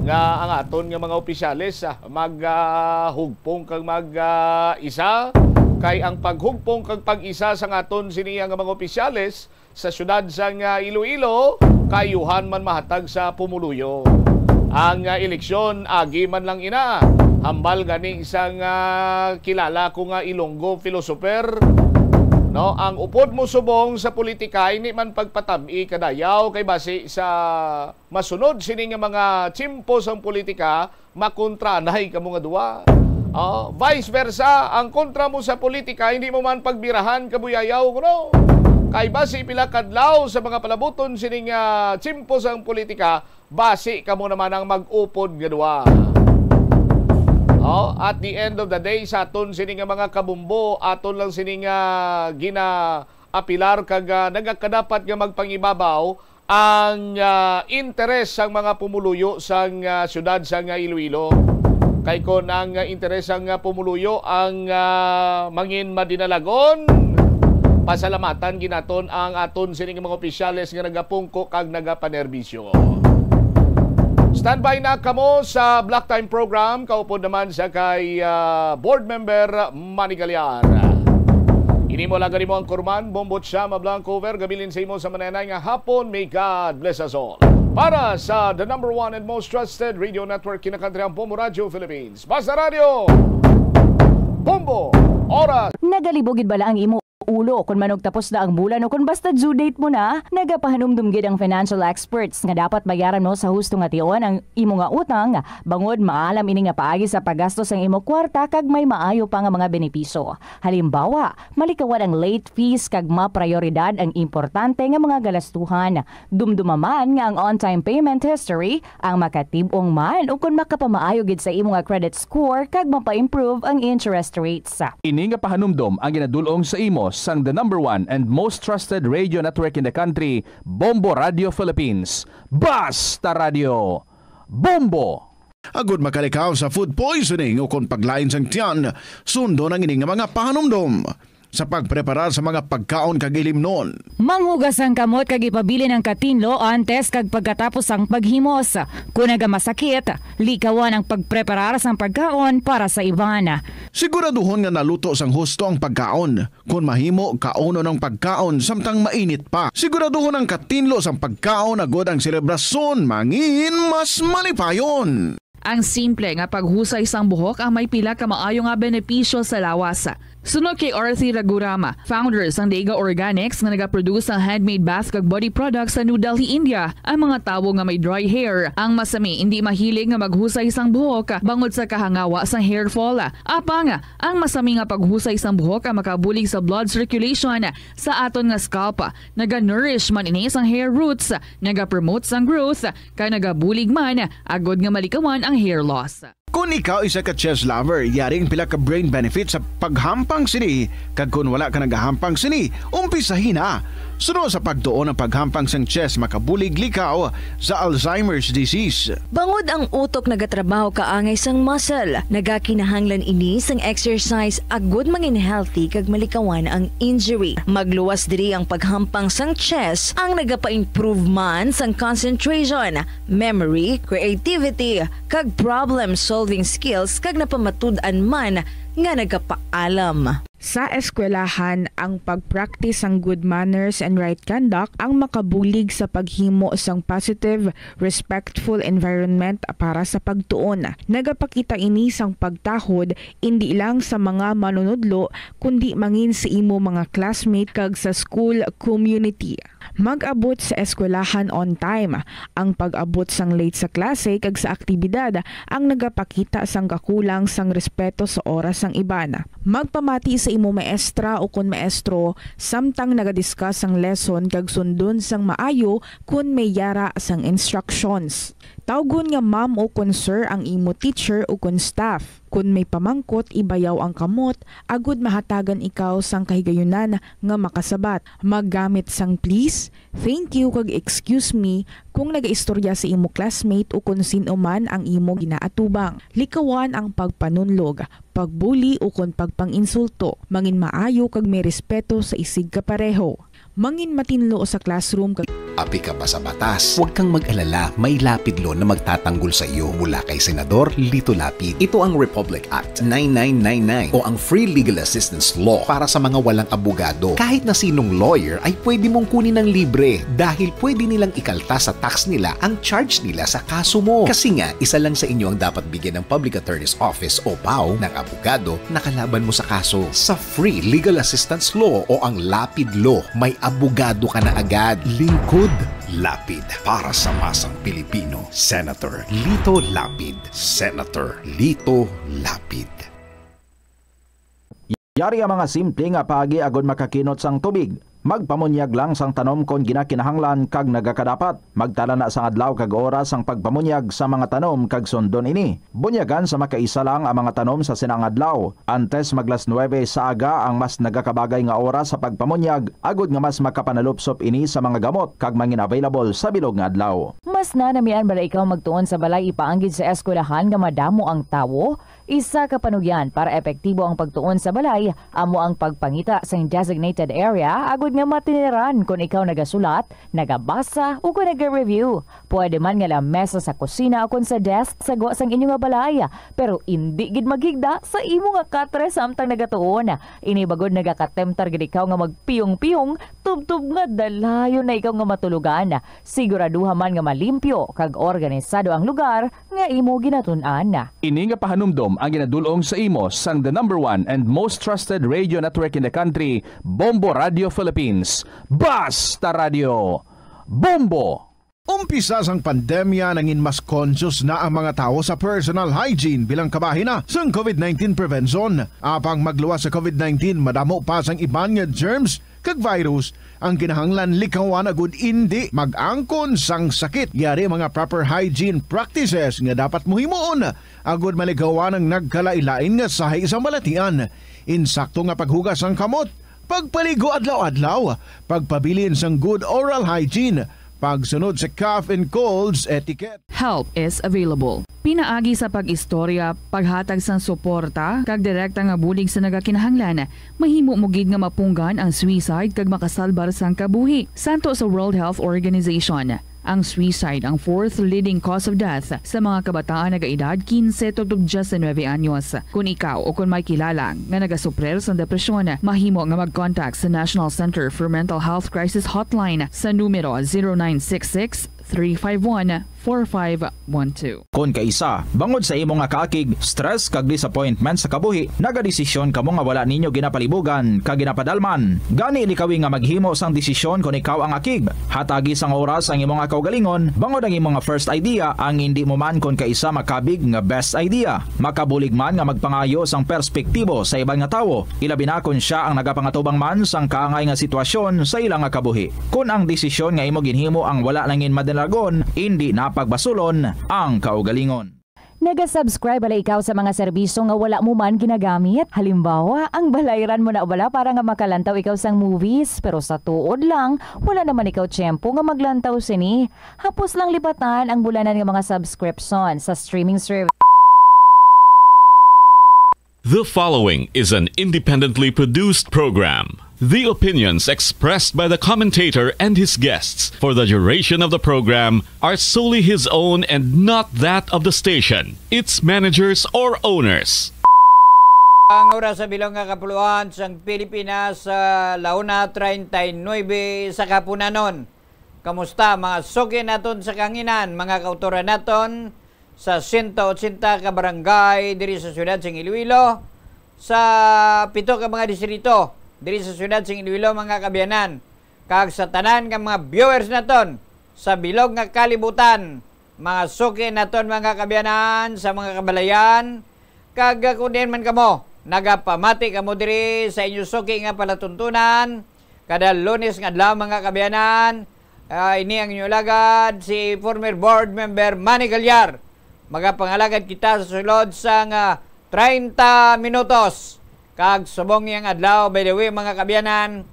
nga ang aton nga mga opisyales, ah, mag, ah, hugpong kag mag, ah, isa. Kay ang paghugpong kag pag-isa sa aton sini nga mga opisyales, sa siyudad sang, ah, Iloilo, kaayuhan man mahatag sa pumuluyo. Ang, ah, eleksyon, agi man lang ina, hambal gani sang, ah, kilala ko nga Ilonggo philosopher, no? Ang upod mo subong sa politika, hindi man pagpatab-i kadayaw kay basi sa masunod sini nga mga tiyempo sang politika, makontranay kamo nga duwa. Ah, vice versa, ang kontra mo sa politika, hindi mo man pagbirahan kabuyayaw kuno. Kay basi pila kadlaw sa mga palabuton sini nga tiyempo sang politika, basi kamo naman ang mag-upod nga duwa. Oh, at the end of the day, sa aton sini nga mga kabumbo, aton lang sini nga ginaapilar kag, ah, nagakadapat nga magpangibabaw ang, ah, interes sang mga pumuluyo sang, ah, siyudad sang, ah, Iloilo. Kay kon ang, ah, interes sang, ah, pumuluyo ang, ah, mangin madinalagon, pasalamatan ginaton ang aton sini nga mga opisyales nga nagapungko kag nagapanerbisyo. Standby na kamo sa Block Time Program, kaupod naman sa kay, ah, Board Member Manny Galyar. Ini mo lang gani mo ang kurman, Bombo Chama Blanco Over, gabilin sa imo sa mananay nga hapon. May God bless us all. Para sa the number one and most trusted radio network, Kinakantriang Bombo Radio Philippines. Basta Radio, Bombo, Oras. Nagalibog gid bala ang imo ulo kon manugtapos na ang bulan o kon basta due date mo na. Nagapahanumdom gid ang financial experts nga dapat bayaran mo sa husto nga tion ang imo nga utang, bangod maalam ini nga paagi sa paggastos sang imo kwarta kag may maayo pa nga mga benepisyo. Halimbawa, malikawan ang late fees kag maprayoridad ang importante nga mga galastuhan. Dumduma man nga ang on-time payment history ang makatib-ong man ukon makapamaayo gid sa imo nga credit score kag mapa-improve ang interest rates. Ini nga pahanumdom ang ginadul-ong sa imo sang the number one and most trusted radio network in the country, Bombo Radio Philippines. Basta Radio, Bombo! Agod makalikaw sa food poisoning ukon paglain sang tiyan, sundon ang ini nga mga pahanumdom sa pagpreparar sa mga pagkaon kag ilimnon. Manghugas ang kamot kag ipabilin ang katinlo antes kag pagkatapos sang paghimos. Kon nagamasakit, likawan ang pagpreparar sang pagkaon para sa iban. Siguraduhon nga naluto sang husto ang pagkaon. Kon mahimo, kaunon ang pagkaon samtang mainit pa. Siguraduhon ang katinlo sang pagkaon agod ang selebrasyon mangin mas malipayon. Ang simple nga paghusay sang buhok ang may pila ka maayo nga benepisyo sa lawas. Suno kay Arthi Raghuram, founder sang Dega Organics nga nagaproduce sang handmade bath kag body products sa New Delhi, India, ang mga tawo nga may dry hair ang masami indi mahilig nga maghusay sang buhok bangod sa kahangawa sang hair fall. Apang ang masami nga paghusay sang buhok ang makabulig sa blood circulation sa aton nga scalp. Naga-nourish man ini sang hair roots, nagapromote sang growth, kag nagabulig man agod nga malikawan ang hair loss. Kon ikaw isa ka chess lover, yari ang pila ka brain benefits sa paghampang sini, kag kon wala ka nagahampang sini, umpisahi na. Suno sa pagtuon, ang paghampang sang chess makabulig likaw sa Alzheimer's disease. Bangod ang utok nagatrabaho kaangay sang muscle, nagakinahanglan ini sang exercise agud mangin healthy kag malikawan ang injury. Magluwas diri ang paghampang sang chess, ang nagapa-improve man sang concentration, memory, creativity, kag problem-solving skills, kag napamatud-an man nga nagapaalam. Sa eskwelahan, ang pag-practice sang good manners and right conduct ang makabulig sa paghimo sang positive, respectful environment para sa pagtuon. Nagapakita ini sang pagtahod indi lang sa mga manunudlo, kundi mangin sa imo mga classmate kag sa school community. Mag-abot sa eskwelahan on time. Ang pag-abot sang late sa klase kag sa aktibidad ang nagapakita sang kakulang sang respeto sa oras sang iban. Magpamati sa imo maestra ukon maestro samtang nagadiscuss sang lesson kag sundon sang maayo kon may yara sang instructions. Tawgon nga ma'am ukon sir ang imo teacher ukon staff. Kon may pamangkot, ibayaw ang kamot agud mahatagan ikaw sang kahigayunan nga makasabat. Maggamit sang please, thank you, kag excuse me kung nagaistorya sa imo classmate ukon sin-o man ang imo ginaatubang. Likawan ang pagpanunlog, pagbuli, ukon pagpang-insulto. Mangin maayo kag may respeto sa isigkapareho. Mangin matinlo sa classroom kag Api ka ba sa batas? Huwag kang mag-alala, may Lapid Law na magtatanggol sa iyo mula kay Senador Lito Lapid. Ito ang Republic Act nine nine nine nine o ang Free Legal Assistance Law para sa mga walang abogado. Kahit na sinong lawyer ay pwede mong kunin ng libre dahil pwede nilang ikalta sa tax nila ang charge nila sa kaso mo. Kasi nga, isa lang sa inyo ang dapat bigyan ng Public Attorney's Office o PAO ng abogado na kalaban mo sa kaso. Sa Free Legal Assistance Law o ang Lapid Law, may abogado ka na agad. Lingkod, lapid, para sa masang Pilipino. Senator Lito Lapid. Senator Lito Lapid. Yari ang mga simple nga paagi agud makakinot sang tubig. Magpamunyag lang sang tanom kon ginakinahanglan kag nagakadapat. Magtala na sang adlaw kag oras sang pagpamunyag sa mga tanom kag sundon ini. Bunyagan sa makaisa lang ang mga tanom sa sina nga adlaw. Antes mag las nuebe sa aga ang mas nagakabagay nga oras sa pagpamunyag, agud nga mas makapanalupsop ini sa mga gamot kag mangin available sa bilog nga adlaw. Mas nanamian bala ikaw magtuon sa balay ipaanggid sa eskwelahan nga madamo ang tawo? Isa ka panugyan para epektibo ang pagtuon sa balay amo ang pagpangita sang designated area agud nga matiniran kon ikaw nagasulat, nagabasa, o kon naga-review. Pwede man nga lamesa sa kusina o kon sa desk sa gwa sang inyo nga balay, pero indi gid maghigda sa imo nga katre samtang nagatuon. Ini bagod nagakatemtar gid ikaw nga magpiyong-piyong tubtob nga dalayon na ikaw nga matulogan. Siguraduha man nga malimpyo kag organisado ang lugar nga imo ginatun-an. Ini nga pahanumdom Ang ginadul-ong sa imo sang the number one and most trusted radio network in the country, Bombo Radio Philippines. Basta Radio Bombo! Umpisa sang pandemya, nangin mas conscious na ang mga tawo sa personal hygiene bilang kabahin na sang covid nineteen prevention. Apang magluwas sa covid nineteen, madamo pa sang iban nga germs kag virus ang kinahanglan likawan agud indi mag-angkon sang sakit. Yari mga proper hygiene practices nga dapat mo himuon agud malikawan ang nagkalain-lain nga sahi sa balatian. Insakto nga paghugas sang kamot, pagpaligo adlaw-adlaw, pagpabilin sang good oral hygiene, pagsunod sa cough and colds etiquette. Help is available. Pinaagi sa pag-istorya, paghatag sang suporta, kag direkta nga bulig sa nagakinahanglan, mahimo mo gid nga mapunggan ang suicide kag makasalbar sang kabuhi. Santo sa World Health Organization, ang suicide ang fourth leading cause of death sa mga kabataan nagaedad quince tubtob disinuebe anyos. Kon ikaw o kon may kilala nga nagasuprir sang depresyon, mahimo nga mag-contact sa National Center for Mental Health Crisis Hotline sa numero zero nine six six, three five one, four five one two. Kon kaisa, bangod sa imo nga kaakig, stress kag disappointment sa kabuhi, nagadesisyon kamo nga wala ninyo ginapalibugan kag ginapadalman. Gani, likawi nga maghimo sang desisyon kon ikaw ang akig. Hatagi sang oras ang imo nga kaugalingon, bangod ang imo nga first idea ang indi mo man kon kaisa makabig nga best idea. Makabulig man nga magpangayo sang perspektibo sa iban nga tawo, ilabi na kon sia ang nagapangatubang man sang kaangay nga sitwasyon sa ila nga kabuhi. Kon ang desisyon nga imo ginhimo ang wala nangin madalagon, indi na pagbasulon ang kaugalingon. Naga-subscribe bala ikaw sa mga serbisyo nga wala mo man ginagamit? Halimbawa, ang balayran mo na bala para nga makalantaw ikaw sang movies, pero sa tuod lang, wala naman ikaw tiyempo nga maglantaw sini. Hapos lang lipatan ang bulanan nga mga subscription sa streaming service. The following is an independently produced program. The opinions expressed by the commentator and his guests for the duration of the program are solely his own and not that of the station, its managers, or owners. Ang oras sa bilog nga kapuluan sang Pilipinas, sa la una treinta y nueve sa kapunanon. Kamusta, mga suki naton sa kanginan, mga kautoran naton sa sento ochenta ka barangay diri sa siyudad sang Iloilo, sa pito ka mga distrito diri sa siyudad sang Iloilo, mga kaabyanan, kag sa tanan nga mga viewers naton sa bilog nga kalibutan, mga suki naton, mga kaabyanan, sa mga kabalayan, kag, ah, kung diin man kamo nagapamati kamo diri sa inyo suki nga palatuntunan, kada Lunes nga adlaw, mga kaabyanan, ah, ini ang inyo alagad, si former board member Manny Galyar. Magapangalagad kita sa sulod sang, ah, treinta minutos. Kag subong niyang adlaw, by the way, mga kaabyanan,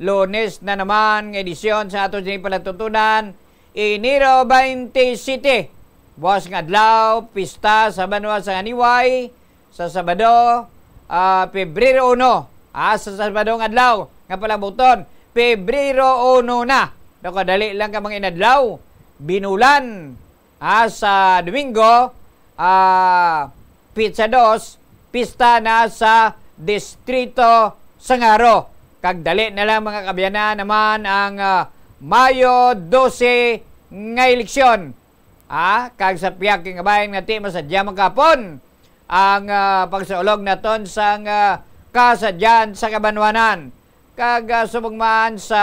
Lunes na naman nga edisyon sa aton sini palatuntunan, Enero twenty-seven. Buwas nga adlaw, pista sa banwa sang Anyway, sa Sabado, ah, Pebrero uno. Ah, sa Sabado nga adlaw, nga palabuton, Pebrero uno na. Nakadali lang ka mga inadlaw, binulan. Ah, sa Domingo, ah, Pitsa dos, pista na sa Distrito Sangaro. Kag dali na lang, mga kaabyanan, naman ang, ah, Mayo dose nga eleksyon. Ah, kag sa pihak nga bahin nga ti masadya man gihapon ang, ah, pagsaulog naton sang, ah, kasadyan sa kabanwanan. Kag, ah, subong man sa,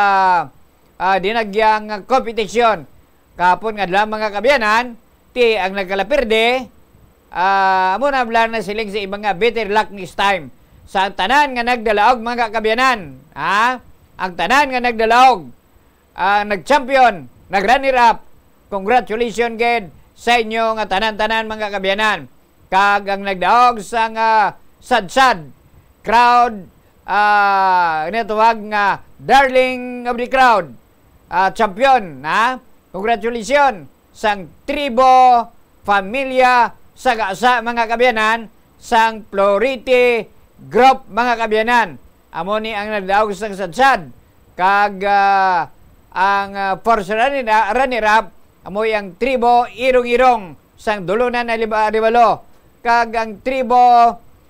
ah, dinagyang kompetisyon kahapon nga adlaw, mga kaabyanan, ti ang nagkalapirde, ah, amo na bala nasiling sa iba nga better luck next time. Sa tanan nga nagdalaog, mga kaabyanan, ha? Ang tanan nga nagdalaog, ah, nag-champion, nag-runner-up. Congratulations gid sa inyo nga tanan-tanan, mga kaabyanan. Kag ang nagdaog sang, ah, sadsad, crowd, ah, ginatawag nga darling of the crowd, ah, champion, ha? Congratulations sang tribo, pamilya, sa gasa, mga kaabyanan, sang Florete Group, mga kaabyanan. Amo ni ang nagdaog sang sadsad. Kag, ah, ang, ah, first runner, runner-up, amo ang tribo Irong-Irong sang Dolonan, Aliba-, Arevalo. Kag ang tribo,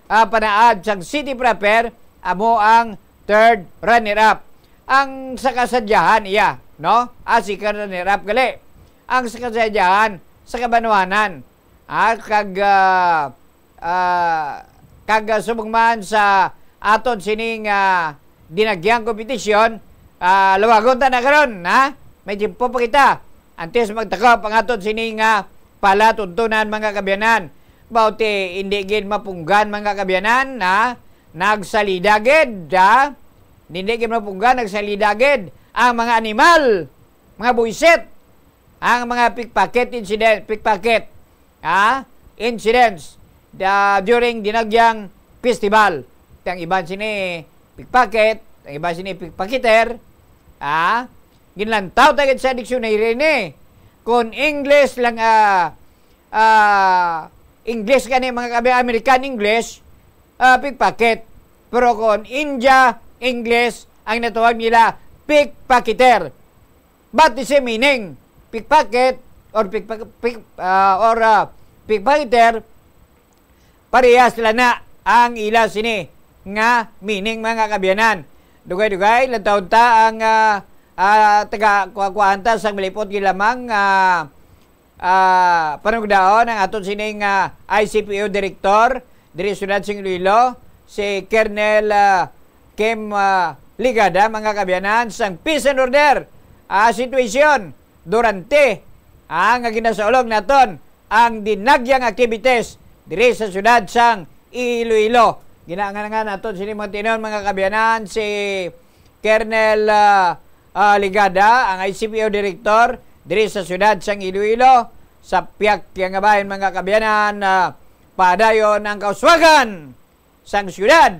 ah, Panaad sang City Proper, amo ang third runner-up. Ang sa kasadyahan, iya, no? Ah, second runner-up gali. Ang sa kasadyahan, sa kabanwanan. Ah, kag, ah, ah, kag, ah, subong man sa aton sining, ah, dinagyang kompetisyon, ah, lawagon ta na karon, ha? May tiyempo pa kita. Antes magtakop ang aton sining, ah, palatuntunan, mga kaabyanan. Bauti, hindi gid mapunggan, mga kaabyanan, ha? Nagsalida gid, ha? Hindi gid mapunggan, nagsalida gid ang mga animal, mga buwisit, ang mga pickpocket incident, pickpocket, ha? Incidents da, during Dinagyang Festival. Ang iban sini pickpocket, ang iban sini pickpocketer, ha? Ginlantaw ta gid sa dictionary ni. Kung English lang, ah, ah, English gani, mga kaabyanan, American English, ah, pickpocket. Pero kung India English, ang natawag nila pickpocketer. But the same meaning, pickpocket or pickpock-, pick, ah, or, ah, pickpocketer, parehas sila na ang ila sini nga meaning, mga kaabyanan. Dugay-dugay, lantawon ta ang, ah, ah, taga kuha-kuhaan ta sang malipot gid lamang, ah, ah, panugdaon ang aton sining, ah, I C P O director diri sa siyudad sang Iloilo, si Colonel, ah, Kim, ah, Ligada, mga kaabyanan, sang peace and order, ah, situation durante, ah, nga ginasaulog naton ang dinagyang activities diri sa siyudad sang Iloilo. Ginaangan-angan naton sini, mga tinuod, mga kaabyanan, si Colonel, ah, ah, Ligada, ang I C P O director diri sa siyudad sang Iloilo, sa pihak nga bahin, mga kaabyanan, ah, padayon ang kauswagan sang siyudad.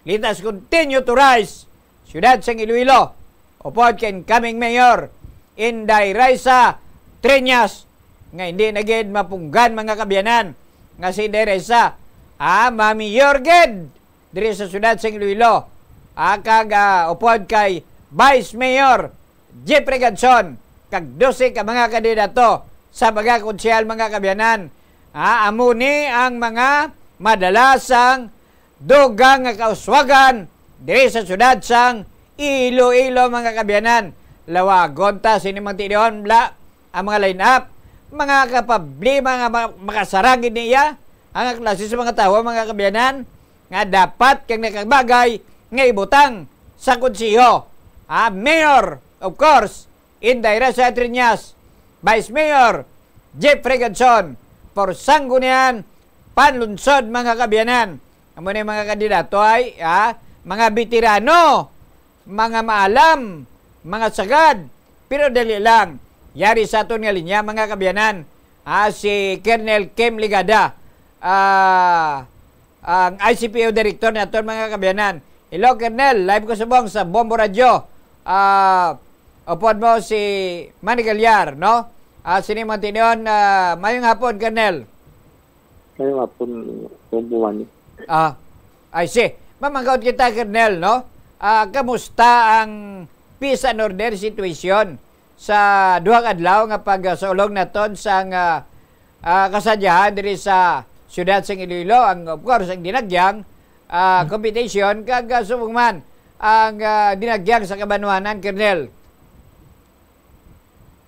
Let us continue to rise, siyudad sang Iloilo. Upod kay incoming mayor, Inday Raisa Treñas, nga hindi na gid mapunggan, mga kaabyanan, nga si Inday Raisa, ah, mamayor gid diri sa siyudad sang Iloilo. Ah, kag, ah, upod kay Vice Mayor Jeffrey Gadson, kag dose ka mga kandidato sa mga konsehal, mga kaabyanan. Ah, amo ni ang mga madala sang dugang nga kauswagan diri sa siyudad sang Iloilo, mga kaabyanan. Lawagon ta sini, mga tinuod, bla, ang mga line-up, mga kaproblema nga ma-, makasarang gid niya ang klase sa mga tawo, mga kaabyanan, nga dapat kag nakabagay nga ibutang sa konseho. Ah, Mayor, of course, Inday Raisa Treñas, Vice Mayor Jeffrey Gadson, for Sangguniang Panlungsod, mga kaabyanan. Amo ni mga kandidato ay, ah, mga veterano, mga maalam, mga sagad, pero dali lang. Yari sa aton nga linya, mga kaabyanan, ah, si Colonel Kim Ligada, ah, ang I C P O director naton, mga kaabyanan. Hello, Colonel. Live ko subong sa Bombo Radio. Ah, upod mo si Manny Gallar, no? Ah, sini, mga tinuod, ah, mayong hapon, Colonel. Mayong hapon, Bombo Manny. Ah, I see. Mamangkot kita, Colonel, no? Ah, kamusta ang peace and order situation sa duha ka adlaw nga pagsaulog naton sang, ah, ah, kasadyahan diri sa siyudad sang Iloilo, ang, of course, ang dinagyang, ah, competition, kag, ah, subong man ang, ah, dinagyang sa kabanwanan, Colonel?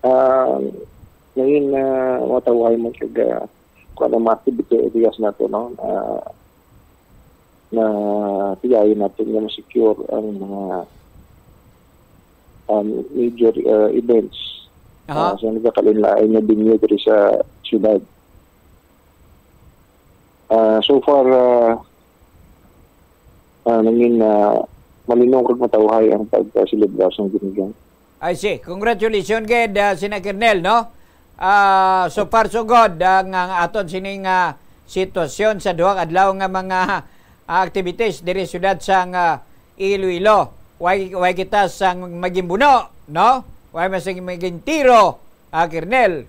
Ah, ngayon, ah, matawhay man kag, ah, kuwan ang mga activity areas nato, no? Ah, na tiyayon natin nga ma-secure ang mga, um, major, uh, events, Aha. uh, sa nagkakalain-lain nga venue diri sa syudad. Uh, so far, uh, uh, nangin, uh, malinong kag matawhay ang pagselebra sang Dinagyang. I see. Congratulations gid, ah, sina Colonel, no? Ah, so far so good ang, ang aton sining, ah, sitwasyon sa duha ka adlaw nga mga, ah, activities diri siyudad sang, ah, Iloilo. Way, way kita sang maging buno, no? Way masing maging tiro, ah, Colonel.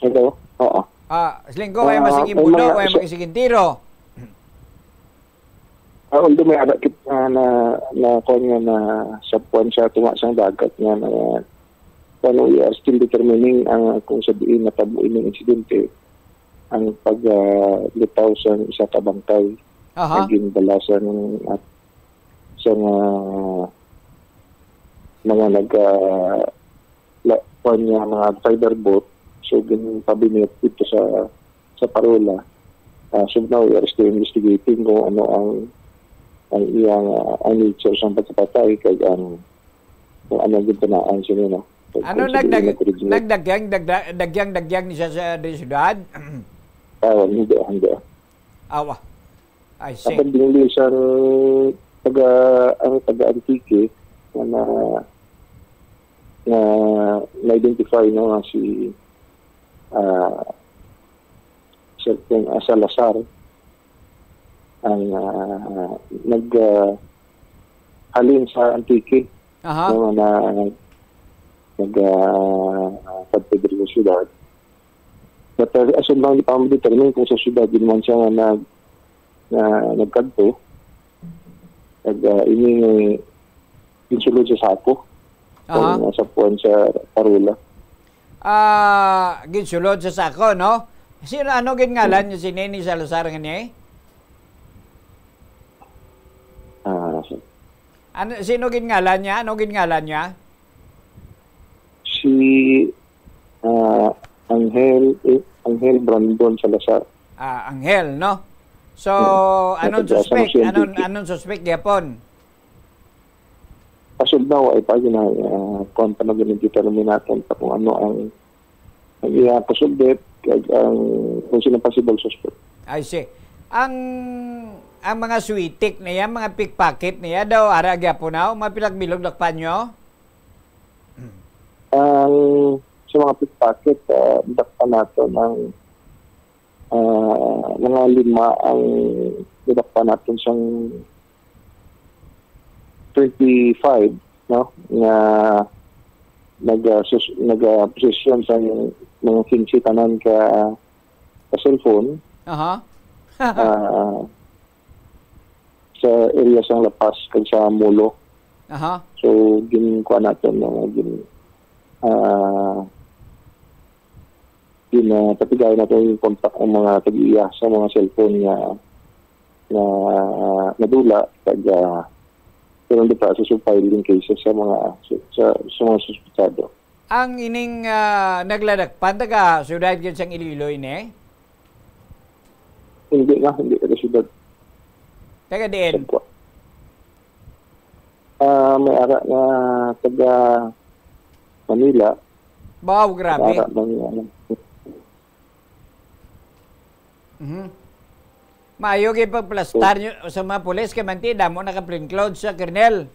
Hello? Oo. Ah, siling ko, way Ah, masing may buno, mga way sa- masing tiro. Ah, although may ara kita na, na, kuwan nga na sa puwan sa tunga sang dagat nga na, kuwan, we are still determining ang kung sa diin natabo ining insidente, ang pag, ah, litaw sa isa ka bangkay Aha. na ginbala sang, at, sang, ah, mga nag, ah, la-, kuwan nga mga fiber boat. So, ginpabinit dito sa sa parola. Ah, so now, we are still investigating kung ano ang, ang iyang, ah, ang nature sang pagkapatay kag ang, kung ano ang gintunaan siya, no? Kung, Ano kung sige, nagdag-, nag-originate. nagdagyang, dagda-, dagyang, dagyang ni siya sa, sa syudad? Ah, hindi, hindi. Awa. I see. Ang pagdili sa taga, ang taga Antique na, na, na-identify, no, nga si, ah, Sir Ken, ah, Salazar ang, ah, nag, ah, halin sa Antique, Aha. no, na nag, ah, kadto diri sa syudad. But, ah, as of now, di pa man determine kung sa syudad din man siya nga nag-, na nagkadto. Nag, ah, ini ginsulod sa sako. Aha. Kung nasa puan sa parola. Ah, ginsulod sa sako, no? Sino, ano gid ngalan niya si Nene Salazar nga ni? Ah, si Ano, sino gid ngalan niya? Ano gid ngalan niya? Si, ah, Angel, eh, Angel Brandon Salazar. Ah, Angel, no? So, Hmm. anong Nasa suspect? San Jose Anong, Antique. anong suspect gyapon? As of now, ay pa gina-, ah, kuwan pa na gina-determine natin pa kung ano ang, ang iya kasulbit, kag ang, kung sino ang possible suspect. I see. Ang, ang mga switik niya, mga pickpocket niya, daw, ara gyapon na, mga pinagbilog dakpan nyo? Ang, sa mga pickpocket, ah, dakpan naton ang, ah, mga lima ang nadakpan naton sang twenty-five, no, nga nag, ah, sus-, nag, ah, posesyon sa mga kinse tanan ka, ka cellphone, Aha. ah, sa area sang La Paz kag sa Molo. Aha. So, ginkuha naton, no, gin, ah, Yun, ah, patigayon nato yung contact ang mga tag-iya sa mga cellphone nga, nga nadula, kag, ah, pero in the process of filing cases sa mga, sa, sa, sa mga suspetsado. Ang ining, ah, nagladakpan, taga siyudad gyud sang Iloilo ini? Hindi na, hindi taga siyudad. Taga diin? Sagwa. Ah, may ara nga taga Manila. Wow, grabe. May ara lang nga, ano. Mhm. Maayo gyud pagplastar So, nyo sa mga pulis kay manti damo naka plain clothes sa, Colonel.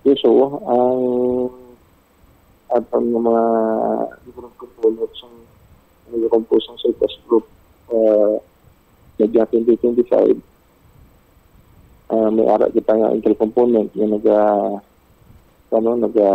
Yes, oo. Ang aton nga mga different components ang nag-compose ang Cyprus Group, ah, sa twenty twenty-five. Ah, may ara kita nga intel component nga naga, ano, naga,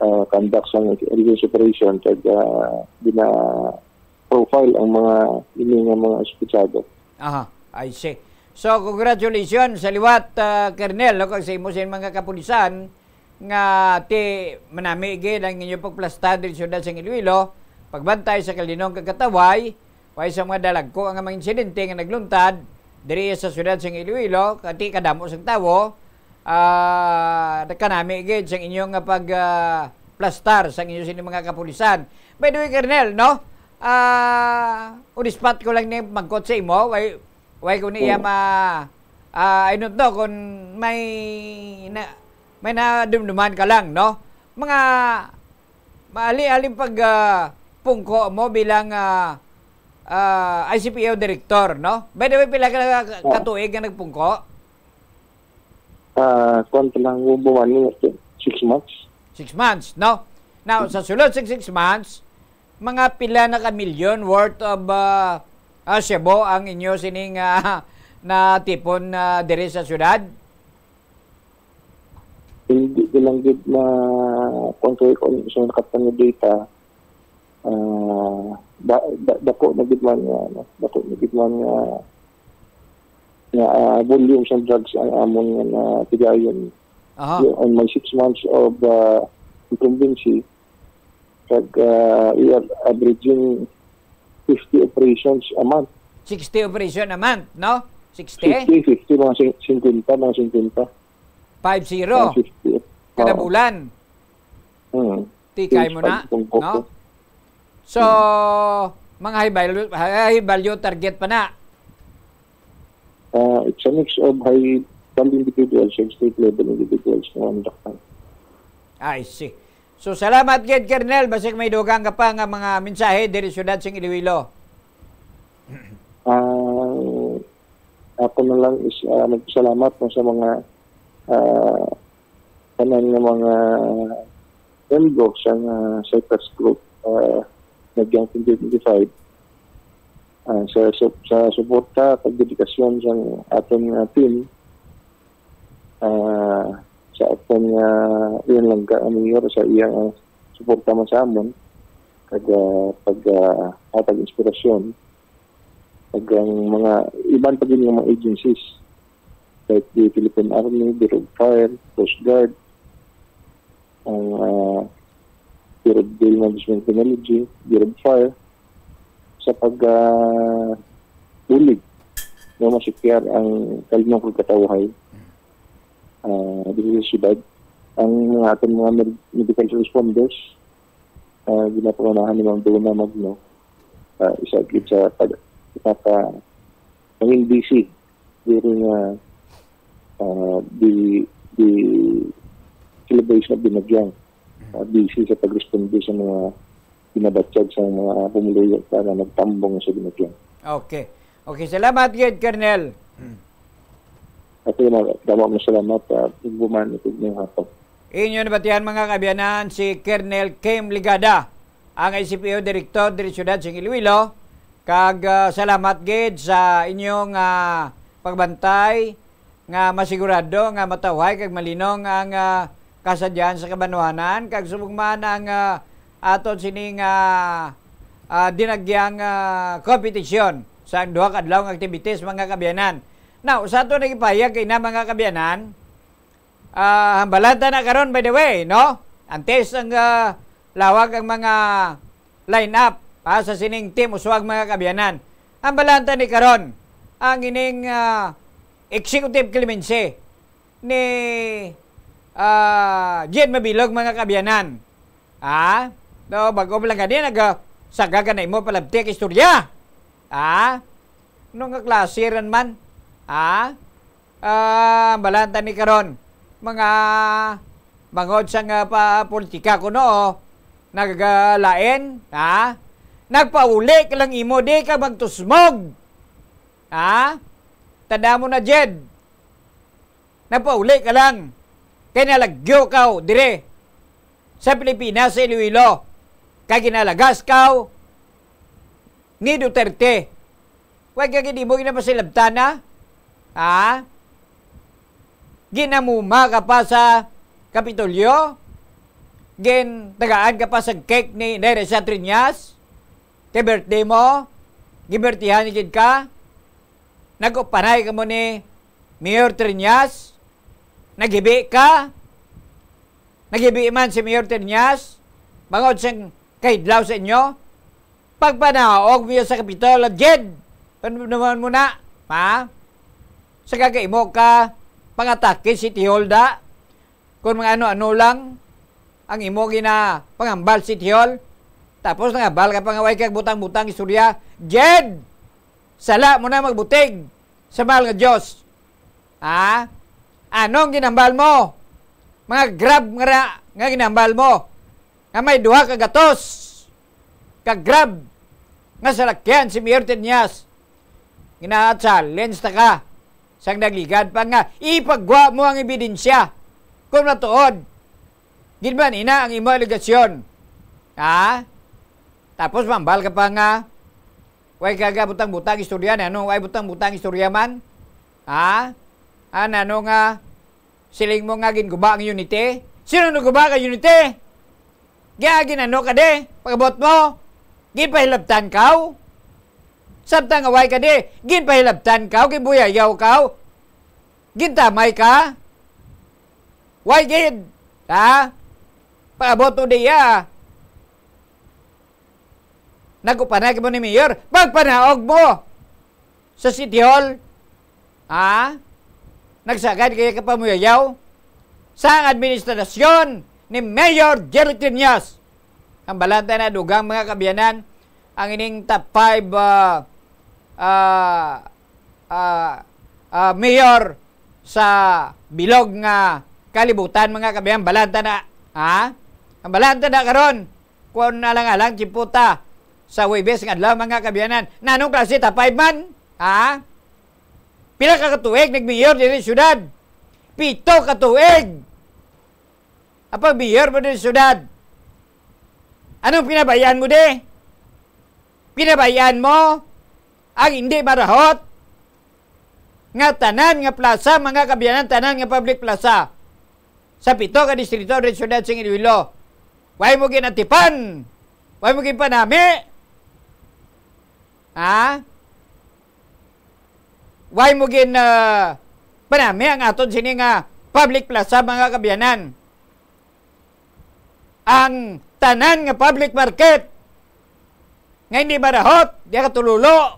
ah, conduct sa research operation kag, ah, gina-profile ang mga ini nga mga suspetsado. Aha, I see. So, congratulations sa liwat, ah, Colonel, no, kag sa imo sa mga kapulisan nga ti manami gid ang inyo pagplasta diri sa siyudad sang Iloilo, pagbantay sa kalinong kag katawhay, way sa mga dalagko nga mga insidente nga nagluntad diri sa siyudad sang Iloilo, kati kadamo sang tawo, ah, nagkanami gid sang inyo nga pag, ah, plastar sang inyo sini mga kapulisan. By the way, Colonel, no? Ah, on the spot ko lang ni mangkot sa imo, way, way ko niya Oo. ma-, ah, I don't know kung may na, may nadumduman ka lang, no? Mga maali-aling pag, ah, pungko mo bilang, ah, ah, I C P O director, no? By the way, pila ka Oo. katuig nga nagpungko? Ah, kuwan pa lang, bubuan ni, six months. Six months, no? Now, sa sulod sa six months, mga pila na ka milyon worth of, ah, ah, shabu ang inyo sining, ah, natipon, ah, diri sa syudad? Hindi ko lang gid ma-, kung, kung, kung sa nakatang nga data, ah, da-, da-, dako na gid man nga, ano, dako na gid man nga, nga, ah, volume sa drugs ang amon nga natigayon. Aha. Yeah, on my six months of, ah, incumbency, kag, ah, we are averaging fifty operations a month. Sixty operation a month, no? Sixty? Fifty, fifty, mga sing-, singkwenta, mga singkwenta. Five zero. Mga fifty. Kada Oo. bulan. Hmm. Tikay mo na, Fifty-five kung no? kuko. So, mga high value, high value target pa na. Uh, it's a mix of high value individuals and state level individuals nga ang dakpan. I see. So, salamat gid, Colonel. Basig may dugang ka pa nga mga mensahe diri siyudad sing Iloilo. Ah, ako na lang is, ah, nagpasalamat mo sa mga, ah, tanan nga mga membro sa, ah, Cyprus Group, ah, nga Young twenty twenty-five, ah, sa, sa, sa suporta kag dedikasyon sa aton nga team, ah, sa aton nga, yun lang ka, ang mayor sa iyang, ah, suporta man sa amon, kag, ah, pag, ah, hatag inspirasyon, kag ang mga iban pa gid nga mga agencies, like the Philippine Army, Bureau of Fire, Coast Guard, ang, ah, Bureau of Jail Management Technology, Bureau of Fire, sa pag, ah, bulig nga masecurear ang kalinaw kag katawhay, ah, diri sa syudad. Ang mga aton mga med-, medical responders, ah, ginapangunahan ni Ma'am Donna Magno, ah, isa gid sa pag-, pinaka nangin busy during, ah, ah, the, the celebration of the Nagyang. Ah, busy sa pagresponde sa mga binabatyag sa mga pumuluyo para nagtambong sa Dinagyang. Okay. Okay, salamat gid, Colonel. Ako na, damo nga salamat, ah, ug buman ito ng hapon. Inyo nabatian, mga kaabyanan, si Colonel Kim Ligada, ang I C P O Director diri siyudad sing Iloilo. Kag, ah, salamat gid sa inyong, ah, pagbantay nga masigurado nga matawhay kag malinong ang, ah, kasadyahan sa kabanwahanan, kag subong man ang, ah, aton sining, ah, ah, dinagyang, ah, kompetisyon sa duha ka adlaw nga activities, mga kaabyanan. Now, sa aton nagipahayag kay na, mga kaabyanan, ah, hambalan ta na karon, by the way, no? Antes ang, ah, lawag ang mga line-up, ah, sa sining Team Uswag, mga kaabyanan. Hambalan ta ni karon ang ining, ah, executive clemency ni, ah, Jed Mabilog, mga kaabyanan. Ah, no, bag-o pa lang gani, nag-, ah, saga ka na imo palabtik istorya. Ah, ano nga klase ran man? Ah, ah, hambalan ta ni karon, mga bangod sa nga pa politika kuno, nagalain, ha? Nagpauli ka lang imo, di ka magtusmog. Ha? Tanda mo na, Jed. Nagpauli ka lang. Kay nalagyo ka, o, dire sa Pilipinas, sa Iloilo. Kay ginalagas ka ni Duterte. Wa ka gid imo ginapasilabtan na? Ha? Ginamuma ka pa sa Kapitolyo? Gintagaan ka pa sa cake ni Inday Risa Triñas? Kay birthday mo? Gibirtihan gid ka? Nag-upanay ka mo ni Mayor Triñas? Naghibi ka? Naghibi man si Mayor Triñas bangod sing kahidlaw sa inyo? Pagpanaog mo sa Kapitolyo, Jed. Ano naman mo na, ha? Sa kagaimo ka pangatake si Tihol da, kung mga ano-ano lang ang imo ginapangambal si Tihol, tapos nangambal ka pa nga way kag butang-butang istorya, Jed! Sala mo na magbutig sa mahal nga Dios. Ha? Anong ginambal mo? Mga grab nga ra-, nga ginambal mo, nga may duha ka gatos ka grab nga salakyan si Mayor Triñas. Gina-challenge ta ka sang nagligad pa nga ipagwa mo ang ebidensya kung matuod gid man ina ang imo alegasyon. Ha? Tapos mambal ka pa nga way ka ga butang-butang istorya. Ano, way butang-butang istorya man? Ha? Ah, nano nga siling mo nga ginguba ang unity? Sino nagguba ka unity? Gya, ginano ka di? Pagabot mo, ginpahilabtan kaw? Samtang away ka di, ginpahilabtan kaw, ginbuyayaw kaw? Gintamay ka? Way gid, ha? Pagabot mo diya. Nag-upanay ka mo ni Mayor, pagpanaog mo sa City Hall. Ha? Nagsagad kaya ka pamuyayaw sa administrasyon ni Mayor Jerry Triñas. Ang balanta na, dugang, mga kaabyanan, ang ining top five, ah, ah, ah, ah, mayor sa bilog nga kalibutan, mga kaabyanan, balanta na, ha? Ang balanta na karon, kung alang-alang chiputa sa Huwebes nga adlaw, mga kaabyanan, nanong klase top five man? Ha? Pila ka katuig nagmayor diri sa syudad? Pito ka tuig. Ang pagmayor mo diri sa syudad, anong pinabayaan mo di? Pinabayaan mo ang hindi marahot nga tanan nga plaza, mga kaabyanan, tanan nga public plaza sa pito ka distrito diri sa syudad sing Iloilo. Way mo ginatipan, way mo ginpanami. Ha? Way mo gin, ah, panami ang aton sini nga public plaza, mga kaabyanan. Ang tanan nga public market nga hindi marahot, di ka tululo.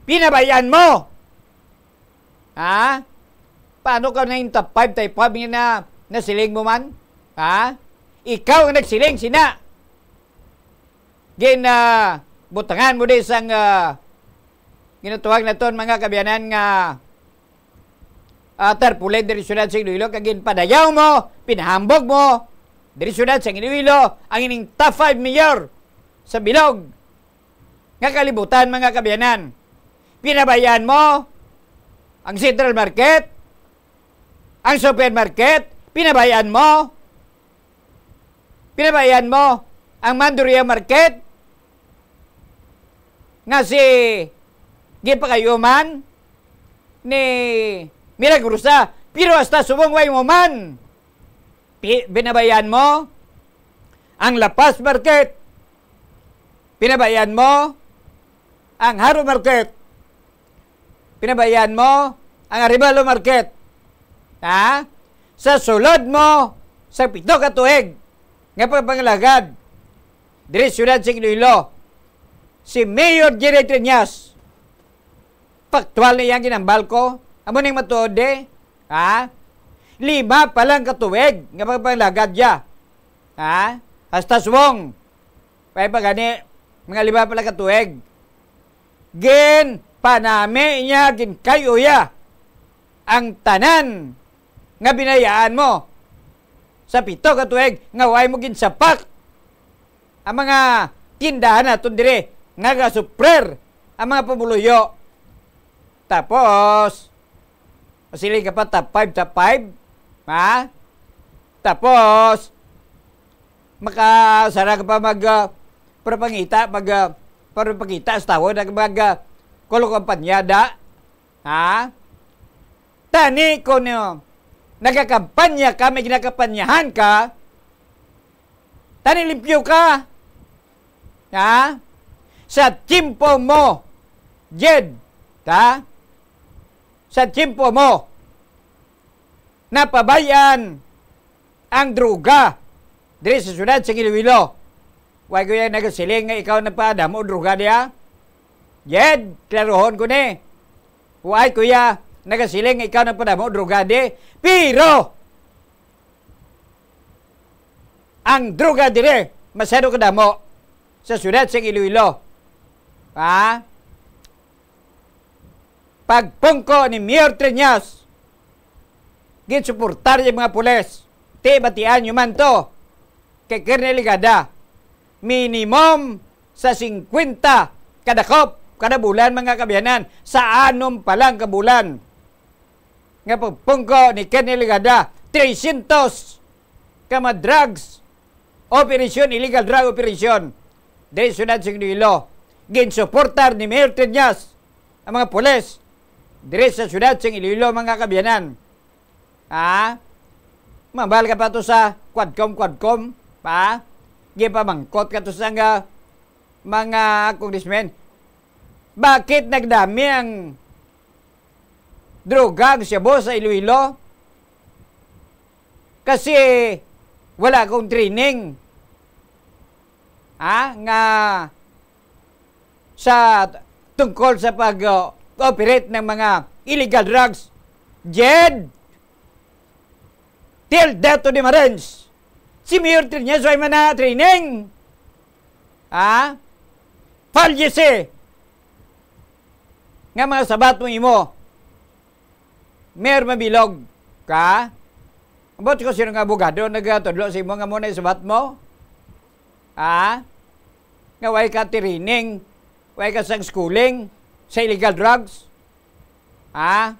Pinabayaan mo. Ha? Paano ka na yung top five, top five nga na, nasiling mo man? Ha? Ikaw ang nagsiling, sina. Gin, ah, butangan mo di sang, ah, ginatuwag naton, mga kaabyanan, nga, ah, tarpaulin diri syudad sa Iloilo, kag ginpadayaw mo, pinahambog mo diri syudad sa Iloilo ang ining top five mayor sa bilog nga kalibutan, mga kaabyanan. Pinabayaan mo ang Central Market, ang supermarket, pinabayaan mo. Pinabayaan mo ang Mandurria Market nga si gipakayuman ni Milagrosa, pero hasta subong way mo man. Pi-, pinabayaan mo ang La Paz Market. Pinabayaan mo ang Jaro Market. Pinabayaan mo ang Arevalo Market. Ha? Sa sulod mo sa pito ka tuig nga pagpangalagad diri sa syudad sa Iloilo, si Mayor Jerry Treñas, faktual na iyang ginambal ko. Amo ning matuod, eh. Ha? Lima pa lang ka tuig nga pagpangalagad niya. Ha? Hasta subong. Kaya pa gani, mga lima pa lang ka tuig. Ginpanami niya, ginkayo-iya ang tanan nga binayaan mo sa pito ka tuig nga way mo ginsapak ang mga tindahan naton diri nga gasuprer ang mga pumuluyo. Tapos, siling ka pa, top five, top five? Ha? Tapos, makasara ka pa mag, ah, propaganda, mag, ah, propaganda sa tawo, nag-, mag, ah, kulo kampanya, da? Ha? Tani, kung, ah, nagakampanya ka, may ginakampanyahan ka, tani limpyo ka. Ha? Sa tiyempo mo, Jed, ha? Sa tiyempo mo, napabayan ang droga diri sa syudad sa Iloilo. Way ko ya nagasiling nga ikaw nagpadamo droga diya. Jed, klarohon ko ni. Way ko ya nagasiling nga ikaw nagpadamo droga di. Pero, ang droga dire, masyado kadamo sa syudad sa Iloilo. Ha? Pagpungko ni Mayor Treñas, ginsuportar yung mga pulis. Ti, batian nyo man to. Kay Colonel Legarda, minimum sa singkwenta kada kop, kada bulan, mga kaabyanan, sa anom pa lang ka bulan nga pagpungko ni Colonel Legarda, trescientos ka mga drugs operation, illegal drug operation, diri sa syudad sa Iloilo. Ginsuportar ni Mayor Treñas ang mga pulis diri sa syudad sa Iloilo, mga kaabyanan. Ha? Mabal ka pa to sa Quadcom, Quadcom, pa? Gipamangkot ka to sa nga mga congressmen. Bakit nagdami ang droga, ang shabu sa Iloilo? Kasi wala akong training, ha, nga sa, tungkol sa pag, uh, operate ng mga illegal drugs. Jed, till death to the Marines. Si Mayor Trillanes, way man na training. Ha? Fallacy nga mga sabat mo imo. Mayor Mabilog ka? Ambot ko sino nga abogado nagatudlo sa imo nga mo na isabat mo? Ha? Nga way ka training, way ka sang schooling sa illegal drugs? Ha?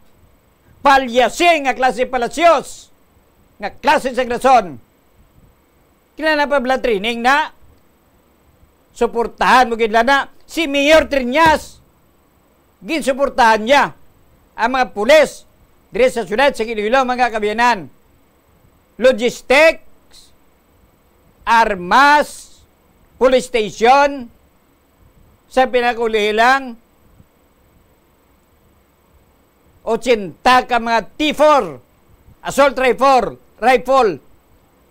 Palyasing nga klase palasyos, nga klase sang rason. Kinahanglan pa bala training na? Suportahan mo gid lang na si Mayor Trillanes. Ginsuportahan niya ang mga pulis diri sa siyudad sa Iloilo, mga kabiyanan. Logistics, armas, police station, sa pinakaulihi lang, ochenta ka mga T four, assault rifle, rifle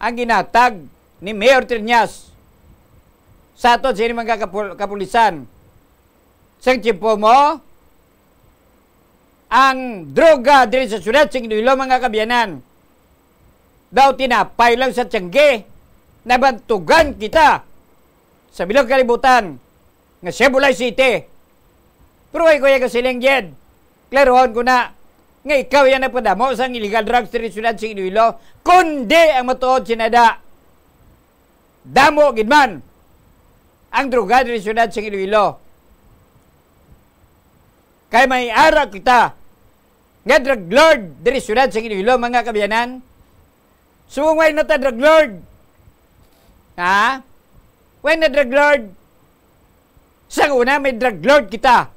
ang ginatag ni Mayor Trillanes sa aton sini mga kapul-, kapulisan. Sa tiyempo mo, ang droga diri sa siyudad sa Iloilo, mga kabiyanan, daw tinapay lang sa tiyangge, nabantugan kita sa bilog kalibutan nga Sibulay City. Pero ay ko iya kasiling, Jed. Klarohon ko na nga ikaw yan nagpadamo sang illegal drugs diri sa siyudad sa Iloilo, kundi ang matuod sinada. Damo gid man ang droga diri sa siyudad sa Iloilo. Kay may ara kita nga drug lord diri sa siyudad sa Iloilo, mga kabiyanan. Subong way na ta drug lord. Ha? Way na drug lord. Sa una, may drug lord kita.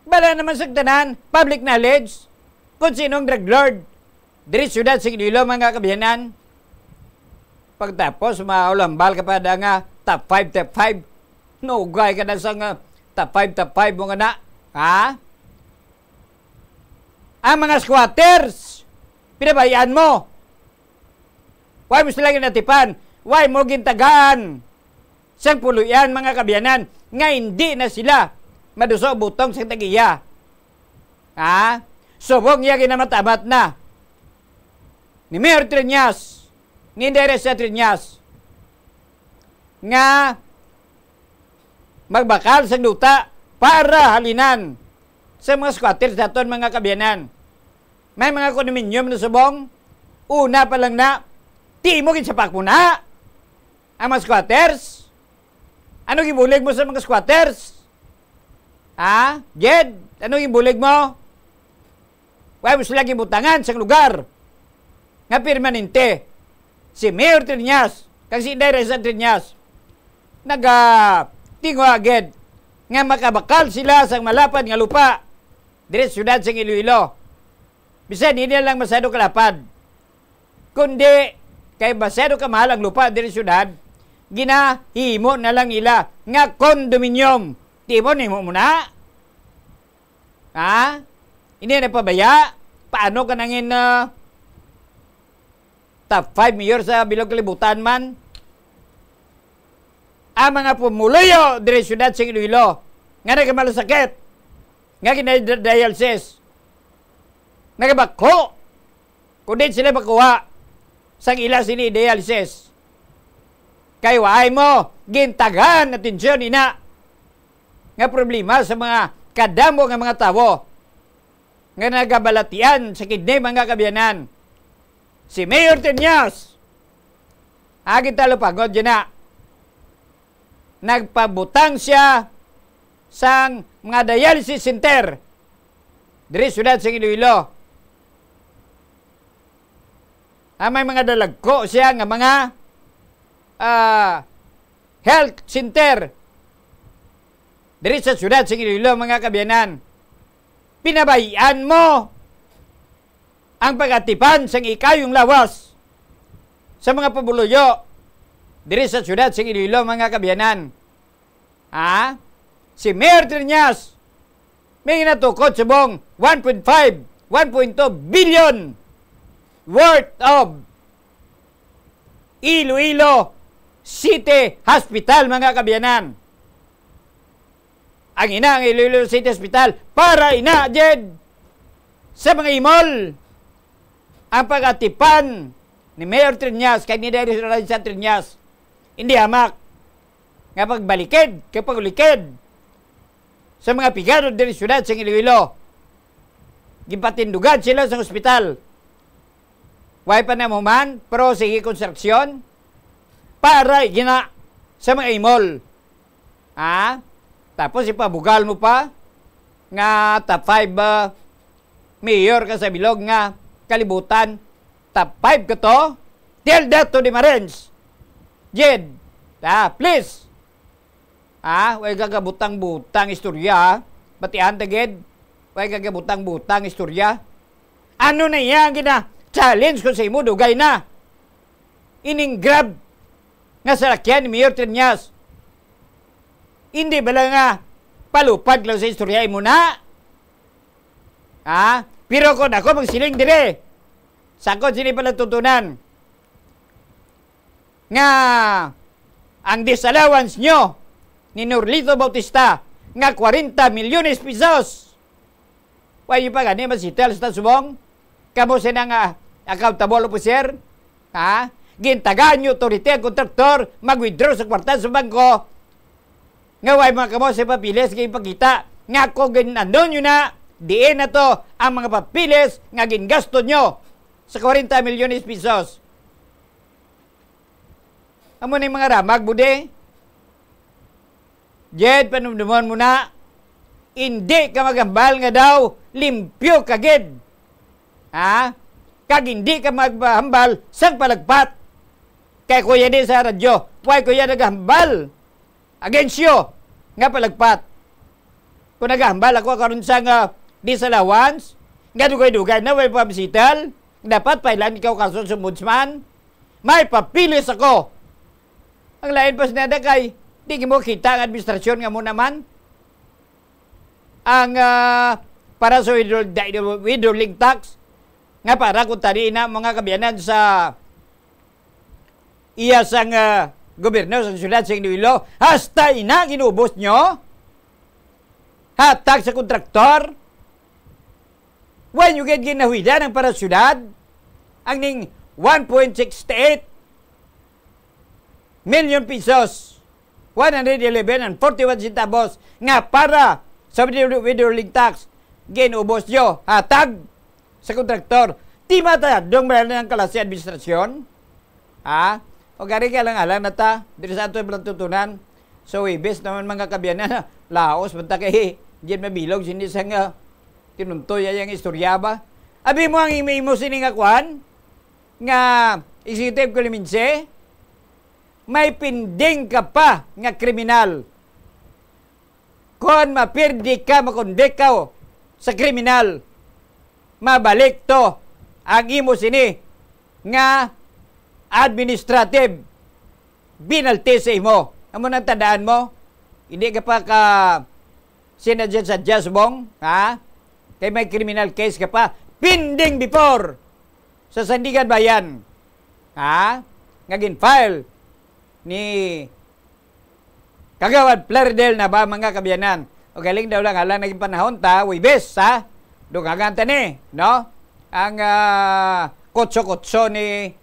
Bala naman sa tanan, public knowledge, kung sino ang drug lord diri sa siyudad sa Iloilo, mga kabiyanan. Pagtapos, maulambal ka pa da nga top five, top five. Nugay ka na sa nga top five, top five mo nga na. Ha? Ang mga squatters, pinabayaan mo. Why mo sila ginatipan? Why mo gintagaan sang puloy-an, mga kabiyanan, nga hindi na sila maduso butong sa tag-iya? Ha? Subong iya ginamatamat na ni Mayor Trillanes, ni Inday Risa Trillanes, nga magbakal sang duta para halinan sa mga squatters naton, mga kabiyanan. May mga kondominium na subong, una pa lang na, ti mo ginsapak mo na ang mga squatters. Ano gibulig mo sa mga squatters? Ha? Jed, ano gibulig mo? Wala mo sila gibutangan sang lugar nga permanente. Si Mayor Trillanes kag si Inday Risa Trillanes nagatinguha gid nga makabakal sila sang malapad nga lupa diri sa siyudad sang Iloilo. Bisan hindi na lang masyado kalapad, kundi kay masyado kamahal ang lupa diri sa siyudad, ginahimo na lang nila nga condominium. Di mo, nimo mo na? Ha? Hindi na pabaya? Paano ka nangin, ah, top five mayor sa bilog kalibutan man? Ang mga pumuluyo diri sa siyudad sa Iloilo nga nagamalasakit, nga ginadialysis, nagabakho, kundi sila makuha sang ila sini dialysis. Kay waay mo gintagaan atensyon ina nga problema sa mga kadamo nga mga tawo nga nagabalatian sa kidney, mga kabiyanan. Si Mayor Trillanes, agi talupangod yun na, nagpabutang siya sang mga dialysis center diri sa siyudad sa Iloilo. Ah, may mga dalagko siya nga mga, ah, health center diri sa siyudad sa Iloilo, mga kabiyanan. Pinabayaan mo ang pag-atipan sang ikayong lawas sa mga pabuluyo diri sa siyudad sa Iloilo, mga kabiyanan. Ha? Si Mayor Trillanes may ginatukod subong one point five, one point two billion worth of Iloilo City Hospital, mga kabiyanan. Ang ina ang Iloilo City Hospital para ina, jed, sa mga imol, ang pag-atipan ni Mayor Triñas kag ni Darius Lorenza Triñas, hindi hamak nga pagbalikid kag paglikid sa mga pigado diri sa siyudad sa Iloilo. Gipatindugan sila sa ospital. Way pa namuman, pero sige konstruksyon para gina sa mga imol. Ha? Tapos ipabugal mo pa nga top five, ah, mayor ka sa bilog nga kalibutan. Top five ka to? Tell that to the Marines. Jed, ah, please. Ah, way ka kabutang-butang istorya, ha? Batian ta gid. Way ka kabutang-butang istorya. Ano na iya ang gina-challenge ko sa imo, dugay na? Ining Grab nga salakyan ni Mayor Triñas. Hindi bala nga palupad lang sa istorya imo na? Ha? Pero kung ako magsiling dire, sakot sini pala tutunan nga ang disallowance nyo ni Norlito Bautista nga kwarenta milyones pesos. Wa nyo pa gani masettle sa subong? Kamo sina nga accountable officer? Ha? Gintagaan nyo authority ang kontraktor mag-withdraw sa kwarta sa bangko. Nga way mga kamo sa papeles nga ipakita nga ako gin-, ano nyo na, diin na to ang mga papeles nga gingasto nyo sa kwarenta milyones pesos. Amo ni mga ramag, budi. Jed, panumdumon mo na, hindi ka maghambal nga daw limpyo ka gid. Ha? Kag hindi ka maghambal sang palagpat. Kay kuya di sa radyo, why kuya naghambal against you nga palagpat? Kung naghambal ako karon sa nga disallowance, nga dugay-dugay na way pa masettle, dapat file-an ikaw kaso sa ombudsman. May papeles ako. Ang lain pa sa nada kay di mo kita ang administrasyon nga mo naman ang, ah, para sa withdraw-, withholding tax nga para kung tani na mga kabiyanan sa iya sang, ah, gobyerno sa siyudad sa Iloilo, hasta ina ginubos nyo hatag sa kontraktor. Wa nyo gid ginahuidan ang para sa siyudad ang ning one point six eight million pesos, one hundred eleven and forty-one centavos nga para sa withholding tax, ginubos nyo hatag sa kontraktor. Di matadong ba ang kalasi administrasyon? Ha? O gari ka lang alang na ta, diri sa ato yung tutunan. So, Webes naman mga kabiyanan, laos man ta kay Jen Mabilog, hindi sa nga tinuntoy ay ang istorya ba? Abi mo ang imo-imo sini nga kwan? Nga executive clemency? May pending ka pa nga kriminal. Kon mapirdi ka, makonvict ka sa kriminal, mabalik to ang imo sini nga administrative penalty sa imo. Amo nang tandaan mo, hindi ka pa ka sinadya-sadya subong, ha? Kay may criminal case ka pa pending before sa Sandigan Bayan, ha? Nga gin-file ni Kagawad Plaridel na ba, mga kabiyanan? O galing daw lang, alang naging panahon ta, Webes, ha? Dugangan ta ni, no? Ang, ah, kutso-kutso ni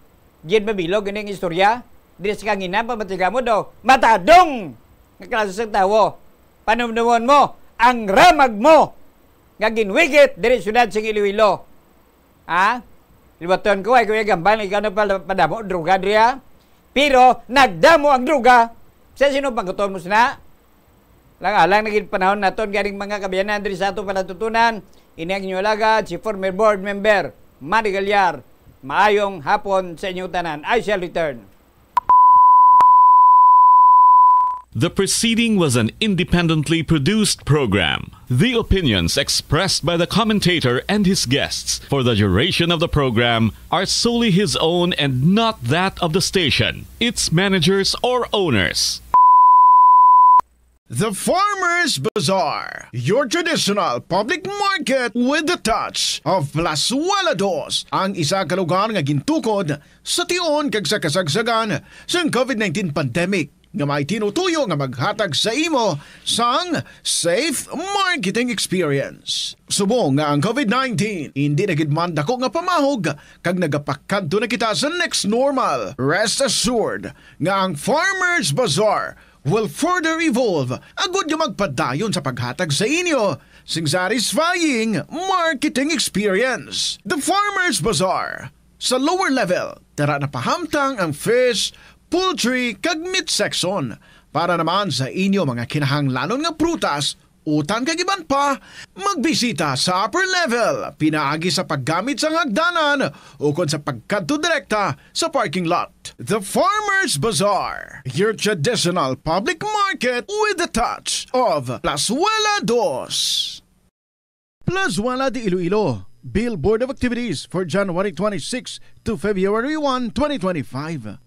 Jed Mabilog, ining istorya. Diri sa kangina, pamatiga mo daw, matadong nga klase sa tawo. Panumdumon mo, ang ramag mo, nga ginwigit diri sa syudad sa Iloilo. Ha? Libaton ko, ay, Kuya Gambal, ikaw na pala padamo, droga diri, ha? Pero, nagdamo ang droga. Sa sino pangkuton mo sina? Lang-alang na gid panahon naton ganing mga kabiyanan diri sa ato panatutunan. Ini ang inyong alagad, si former board member, Manny Galyar. Maayong hapon sa inyong tanan. I shall return. The preceding was an independently produced program. The opinions expressed by the commentator and his guests for the duration of the program are solely his own and not that of the station, its managers, or owners. The Farmers Bazaar, your traditional public market with the touch of Plazuela Dos, ang isa ka lugar nga gintukod sa tion kag sa kasagsagan sang COVID nineteen pandemic. nga may tinutuyo nga maghatag sa imo sang safe marketing experience. Subong nga ang COVID nineteen indi na gid man dako nga pamahog kag nagapakadto na kita sa next normal, rest assured nga ang Farmers Bazaar will further evolve agud nga magpadayon sa paghatag sa inyo sing satisfying marketing experience. The Farmers Bazaar. Sa lower level, tara na pahamtang ang fish, poultry, kag meat section. Para naman sa inyo mga kinahanglanon nga prutas, utan kag iban pa, magbisita sa upper level pinaagi sa paggamit sang hagdanan ukon sa pagkadto direkta sa parking lot. The Farmers Bazaar, your traditional public market with a touch of Plazuela Dos. Plazuela de Iloilo, Billboard of Activities for January twenty-six to February one, twenty twenty-five.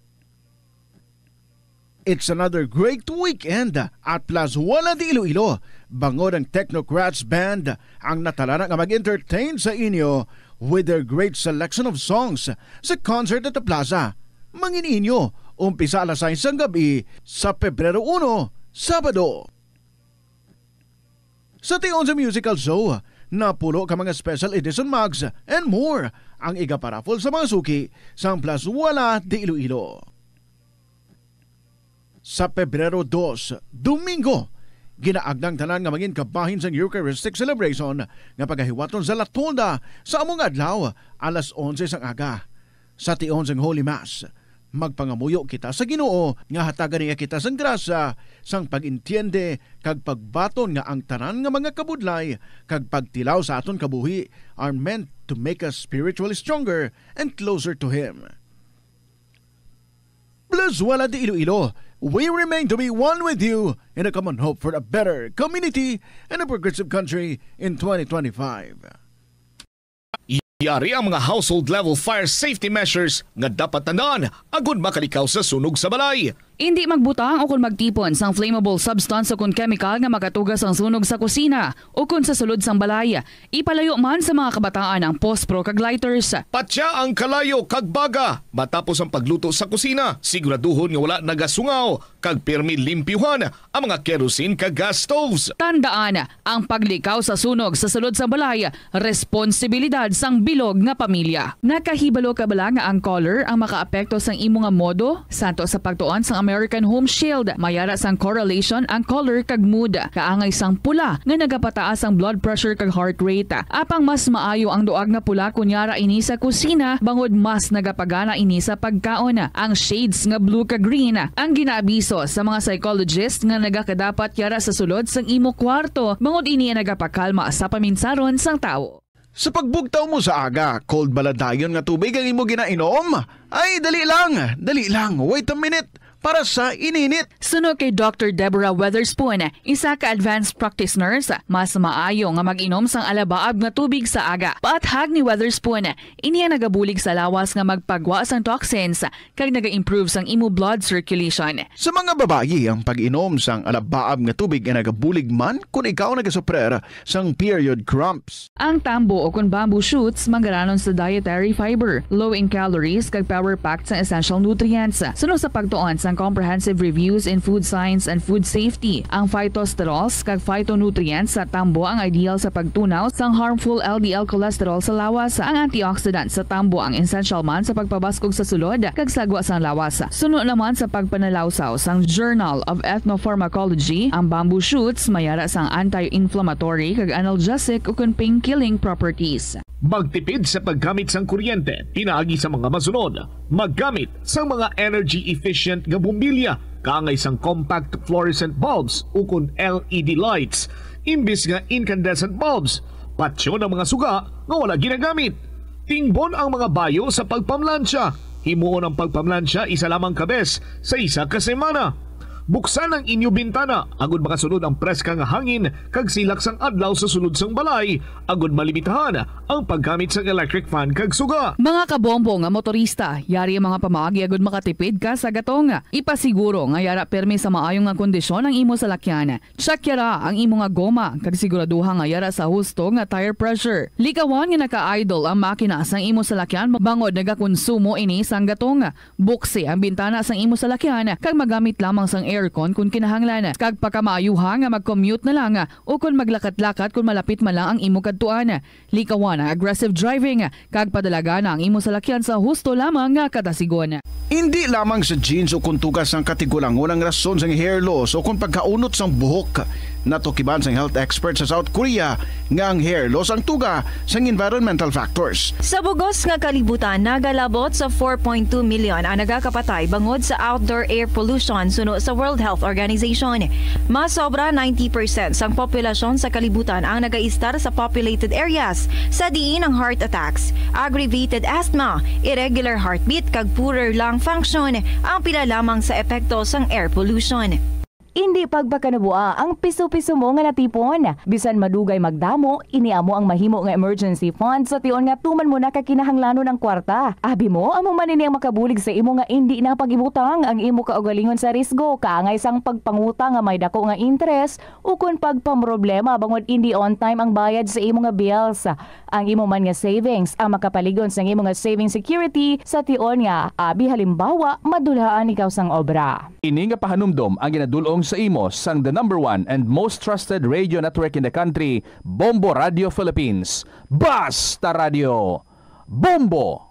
It's another great weekend at Plazuela de Iloilo, bangod ang Technocrats Band ang natalana nga mag-entertain sa inyo with their great selection of songs sa concert at the plaza. Mangin inyo, umpisa alas sais sang gabi sa Pebrero uno, Sabado. Sa tion sa musical show, napulo ka mga special edition mugs and more ang igaparaffle sa mga suki sang Plazuela de Iloilo. Sa Pebrero dos, Domingo, ginaagnang tanan nga mangin kabahin sang Eucharistic celebration nga pagahiwaton sa La Tolda sa among adlaw, alas onse sang aga. Sa tion sang Holy Mass, magpangamuyo kita sa Ginoo nga hatagan niya kita sang grasya sang pag-entiende kag pagbaton nga ang tanan nga mga kabudlay kag pagtilaw sa aton kabuhi are meant to make us spiritually stronger and closer to Him. Plazuela de Iloilo, we remain to be one with you in a common hope for a better community and a progressive country in twenty twenty-five. Yari ang mga household level fire safety measures nga dapat tandaan agud makalikaw sa sunog sa balay. Indi magbutang o kon magtipon sang flammable substance o kon chemical nga makatuga sang sunog sa kusina o kon sa sulod sang balay. Ipalayo man sa mga kabataan ang pospro kag lighters. Patya ang kalayo kag baga matapos ang pagluto sa kusina. Siguraduhon nga wala nagasungaw kag pirmi limpyuhan ang mga kerosene kag gas stoves. Tandaan, ang paglikaw sa sunog sa sulod sang balay, responsibilidad sang bilog nga pamilya. Nakahibalo ka bala nga ang color ang makaapekto sang imo nga modo? Santo sa pagtuon sang American Home Shield, may ara sang correlation ang color kag mood. Kaangay sang pula nga nagapataas ang blood pressure kag heart rate. Apang mas maayo ang duag nga pula kon yara ini sa kusina, bangod mas nagapagana ini sa pagkaon. Ang shades nga blue kag green ang ginaabiso sa mga psychologist nga nagakadapat yara sa sulod sang imo kwarto, bangod ini ang nagapakalma sa paminsaron sang tawo. Sa pagbugtaw mo sa aga, cold bala dayon nga tubig ang imo ginainom? Ay, dali lang, dali lang, wait a minute, para sa ininit. Suno kay Doctor Deborah Weatherspoon, isa ka advanced practice nurse, mas maayo nga mag-inom sang alabaab nga tubig sa aga. Paathag ni Weatherspoon, ini ang nagabulig sa lawas nga magpagwa sang toxins kag naga-improve sang imo blood circulation. Sa mga babayi, ang pag-inom sang alabaab nga tubig ay nagabulig man kon ikaw nagasuprer sang period cramps. Ang tambo o kon bamboo shoots manggaranon sa dietary fiber, low in calories, kag power-packed sang essential nutrients. Suno sa pagtuon sang Comprehensive Reviews in Food Science and Food Safety, ang phytosterols kag phytonutrients sa tambo ang ideal sa pagtunaw sang harmful L D L cholesterol sa lawas. Ang antioxidant sa tambo ang essential man sa pagpabaskog sa sulod kag sagwa sang lawas. Suno naman sa pagpanalawsaw sang Journal of Ethnopharmacology, ang bamboo shoots may ara sang anti-inflammatory kag analgesic ukon pain-killing properties. Magtipid sa paggamit sang kuryente pinaagi sa mga masunod: maggamit sang mga energy-efficient nga bombilya kaangay sang compact fluorescent bulbs ukon L E D lights imbis nga incandescent bulbs. Patyon ang mga suga nga wala ginagamit. Tingbon ang mga bayo sa pagpamlansya. Himuon ang pagpamlansya isa lamang ka bes sa isa ka semana. Buksan ang inyo bintana agud makasulod ang preska nga hangin kag silak sang adlaw sa sulod sang balay, agud malimitahan ang paggamit sang electric fan kag suga. Mga kabombo nga motorista, yari ang mga pamaagi agud makatipid ka sa gatong. Ipasiguro nga yara pirmi sa maayo nga kondisyon ang imo salakyan. Check yara ang imo nga goma kag siguraduha nga yara sa husto nga tire pressure. Likawan nga naka-idle ang makina sang imo salakyan bangod nagakonsumo ini sang gatong. Buksi ang bintana sang imo salakyan kag magamit lamang sang aircon kon kinahanglan, kag pakamaayuha nga mag-commute na lang o kon maglakat-lakat kon malapit man lang ang imo kadtuan. Likawan ang aggressive driving, kag padalagan ang imo salakyan sa husto lamang nga katasigon. Indi lamang sa genes o kon tuga sang katigulangon ang rason sang hair loss o kon pagkaunot sang buhok. Natukiban sang health expert sa South Korea nga ang hair loss ang tuga sang environmental factors. Sa bug-os nga kalibutan, nagalabot sa four point two million ang nagakapatay bangod sa outdoor air pollution suno sa World Health Organization. Mas sobra ninety percent sang populasyon sa kalibutan ang nagaistar sa populated areas, sa diin ang heart attacks, aggravated asthma, irregular heartbeat, kag poorer lung function ang pila lamang sa epekto sang air pollution. Indi pagpakanabua ang piso-piso mo nga natipon. Bisan madugay magdamo, ini amo ang mahimo nga emergency fund sa tion nga tuman mo na ka kinahanglanon ang kwarta. Abi mo, amo man ini ang makabulig sa imo nga indi na pag-ibutang ang imo kaugalingon sa risgo, kaangay sang pagpangutang nga may dako nga interes, ukon pagpamroblema bangod indi on time ang bayad sa imo nga bills. Ang imo man nga savings ang makapalig-on sang imo nga saving security sa tion nga, abi halimbawa, madulhaan ikaw sang obra. Ini nga pahanumdom ang ginadul-ong sa imo sang the number one and most trusted radio network in the country, Bombo Radio Philippines. Basta Radio, Bombo!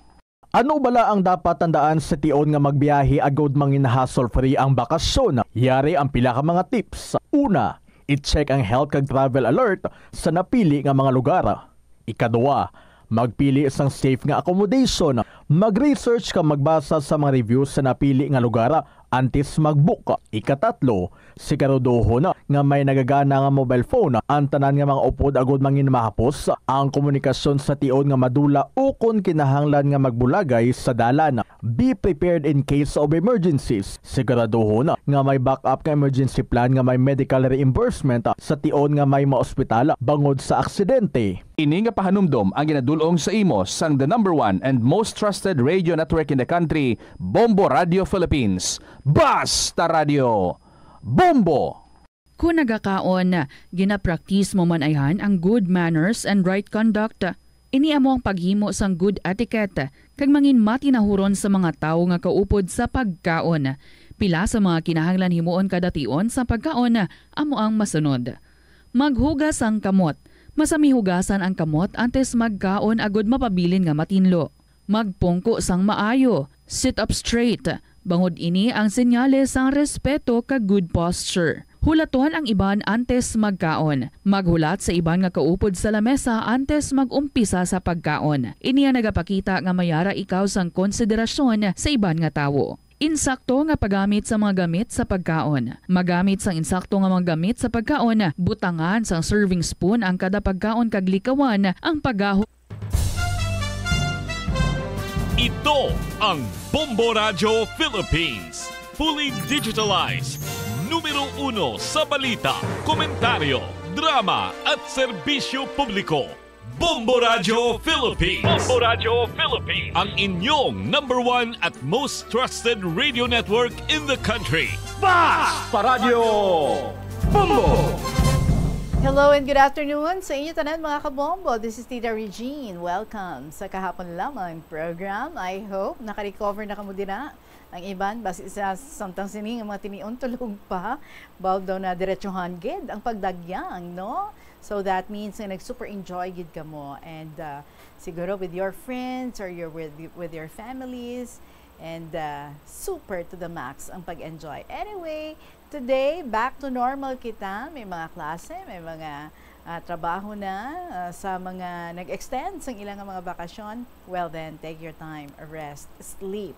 Ano bala ang dapat tandaan sa tion nga magbiyahe agud mangin hassle-free ang bakasyon? Yari ang pila ka mga tips. Una, i-check ang health kag travel alert sa napili nga mga lugar. Ikaduha, magpili sang safe nga accommodation. Mag-research kag magbasa sa mga reviews sa napili nga lugar antes mag-book. Ikatatlo, siguraduhon nga may nagagana nga mobile phone ang tanan nga mga upod agud mangin mahapos ang komunikasyon sa tion nga madula ukon kinahanglan nga magbulagay sa dalan. Be prepared in case of emergencies. Siguraduhon nga may backup nga emergency plan nga may medical reimbursement sa tion nga may maospital bangod sa aksidente. Ini nga pahanumdom ang ginadul-ong sa imo sang the number one and most trusted radio network in the country, Bombo Radio Philippines. Basta Radio, Bombo! Kon nagakaon, ginapraktis mo man ayhan ang good manners and right conduct. Ini amo ang paghimo sang good etiquette kag mangin matinahuron sa mga tawo nga kaupod sa pagkaon. Pila sa mga kinahanglan himuon kada tion sa pagkaon amo ang masunod. Maghugas sang kamot. Masami hugasan ang kamot antes magkaon agud mapabilin nga matinlo. Magpungko sang maayo, sit up straight, bangod ini ang senyales sang respeto kag good posture. Hulaton ang iban antes magkaon. Maghulat sa iban nga kaupod sa lamesa antes mag-umpisa sa pagkaon. Ini ang nagapakita nga may ara ikaw sang konsiderasyon sa iban nga tawo. Insakto nga paggamit sa mga gamit sa pagkaon. Magamit sang insakto nga mga gamit sa pagkaon. Butangan sang serving spoon ang kada pagkaon kag likawan ang paggaho. Ito ang Bombo Radyo Philippines. Fully digitalized. Numero uno sa balita, komentaryo, drama at serbisyo publiko. Bombo Radyo Philippines. Bombo Radyo Philippines. Ang inyong number one at most trusted radio network in the country. Basta Radyo Bombo! Hello and good afternoon sa inyo tanan, mga kabombo. This is Tita Regine. Welcome sa Kahapon Lamang program. I hope nakarecover na kamo dira. Ang iban, basi sa samtang sini nga mga tinion tulog pa, bawal daw na diretsuhan gid ang pagdagyang, no? So that means nga nag-super enjoy gid kamo, and, uh, siguro with your friends or your, with, with your families, and, uh, super to the max ang pag-enjoy. Anyway, today, back to normal kita. May mga klase, may mga, uh, trabaho na, uh, sa mga nag-extend sang ilang mga bakasyon. Well then, take your time, rest, sleep.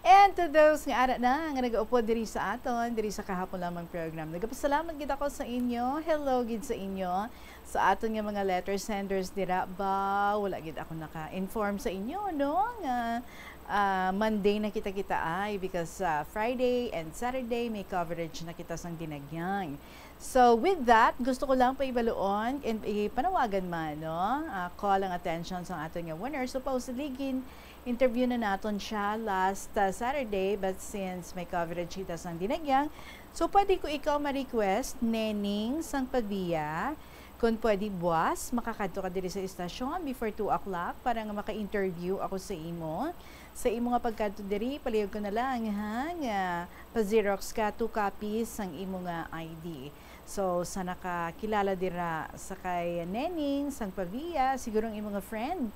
And to those nga ara na nga nagaupod diri sa aton, diri sa Kahapon Lamang program, nagapasalamat gid ako sa inyo. Hello gid sa inyo, sa aton nga mga letter senders dira ba. Wala gid ako naka-inform sa inyo, no, nga, ah, Monday na kita kita ay, because, ah, Friday and Saturday may coverage na kita sang Dinagyang. So, with that, gusto ko lang paibaluon and ipanawagan man, no? Ah, call ang attention sa aton nga winner. Supposedly, gin-interview na naton siya last, ah, Saturday, but since may coverage kita sang Dinagyang, so pwede ko ikaw ma-request, Neneng sang Pavia, Kung pwede, buwas, makakadto ka diri sa istasyon before two o'clock para nga maka-interview ako sa imo. Sa imo nga pagkadto diri, palihog ko na lang, ha, nga pa-xerox ka two copies sang imo nga I D. So, sa nakakilala dira sa kay Neneng, sang Pavia, siguro ang imo nga friend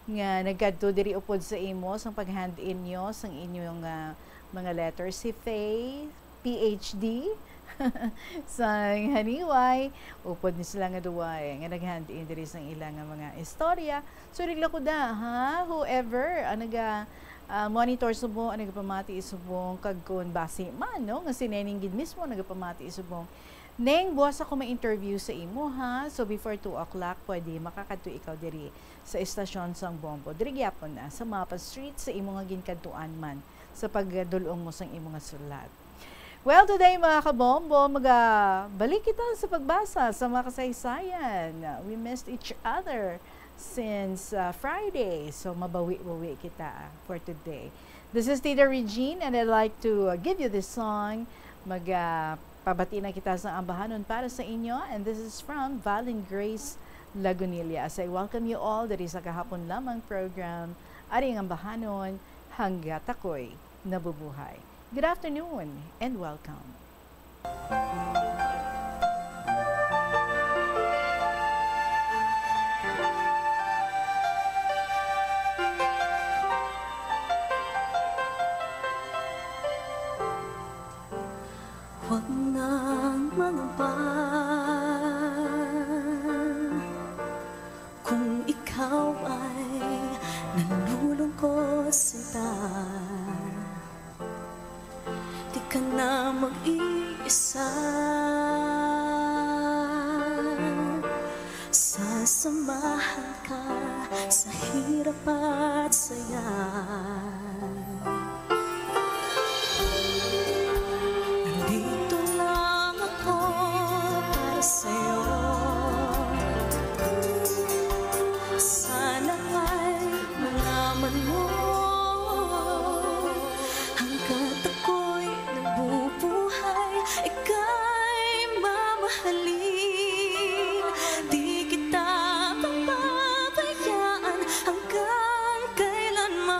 nga nagkadto diri upod sa imo sang pag-hand in nyo sang inyong, ah, mga letters. Si Faye, P H D, sang Haniway, upod ni sila nga duwa, eh, nga nag-hand in diri sang ila nga mga istorya. So, regla ko da, ha? Whoever ang naga, ah, monitor subong, ang nagapamati subong, kag kun basi man, no, nga si Neneng gid mismo nagapamati subong, Neng, buwas ako ma-interview sa imo, ha? So, before two o'clock, pwede makakadto ikaw diri sa estasyon sang Bombo. Diri gyapon na, sa Mapa Street, sa imo nga ginkadtuan man, sa pagdul-ong mo sang imo nga sulat. Well, today, mga kabombo, magabalik kita sa pagbasa sa mga kasaysayan. We missed each other since, uh, Friday, so mabawi-bawi kita for today. This is Tita Regine, and I'd like to, uh, give you this song. Mag, uh, pabati na kita sa ambahanon para sa inyo, and this is from Valen Grace Lagunilla. As I welcome you all diri sa kahapon lamang program, Ari ang Ambahanon, Hanggat Ako'y Nabubuhay. Good afternoon and welcome. Huwag nang mangamba kung ikaw ay nalulungkot sa Di ka na mag-iisa. Sasamahan ka sa hirap at saya. Nandito lang ako para sa'yo. Sana ay malaman mo, hanggat ako'y nabubuhay, ika'y mamahalin. Di kita pababayaan hanggang kailanman.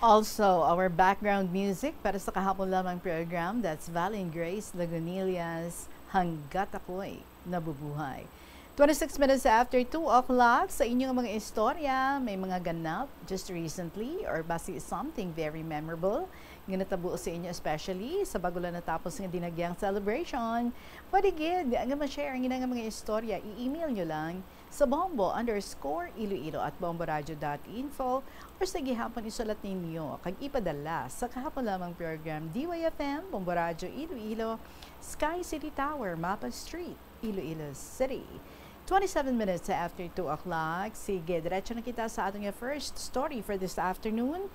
Also, our background music para sa kahapon lamang program, that's Val and Grace Lagunillas, Hanggat Ako'y Nabubuhay. Twenty-six minutes after two o'clock, sa inyong mga istorya, may mga ganap just recently or basi something very memorable nga natabo sa inyo, especially sa bago lang natapos nga dinagyang celebration. Pwede gid nga ma-share ang inyong mga istorya, i-email nyo lang sa bombo underscore iloilo at bomboradio dot info or sa gihapon isulat ninyo kag ipadala sa kahapon lamang program, D Y F M, Bombo Radio Iloilo, Sky City Tower, Mapa Street, Iloilo City. Twenty-seven minutes after two o'clock. Sige, diretso na kita sa ating first story for this afternoon.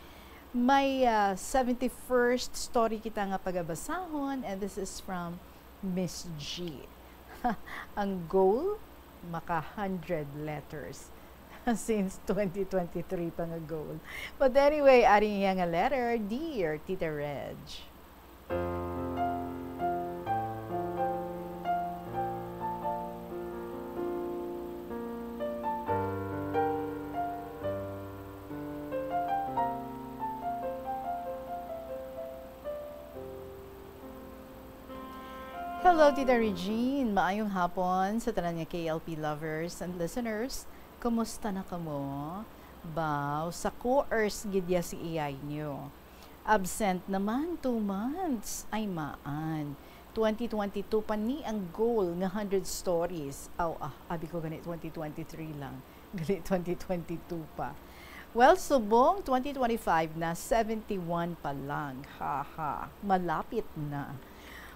May, ah, seventy-first story kita nga pagabasahon, and this is from Miss G. Ang goal, maka hundred letters since twenty twenty-three pa nga goal. But anyway, ari iya nga letter, Dear Tita Reg. Hello, Tita Regine. Maayong hapon sa tanan nga K L P lovers and listeners. Kumusta na kamo? Baw, sa course gid ya si iyay nyo. Absent naman, two months. Ay, maan. Twenty twenty-two pa ni ang goal nga hundred stories. Aw, ah, abi ko gani twenty twenty-three lang. Gali twenty twenty-two pa. Well, subong twenty twenty-five na, seventy-one pa lang. Ha, ha. Malapit na.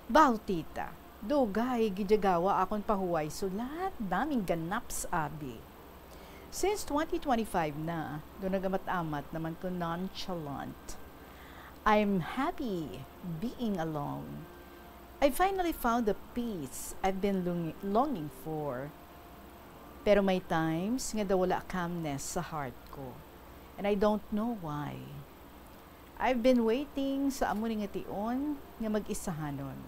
Baw, tita, dugay gid ya gawa akon pahuway sulat. Daming ganaps, abi. Since twenty twenty-five na, do nagamat-amat naman ko nonchalant. I'm happy being alone. I finally found the peace I've been lung-, longing for. Pero may times nga daw wala calmness sa heart ko. And I don't know why. I've been waiting sa amo ni nga tion nga mag-isahanon.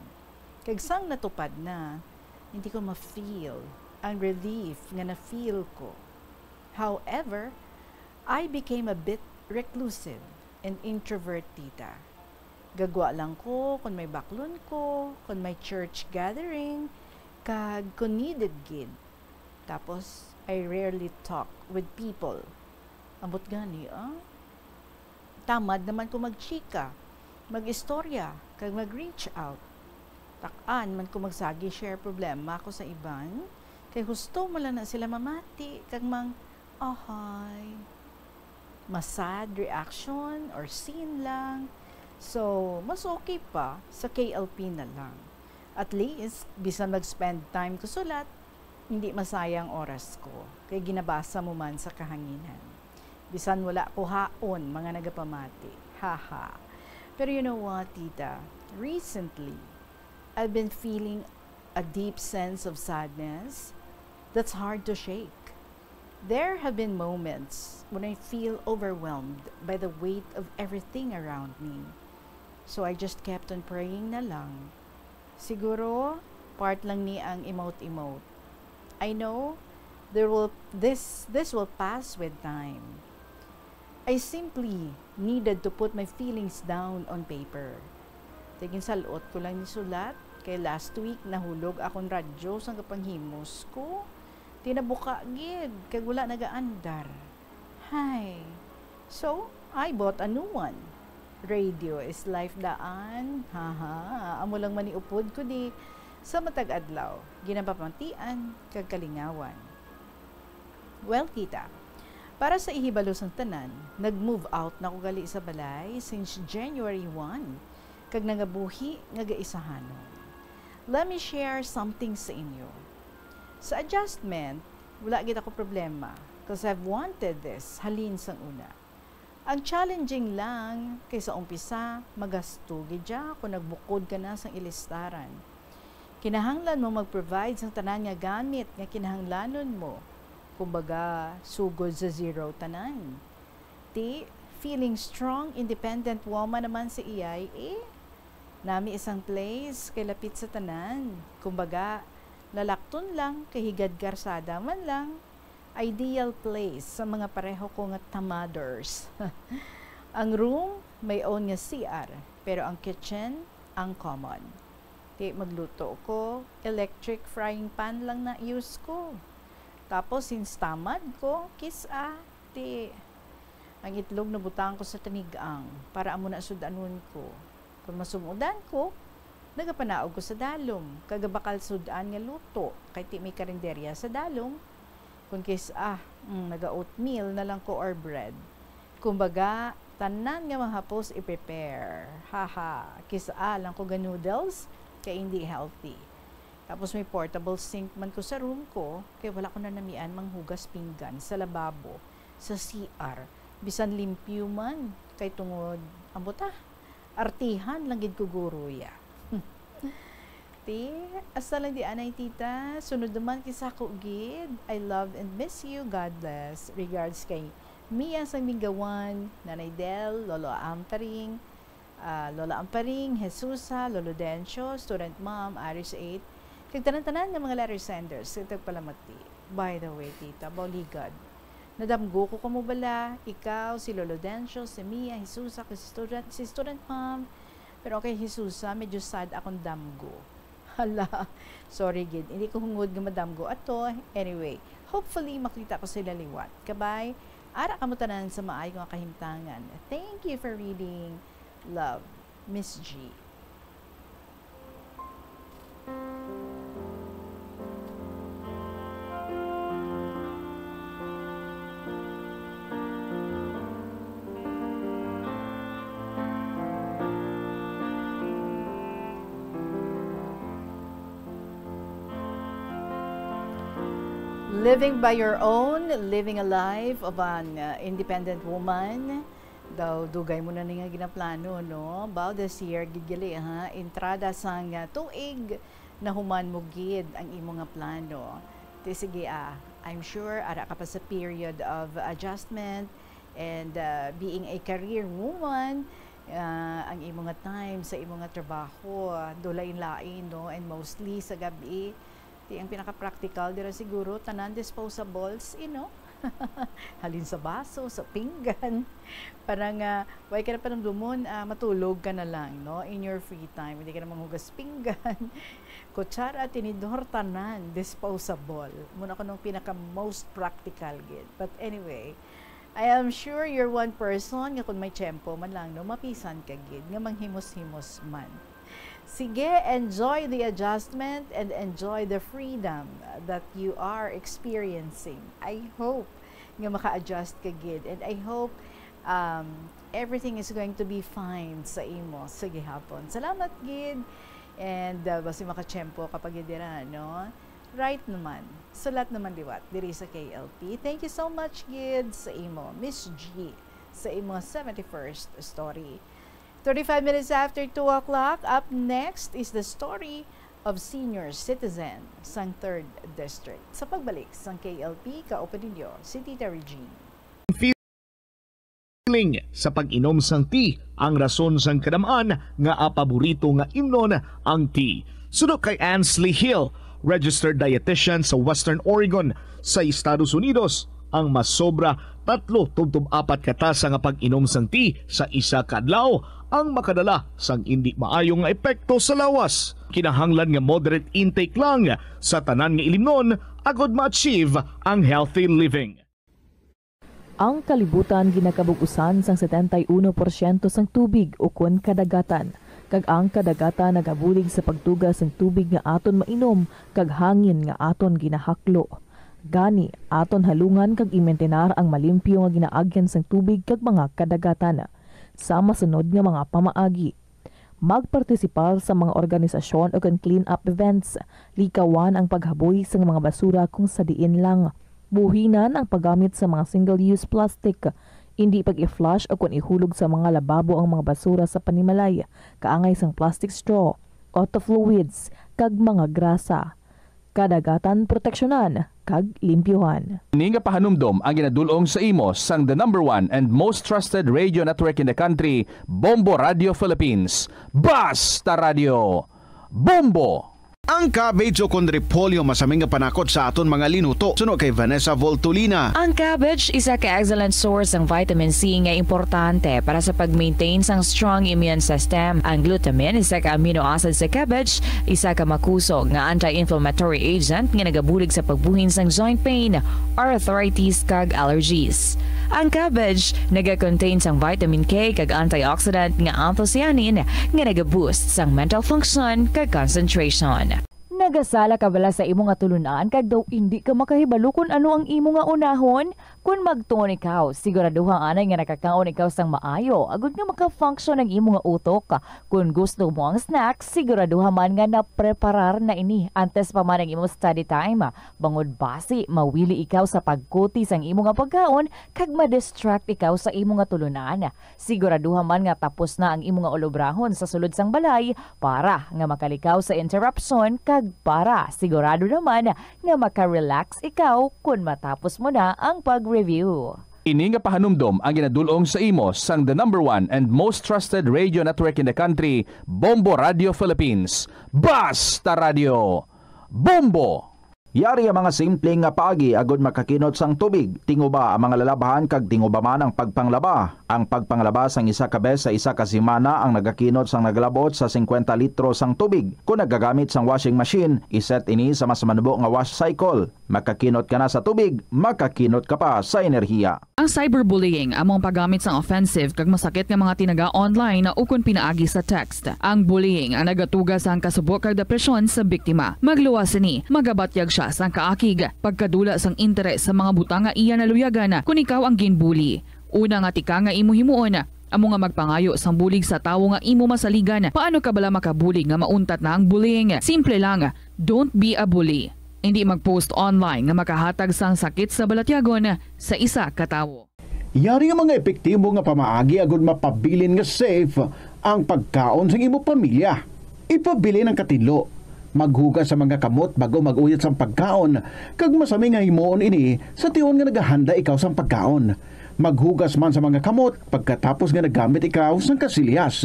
Kag sang natupad na, hindi ko ma-feel ang relief nga na-feel ko. However, I became a bit reclusive and introvert, tita. Gagwa lang ko kon may baklon ko, kon may church gathering, kag kon needed gid. Tapos, I rarely talk with people. Ambot gani, ah? Tamad naman ko magchika, mag-istorya, kag mag-reach out. Tak-an man ko magsagi share problema ko sa iban, kay husto man lang na sila mamati kag mang, "Ahay." Mas sad reaction or scene lang. So, mas okay pa sa K L P na lang. At least, bisan mag-spend time ko sulat, hindi masayang oras ko, kay ginabasa mo man sa kahanginan. Bisan wala ko haon, mga nagapamati. Haha. Pero you know what, tita? Recently, I've been feeling a deep sense of sadness that's hard to shake. There have been moments when I feel overwhelmed by the weight of everything around me. So I just kept on praying na lang. Siguro, part lang ni ang emote-emote. I know there will, this, this will pass with time. I simply needed to put my feelings down on paper. Tigin salot ko lang ni sulat, kay last week nahulog akong radyo sang kapanghimos ko. Tinabuka gid, kag wala nagaandar. Hay. So, I bought a new one. Radio is life daan. Haha, amo lang man ni upod ko di sa matag adlaw, ginapamatian kag kalingawan. Well, tita, para sa ihibalo sang tanan, nag-move out na ko gali sa balay since January one, kag nangabuhi nga gaisahanon. Let me share something sa inyo. Sa adjustment, wala gid ako problema, 'cause I've wanted this halin sang una. Ang challenging lang kay sa umpisa, magasto gid ya kung nagbukod ka na sang ilistaran. Kinahanglan mo mag-provide sang tanan nga gamit nga kinahanglanon mo. Kumbaga, sugod sa zero tanan. Ti, feeling strong, independent woman naman si iyay, eh, Nami isang place kay lapit sa tanan. Kumbaga, lalakton lang kay higad karsada man lang. Ideal place sa mga pareho ko nga tamaders. Ang room may own nga C R, pero ang kitchen ang common. Ti magluto ko, electric frying pan lang na use ko. Tapos, since tamad ko, kis-a, ti ang itlog nabutang ko sa tinigang para amo na sud-anon ko. Kung masumudan ko, nagapanaog ko sa dalom, kag gabakal sud-an nga luto, kay ti may karinderya sa dalom. Kung kis-a, mm, naga-oatmeal na lang ko or bread. Kumbaga, tanan nga mahapos i-prepare. Haha, kis-a lang ko ga-noodles, kay hindi healthy. Tapos may portable sink man ko sa room ko, kay wala ko na namian manghugas pinggan sa lababo, sa C R. Bisan limpyo man, kay tungod, ambot ah, artihan lang gid ko guro ya. Ti, hasta lang di anay, tita. Sunod naman kay sako gid. I love and miss you. God bless. Regards kay Mia sang Mingawan, Nanay Del, Lolo Amparing, ah, Lola Amparing, Jesusa, Lolo Dencio, student mom, Aris eight, kag tanan-tanan nga mga letter senders, kag tagpalamati. By the way, tita, bawligad. Nadamgo ko kamo bala, ikaw, si Lolo Dencio, si Mia, Jesusa, kag si student, si student mom. Pero kay Jesusa, medyo sad akong damgo. Hala, sorry gid, hindi ko hungod nga madamgo ato. Anyway, hopefully makita ko sila liwat. Kabay, ara kamo tanan sa maayo nga kahimtangan. Thank you for reading. Love, Miss G. Living by your own, living a life of an, uh, independent woman. Daw, dugay mo na ni nga ginaplano, no? Bao this year, gid gali, ha? Entrada sang, uh, tuig, nahuman mo gid ang imo nga plano. Ti sige, ah, I'm sure ara ka pa sa period of adjustment and, uh, being a career woman, uh, ang imo nga time sa imo nga trabaho, ah, dulain-lain, no? And mostly sa gabi, ti ang pinaka-practical dira siguro, tanan disposables, you know? Halin sa baso, sa pinggan. Para nga, way ka na panumdumon, ah, matulog ka na lang, no? In your free time. Hindi ka na manghugas pinggan. Kutsara, tinidor, tanan, disposable. Muna ko nung pinaka most practical gid. But anyway, I am sure you're one person nga kung may tiyempo man lang, no, mapisan ka gid, nga manghimos-himos man. Sige, enjoy the adjustment and enjoy the freedom that you are experiencing. I hope nga maka-adjust ka gid, and I hope, um, everything is going to be fine sa imo sa gihapon. Salamat gid, and, uh, basi makatiyempo ka pa gid dira, no? Right naman. Sulat naman liwat diri sa K L P. Thank you so much gid sa imo, Miss G, sa imo seventy-first story. Thirty-five minutes after two o'clock, up next is the story of senior citizen sang third District. Sa pagbalik sang K L P, kauban ninyo si Tita Regine. Feeling sa pag-inom sang tea, ang rason sang kadam-an nga paborito nga imnon ang tea. Suno kay Ansley Hill, registered dietitian sa Western Oregon sa Estados Unidos, ang masobra tatlo tubtob apat ka tasa nga pag-inom sang tea sa isa ka adlaw ang makadala sang indi maayo nga epekto sa lawas. Kinahanglan nga moderate intake lang sa tanan nga ilimnon agod ma-achieve ang healthy living. Ang kalibutan ginakabug-usan sang setenta y uno porsyento sang tubig ukon kadagatan, kag ang kadagatan nagabulig sa pagduga sang tubig nga aton mainom kag hangin nga aton ginahaklo. Gani, aton halungan kag imintinar ang malimpyo nga ginaagyan sang tubig kag mga kadagatan. Sa masunod nga mga pamaagi, magpartisipar sa mga organisasyon ukon clean-up events. Likawan ang paghaboy sang mga basura kung sa diin lang. Buhinan ang paggamit sa mga single-use plastic. Indi pag-i-flush ukon ihulog sa mga lababo ang mga basura sa panimalay, kaangay sang plastic straw, auto fluids, kag mga grasa. kadagatan proteksyonan kag limpyuhan. Ini nga pahanumdom ang ginadul-ong sa imo sang the number one and most trusted radio network in the country, Bombo Radio Philippines. Basta Radio, Bombo! Ang cabbage o kon repolyo masami nga panakot sa aton mga linuto. Suno kay Vanessa Voltolina. Ang cabbage isa ka excellent source sang vitamin C nga importante para sa pag-maintain sang strong immune system. Ang glutamine, isa ka amino acid sa cabbage, isa ka makusog nga anti-inflammatory agent nga nagabulig sa pagbuhin sang joint pain, arthritis, kag allergies. Ang cabbage naga-contain sang vitamin K kag antioxidant nga anthocyanin nga naga-boost sang mental function kag concentration. Nagasala ka bala sa imo nga tulunan kag daw indi ka makahibalo kon ano ang imo nga unahon? Kon magtuon ikaw, siguraduha anay nga nakakaon ikaw sang maayo agod nga maka-function ang imo nga utok. Kon gusto mo ang snack, siguraduha man nga napreparar na ini antes pa man ang imo study time, bangod basi mawili ikaw sa pagkuti sang imo nga pagkaon kag ma-distract ikaw sa imo nga tulunan. Siguraduha man nga tapos na ang imo nga ulobrahon sa sulod sang balay para nga makalikaw sa interruption kag para sigurado naman nga maka-relax ikaw kon matapos mo na ang pag-review. Ini nga pahanumdom ang ginadul-ong sa imo sang the number one and most trusted radio network in the country, Bombo Radio Philippines. Basta Radio, Bombo! Yari ang mga simple nga paagi agud makakinot sang tubig. Tinguba ang mga lalabhan kag tinguba man ang pagpanglaba. Ang pagpanglaba sang isa ka bes sa isa ka semana ang nagakinot sang nagalabot sa singkwenta litro sang tubig. Kon nagagamit sang washing machine, iset ini sa mas manubo nga wash cycle. Makakinot ka na sa tubig, makakinot ka pa sa enerhiya. Ang cyberbullying amo ang paggamit sang offensive kag masakit nga mga tinaga online ukon pinaagi sa text. Ang bullying ang nagatuga sang kasubo kag depresyon sa biktima. Magluwas sini, magabatyag sia sang kaakig, pagkadula sang interes sa mga butang nga iya naluyagan kon ikaw ang ginbully. Una nga tika nga imo himuon, amo nga magpangayo sang bulig sa tawo nga imo masaligan. Paano ka bala makabulig nga mauntat na ang bullying? Simple lang, don't be a bully. Indi mag-post online nga makahatag sang sakit sa balatyagon sa isa ka tawo. Yari ang mga epektibo nga pamaagi agud mapabilin nga safe ang pagkaon sang imo pamilya. Ipabilin ang katinlo. Maghugas sa mga kamot bag-o mag-uyat sang pagkaon, kag masami nga himuon ini sa tion nga nagahanda ikaw sang pagkaon. Maghugas man sa mga kamot pagkatapos nga naggamit ikaw sang kasilyas.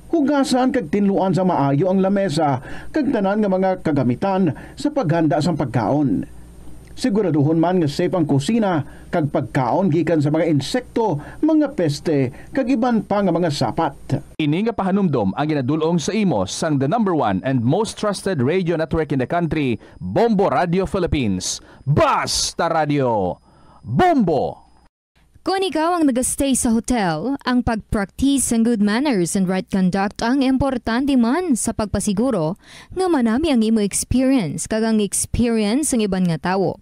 Hugasan kag tinluan sa maayo ang lamesa kag tanan nga mga kagamitan sa paghanda sang pagkaon. Siguraduhon man nga safe ang kusina kag pagkaon gikan sa mga insekto, mga peste, kag iban pa nga mga sapat. Ini nga pahanumdom ang ginadul-ong sa imo sang the number one and most trusted radio network in the country, Bombo Radio Philippines. Basta Radio, Bombo! Kon ikaw ang nagastay sa hotel, ang pag-practice sang good manners and right conduct ang importante man sa pagpasiguro nga manami ang imo experience kag ang experience sang iban nga tawo.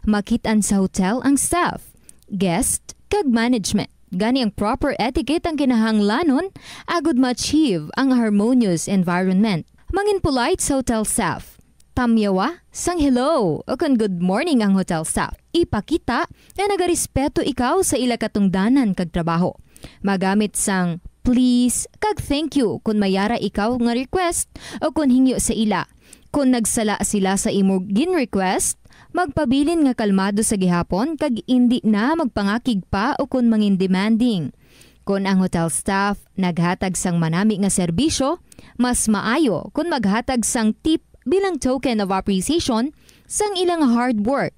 Makit-an sa hotel ang staff, guest, kag management. Gani ang proper etiquette ang kinahanglanon agud ma-achieve ang harmonious environment. Mangin polite sa hotel staff. Tamyawa sang hello o kon good morning ang hotel staff. Ipakita nga nagarespeto ikaw sa ila katungdanan kag trabaho. Magamit sang please kag thank you kon may ara ikaw nga request o kon hingyo sa ila. Kon nagsala sila sa imo gin-request, magpabilin nga kalmado sa gihapon kag indi na magpangakig pa o kon mangin demanding. Kon ang hotel staff naghatag sang manami nga serbisyo, mas maayo kon maghatag sang tip bilang token of appreciation sang ilang hard work.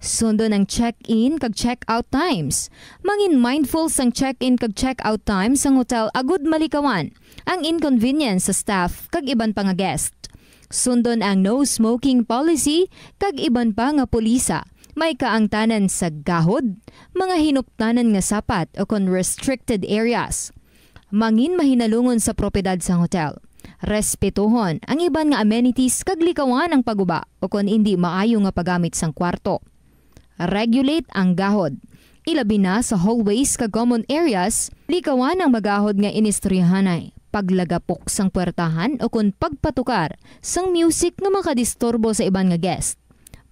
Sundon ang check-in kag check-out times. Mangin mindful sang check-in kag check-out times sang hotel agud malikawan ang inconvenience sa staff kag iban pa nga guest. Sundon ang no smoking policy kag iban pa nga pulisa. May kaangtanan sa gahod, mga hinuptanan nga sapat o kon restricted areas. Mangin mahinalungon sa propiedad sang hotel. Respetuhon ang iban nga amenities kag likawan ang paguba o kon indi maayo nga paggamit sang kwarto. Regulate ang gahod. Ilabi na sa hallways kag common areas, likawan ang magahod nga inistoryahanay, paglagapok sang puwertahan o kon pagpatukar sang music nga makadisturbo sa iban nga guest.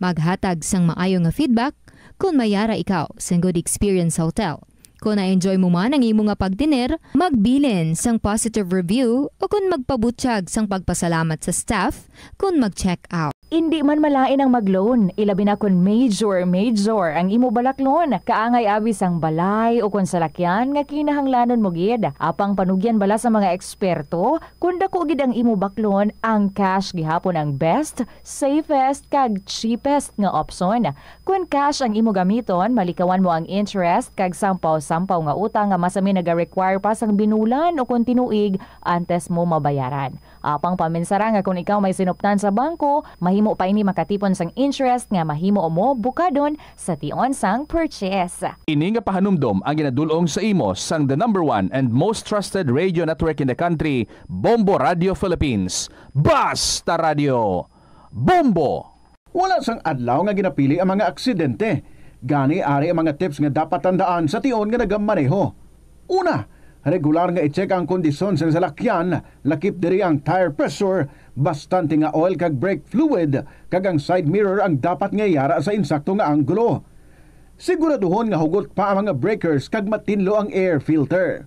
Maghatag sang maayo nga feedback kon may ara ikaw sang good experience sa hotel. Kon na-enjoy mo man ang imo nga pagtener, magbilin sang positive review o kon magpabutyag sang pagpasalamat sa staff kon mag-check out. Indi man malain ang mag-loan, ilabi na kon major, major ang imo balaklon. Kaangay abi sang balay o kon salakyan nga kinahanglanon mo gid. Apang panugyan bala sa mga eksperto, kon dako gid ang imo baklon, ang cash gihapon ang best, safest, kag cheapest nga opsyon. Kon cash ang imo gamiton, malikawan mo ang interest kag sampaw-sampaw nga utang nga masami naga-require pa sang binulan o kon tinuig antes mo mabayaran. Apang paminsara nga kon ikaw may sinuptan sa bangko, mahimo pa ini makatipon sang interest nga mahimo mo bukadon sa tion sang purchase. Ini nga pahanumdom ang ginadul-ong sa imo sang the number one and most trusted radio network in the country, Bombo Radio Philippines. Basta Radio, Bombo! Wala sang adlaw nga ginapili ang mga aksidente. Gani, ari ang mga tips nga dapat tandaan sa tion nga nagamaneho. Una, regular nga i-check ang kondisyon sang salakyan, lakip diri ang tire pressure, bastante nga oil kag brake fluid, kag ang side mirror ang dapat nga yara sa insakto nga anggulo. Siguraduhon nga hugot pa ang mga breakers kag matinlo ang air filter.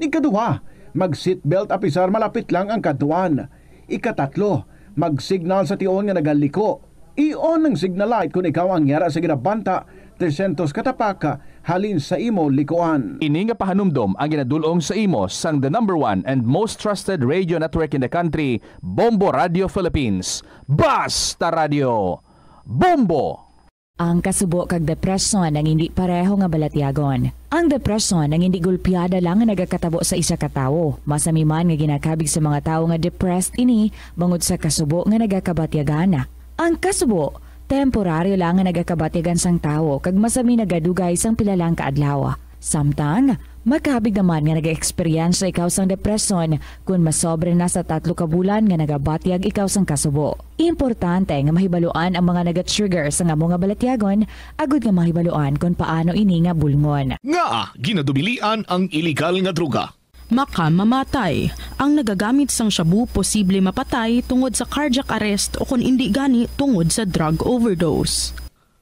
Ikaduha, mag-seatbelt apisar malapit lang ang kadtuan. Ikatatlo, mag-signal sa tion nga nagaliko. I-on ang signal light kon ikaw ang yara sa ginabanta tresyentos ka tapak halin sa imo likuan. Ini nga pahanumdom ang ginadul-ong sa imo sang the number one and most trusted radio network in the country, Bombo Radio Philippines. Basta Radio, Bombo! Ang kasubo kag depresyon ang indi pareho nga balatyagon. Ang depresyon ang indi gulpiada lang nga nagakatabo sa isa ka tawo. Masami man nga ginakabig sa mga tawo nga depressed ini bangod sa kasubo nga nagakabatyagan. Ang kasubo, temporaryo lang nga nagakabatyagan sang tawo kag masami nagadugay sang pila lang ka adlaw. Samtang, makabig naman nga nag-eksperyensya ikaw sang depresyon kon masobra na sa tatlo ka bulan nga nagabatyag ikaw sang kasubo. Importante nga mahibaluan ang mga naga-trigger sang amo nga balatyagon agud nga mahibaluan kon paano ini nga bulngon. Ngaa ginadubilian ang iligal nga droga? Makamamatay. Ang nagagamit sang shabu posible mapatay tungod sa cardiac arrest o kon indi gani tungod sa drug overdose.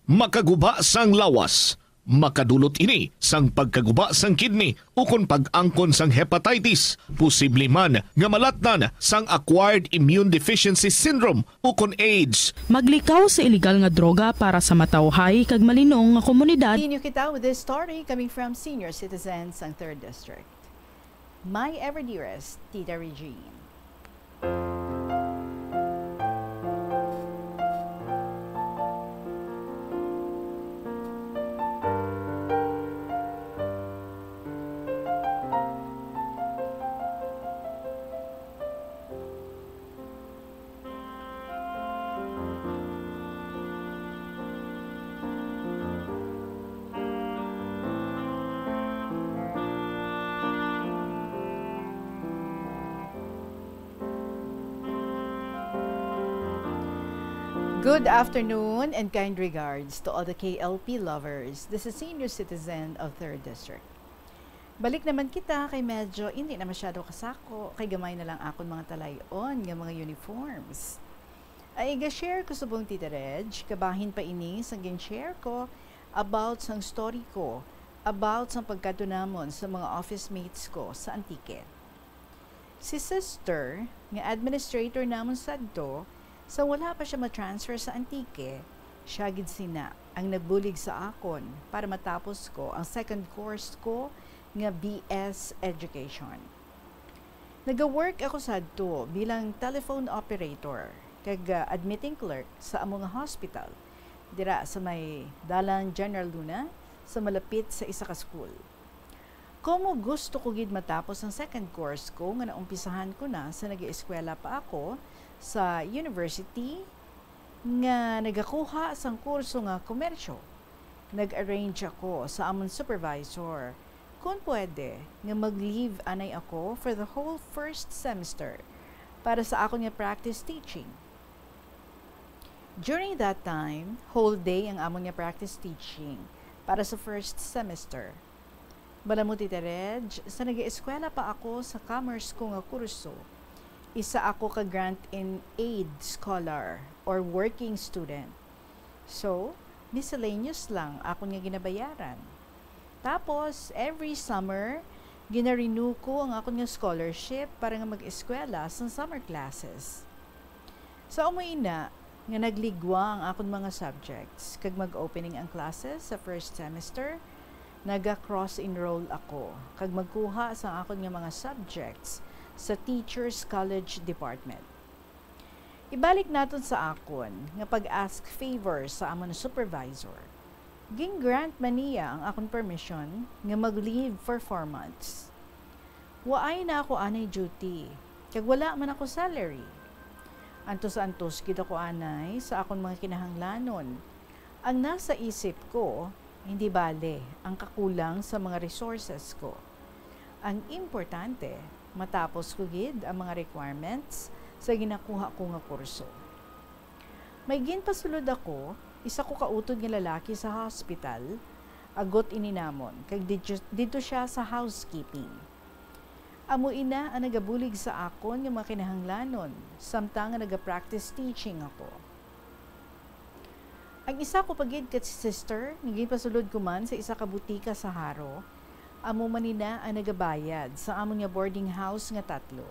Makaguba sang lawas, makadulot ini sang pagkaguba sang kidney ukon pag-angkon sang hepatitis, posible man nga malatnan sang acquired immune deficiency syndrome ukon AIDS. Maglikaw sa iligal nga droga para sa matawhay kag malinong nga komunidad. Inyo kita with this story coming from senior citizens sang Third District. My ever dearest Tita Regine. Good afternoon and kind regards to all the K L P lovers. This is Senior Citizen of Third District. Balik naman kita kay medyo hindi na masyado kasako, kay gamay na lang akon mga talayon nga mga uniforms. Ay, iga-share ko subong, Tita Reg, kabahin pa ini sang gin-share ko about sang story ko, about sang pagkadto namon sa mga office mates ko sa Antique. Si sister, nga administrator namon sadto, sa wala pa siya ma-transfer sa Antique, siya gid sina ang nagbulig sa akon para matapos ko ang second course ko nga B S Education. Nagawork ako sadto bilang telephone operator kag, ah, admitting clerk sa amo nga hospital, dira sa may Dalan General Luna, sa malapit sa isa ka school. Komo gusto ko gid matapos ang second course ko nga naumpisahan ko na sa nag-eskwela pa ako sa university nga nagakuha sang kurso nga komersyo. Nag-arrange ako sa amon supervisor kon pwede nga mag-leave anay ako for the whole first semester para sa akon nga practice teaching. During that time, whole day ang amon nga practice teaching para sa first semester. Bala mo, Tita Reg, sa nag-eskwela pa ako sa commerce ko nga kurso, isa ako ka grant in aid scholar or working student. So, miscellaneous lang akon nga ginabayaran. Tapos, every summer, gina-renew ko ang akon nga scholarship para nga mag-eskwela sa summer classes. Sa amo ina, nga nagligwa ang akon mga subjects, kag mag-opening ang classes sa first semester, naga-cross-enroll ako, kag magkuha sa akon nga mga subjects sa Teachers College Department. Ibalik naton sa akon nga pag-ask favor sa amon supervisor. Gin-grant man niya ang akon permission nga mag-leave for four months. Waay na ako anay duty, kag wala man ako salary. Antos-antos gid ako anay sa akon mga kinahanglanon. Ang nasa isip ko, hindi bale ang kakulang sa mga resources ko. Ang importante, matapos ko gid ang mga requirements sa ginakuha ko nga kurso. May ginpasulod ako, isa ko ka utod nga lalaki sa hospital, agot ini namon, kag didto, didto siya sa housekeeping. Amo ina ang nagabulig sa akon nga mga kinahanglanon, samtang nga naga-practice teaching ako. Ang isa ko pa gid ka sister nga ginpasulod ko man sa isa ka butika sa Jaro, amo man ina ang nagabayad sa amon nga boarding house nga tatlo.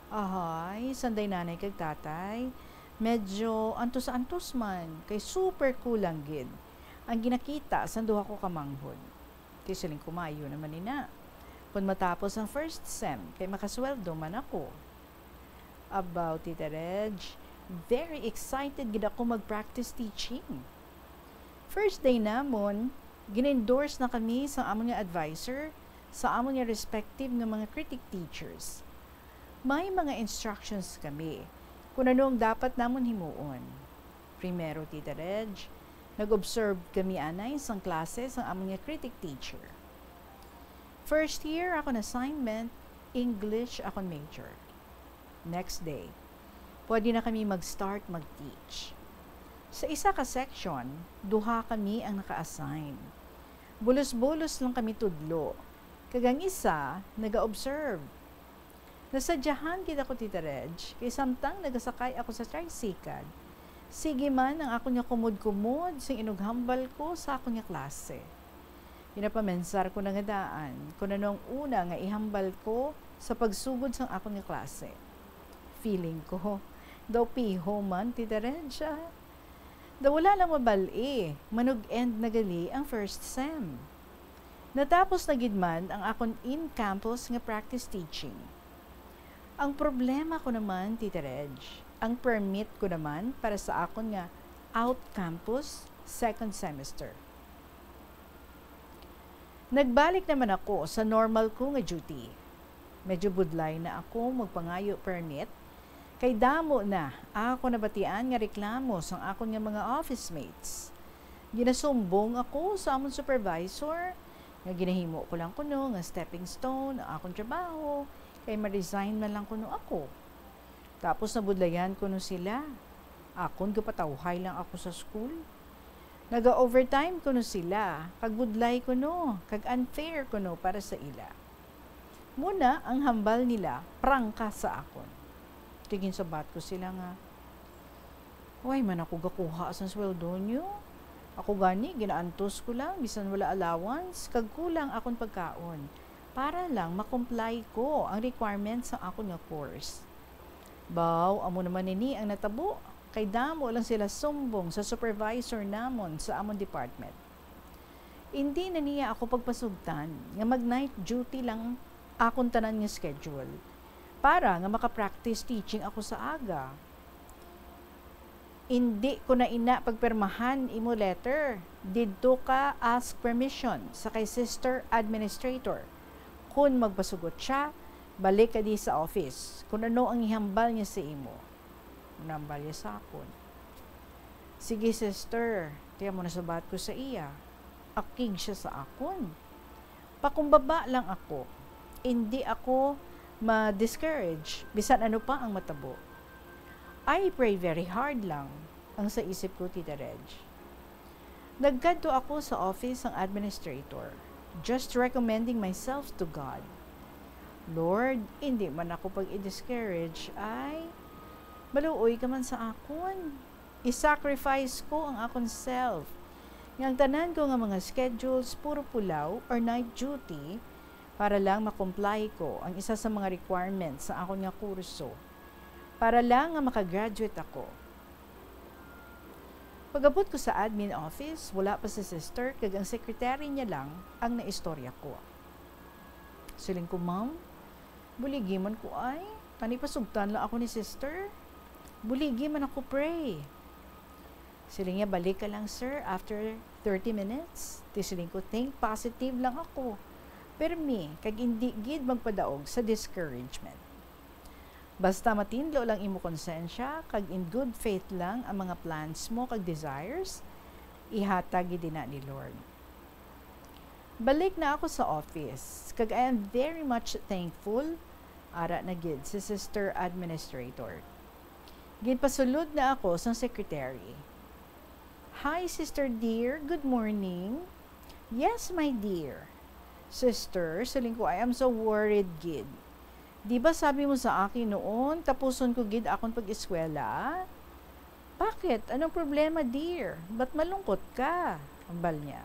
Ahay, sanday nanay kag tatay, medyo antos-antos man, kay super kulang gid ang ginakita sang duha ko ka manghod. Kay siling ko, maayo naman ina. Kon matapos ang first sem, kay makasweldo man ako. About Tita Reg, very excited gid ako mag-practice teaching. First day namon, gin-endorse na kami sa amon nga advisor, sa amon nga respective nga mga critic teachers. May mga instructions kami kung ano ang dapat namon himuon. Primero, Tita Reg, nag-observe kami anay sang klase sang amon nga critic teacher. First year, akon assignment, English akon major. Next day, pwede na kami mag-start mag-teach. Sa isa ka section, duha kami ang naka-assign. Bulos-bulos lang kami tudlo, kag ang isa naga-observe. Nasadyahan gid ako, Tita Reg, kay samtang nagasakay ako sa tricycle, sige man ang akon nga kumod-kumod sing inughambal ko sa akon nga klase. Ginapamensar ko na nga daan kon ano ang una nga ihambal ko sa pagsugod sang akon nga klase. Feeling ko, daw piho man, Tita Reg, ah. Daw wala lang mabal-i, manug-end na gali ang first sem. Natapos na gid man ang akon in-campus nga practice teaching. Ang problema ko naman, Tita Reg, ang permit ko naman para sa akon nga out-campus second semester. Nagbalik naman ako sa normal ko nga duty. Medyo budlay na ako magpangayo permit, kay damo na ako nabatian nga reklamo sang akon nga mga office mates. Ginasumbong ako sa amon supervisor nga ginahimo ko lang kuno nga stepping stone ang akon trabaho, kay ma-resign man lang kuno ako. Tapos nabudlayan kuno sila. Akon gapatawhay lang ako sa school. Naga-overtime kuno sila, kag budlay kuno, kag unfair kuno para sa ila. Muna ang hambal nila prangka sa akon. Kay ginsabat ko sila nga, "Way man ako gakuha sang sweldo niyo. Ako gani, ginaantos ko lang, bisan wala allowance, kag kulang akon pagkaon, para lang ma-comply ko ang requirements sa akon nga course." Baw, amo naman ini ang natabo, kay damo lang sila sumbong sa supervisor namon sa amon department. Indi na niya ako pagpasugtan nga mag-night duty lang akon tanan nga schedule, para nga maka-practice teaching ako sa aga. Indi ko na ina pagpirmahan imo letter. Didto ka ask permission sa kay Sister Administrator. Kon magpasugot siya, balik ka di sa office kon ano ang ihambal niya sa imo. Nambal niya sa akon. "Sige, sister," kaya mo nasabat ko sa iya. Akig siya sa akon. Pakumbaba lang ako. Indi ako ma-discourage bisan ano pa ang matabo. "I pray very hard lang," ang sa isip ko, Tita Reg. Nagkadto ako sa office sang administrator, just recommending myself to God. "Lord, indi man ako pag-i-discourage, ay. Maluoy ka man sa akon. I-sacrifice ko ang akon self, nga ang tanan ko nga mga schedules puro pulaw or night duty, para lang ma-comply ko ang isa sa mga requirements sa akon nga kurso, para lang nga maka-graduate ako." Pag-abot ko sa admin office, wala pa si sister, kag ang secretary niya lang ang naistorya ko. Siling ko, "Ma'am, buligi man ko ay. Tani pasugtan lang ako ni sister. Buligi man ako, pray." Siling niya, "Balik ka lang, sir, after thirty minutes." Ti siling ko, "Think positive lang ako. Permi, kag indi gid magpadaog sa discouragement. Basta matinlo lang imo konsensya, kag in good faith lang ang mga plans mo kag desires, ihatag gid ina ni Lord." Balik na ako sa office, kag I am very much thankful, ara na gid si Sister Administrator. Ginpasulod na ako sang secretary. "Hi, Sister dear. Good morning." "Yes, my dear." "Sister," siling ko, "I am so worried gid. Di ba sabi mo sa akin noon, tapuson ko gid akon pag-eskwela?" "Bakit? Anong problema, dear? Ba't malungkot ka?" hambal niya.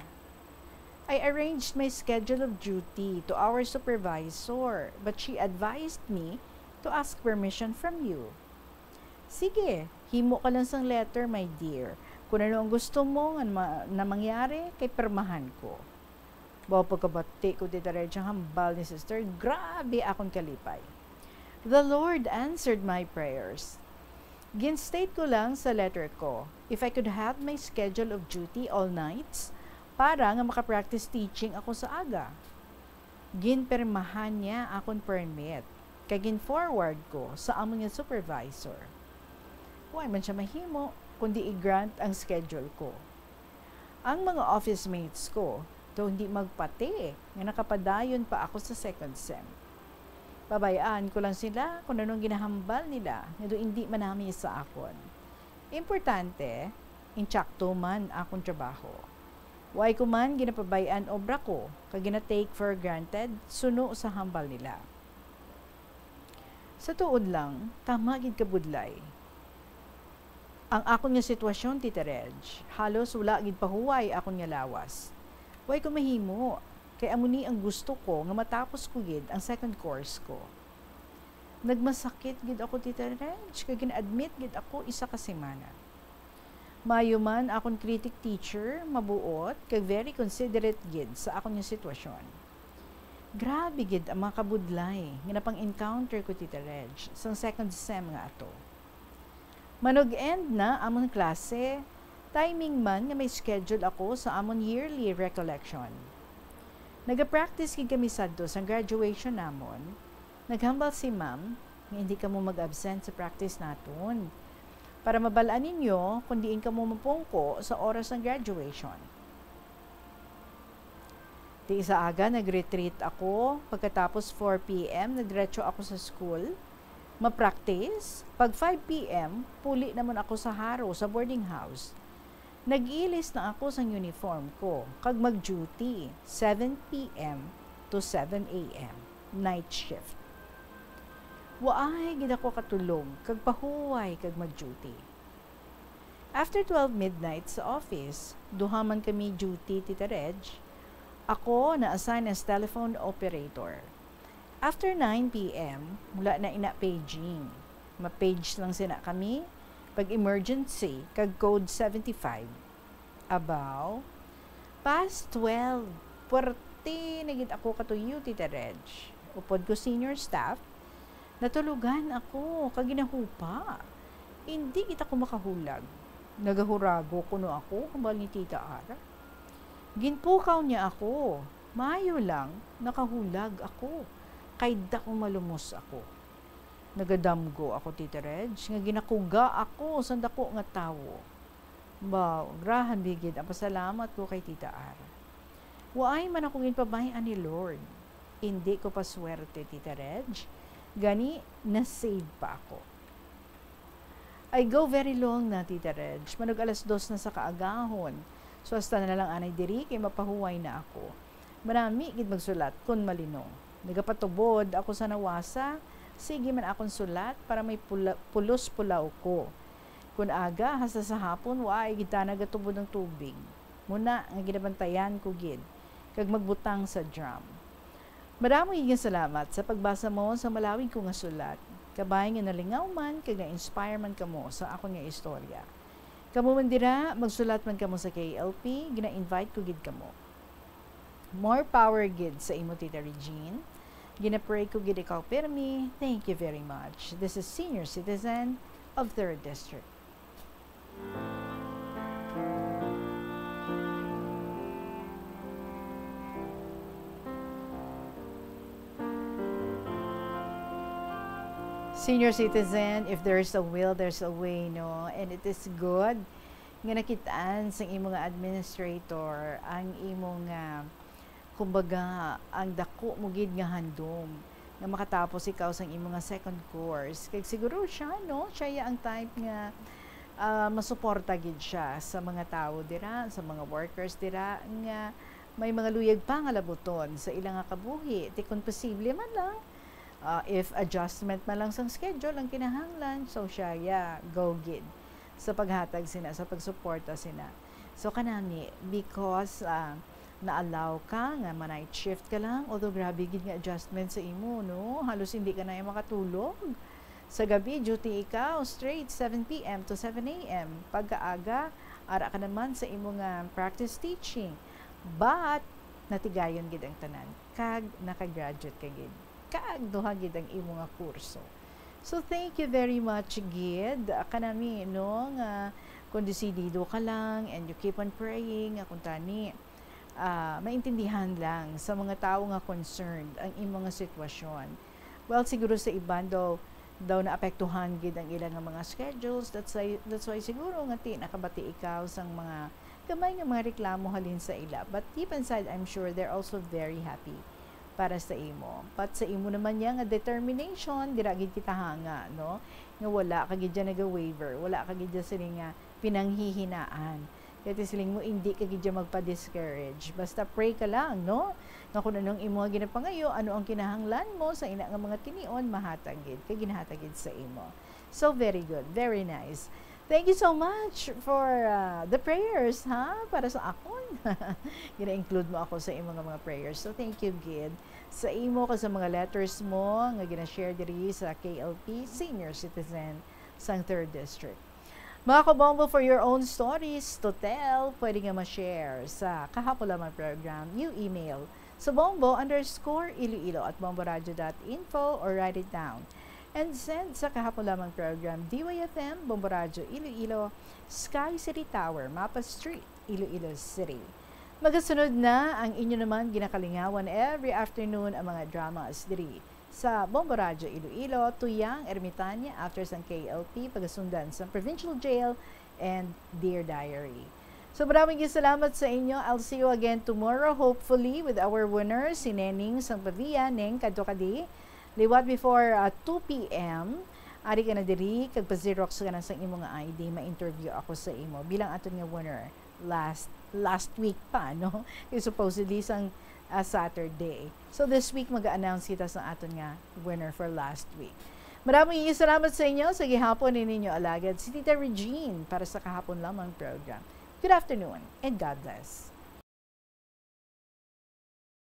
"I arranged my schedule of duty to our supervisor, but she advised me to ask permission from you." "Sige, himo ka lang sang letter, my dear. Kung ano ang gusto mo nga ma-, na mangyari, kay permahan ko." Baw pagkabati ko, Tita Reg, ang hambal ni sister, grabe akon kalipay. The Lord answered my prayers. Gin-state ko lang sa letter ko, if I could have my schedule of duty all nights para nga maka-practice teaching ako sa aga. Ginpirmahan niya akon permit, kag gin-forward ko sa amon nga supervisor. Wa man siya mahimo, kundi i-grant ang schedule ko. Ang mga office mates ko, daw hindi magpati nga nakapadayon pa ako sa second sem. Pabay-an ko lang sila kung anong ginahambal nila nga daw hindi manami sa akon. Importante, intsakto man akon trabaho. Way ko man ginapabay-an obra ko, kag gina-take for granted suno sa hambal nila. Sa tuod lang, tama gid kabudlay ang akon nga sitwasyon, Tita Reg. Halos wala gid pahuway akon nga lawas. Way ko mahimo, kay amo ni ang gusto ko nga matapos ko gid ang second course ko. Nagmasakit gid ako, Tita Reg, kag gin-admit gid ako isa ka semana. Maayo man akon critic teacher, mabuot, kag very considerate gid sa akon nga sitwasyon. Grabe gid ang mga kabudlay nga napang-encounter ko, Tita Reg, sang second sem nga ato. Manug-end na amon klase, timing man nga may schedule ako sa amon yearly recollection. Nagapractice gid kami sadto sang graduation namon. Naghambal si ma'am nga hindi kamo mag-absent sa practice naton, para mabal-an ninyo kon diin kamo mapungko sa oras sang graduation. Ti sa aga, nag-retreat ako. Pagkatapos four P M, nagdiretso ako sa school. Ma-practice. Pag five P M, puli naman ako sa Jaro, sa boarding house. Nag-ilis na ako sang uniform ko, kag mag-duty, seven P M to seven A M, night shift. Waay gid ako katulog, kag pahuway kag mag-duty. After twelve midnight sa office, duha man kami duty, Tita Reg. Ako na-assign as telephone operator. After nine P M, wala na ina paging. Ma-page lang sina kami pag emergency kag code seventy-five. Abaw, past twelve, puwerte na gid ako katuyo, Tita Reg. Upod ko senior staff, natulugan ako kag ginahupa. Indi gid ako makahulag. Nagahurago kuno ako, hambal ni Tita Ara. Ginpukaw niya ako. Maayo lang, nakahulag ako, kay daw malumos ako. Nagadamgo ako, Tita Reg, nga ginakuga ako sang daku nga tawo. Baw, grahan bigid ang pasalamat ko kay Tita Ara. Waay man ako ginpabay-an ni Lord. Indi ko paswerte, Tita Reg. Gani, na-save pa ako. I go very long na, Tita Reg. Manug alas dos na sa kaagahon. So, hasta na lang anay diri kay mapahuway na ako. Manami gid magsulat kon malinong. Nagapatubod ako sa nawasa. Sige man akon sulat para may pula-, pulos-pulaw ko. Kon aga, hasta sa hapon, waay gid ta nagatubod ang tubig. Muna nga ginabantayan ko gid, kag magbutang sa drum. Madamo gid nga salamat sa pagbasa mo sa malawig ko nga sulat. Kabay nga nalingaw man kag na-inspire man kamo sa akon nga istorya. Kamo man dira, magsulat man kamo sa K L P, gina-invite ko gid kamo. More power gid sa imo, Tita Regine. Gina-pray ko gid ikaw pirmi. Thank you very much. This is Senior Citizen of Third District. Senior Citizen, if there's a will, there's a way, no? And it is good nga nakitaan sang imo nga administrator ang imo nga, kumbaga, ang dako mo gid nga handom nga makatapos ikaw sang imo nga second course. Kag siguro siya, no? Siya ya ang type nga, ah, masuporta gid siya sa mga tawo dira, sa mga workers dira nga may mga luyag pa nga labuton sa ila nga kabuhi. Ti kon posible man lang, ah, if adjustment man lang sang schedule ang kinahanglan, so siya ya, go gid sa paghatag sina, sa pagsuporta sina. So kanami, because, ah, na-allow ka nga ma-night shift ka lang, although grabe gid nga adjustment sa imo, no? Halos hindi ka na makatulog. Sa gabi, duty ikaw, straight seven P M to seven A M. Pagkaaga, ara ka naman sa imo nga practice teaching. But, natigayon gid ang tanan. Kag naka-graduate ka gid. Kag duha gid ang imo nga kurso. So, thank you very much gid, ah, kanami, no, nga kung desidido ka lang and you keep on praying, nga kung tani, ah, maintindihan lang sa mga tawo nga concerned ang imo nga sitwasyon. Well, siguro sa iban daw, daw naapektuhan gid ang ila nga mga schedules. That's why, that's why siguro nga ti nakabati ikaw sang mga gamay nga mga reklamo halin sa ila. But deep inside, I'm sure they're also very happy para sa imo. But sa imo naman niya nga determination, dira gid kita hanga, no? Nga wala ka gid dyan naga-waver, wala ka gid dyan sini nga pinanghihinaan. Kaya ti siling mo, hindi ka gid dyan magpa-discourage. Basta pray ka lang, no? Nga kung anong imo nga ginapangayo, ano ang kinahanglan mo sa ina nga mga tinion, mahatag gid, kay ginahatag gid sa imo. So, very good, very nice. Thank you so much for, uh, the prayers, ha? Para sa akon. Gina-include mo ako sa imo nga mga prayers. So, thank you gid sa imo kag sa mga letters mo nga gina-share diri sa K L P Senior Citizen sang Third District. Mga kabombo, for your own stories to tell, pwede nga ma-share sa Kahapon Lamang Program. You email sa bombo underscore iloilo at bomboradio dot info or write it down and send sa Kahapon Lamang Program, D Y F M, Bombo Radyo Iloilo, Sky City Tower, Mapa Street, Iloilo City. Magasunod na ang inyo naman ginakalingawan every afternoon ang mga dramas diri sa Bombo Radyo Iloilo, Tuyang Ermitaña, after sang K L P, pagasundan sang Provincial Jail and Dear Diary. So, maraming salamat sa inyo. I'll see you again tomorrow, hopefully, with our winner, si Neneng sang Pavia. Neng, kadto ka di. Liwat before, ah, two P M, ari ka na diri, kag pa-xerox ka na sang imo nga I D, ma-interview ako sa imo bilang aton nga winner last, last week pa, no? Kay supposedly sang, ah, Saturday. So this week, mag-announce kita sa aton nga winner for last week. Maraming salamat sa inyo. Sa gihapon ni ninyo alagad, si Tita Regine para sa Kahapon Lamang Program. Good afternoon and God bless.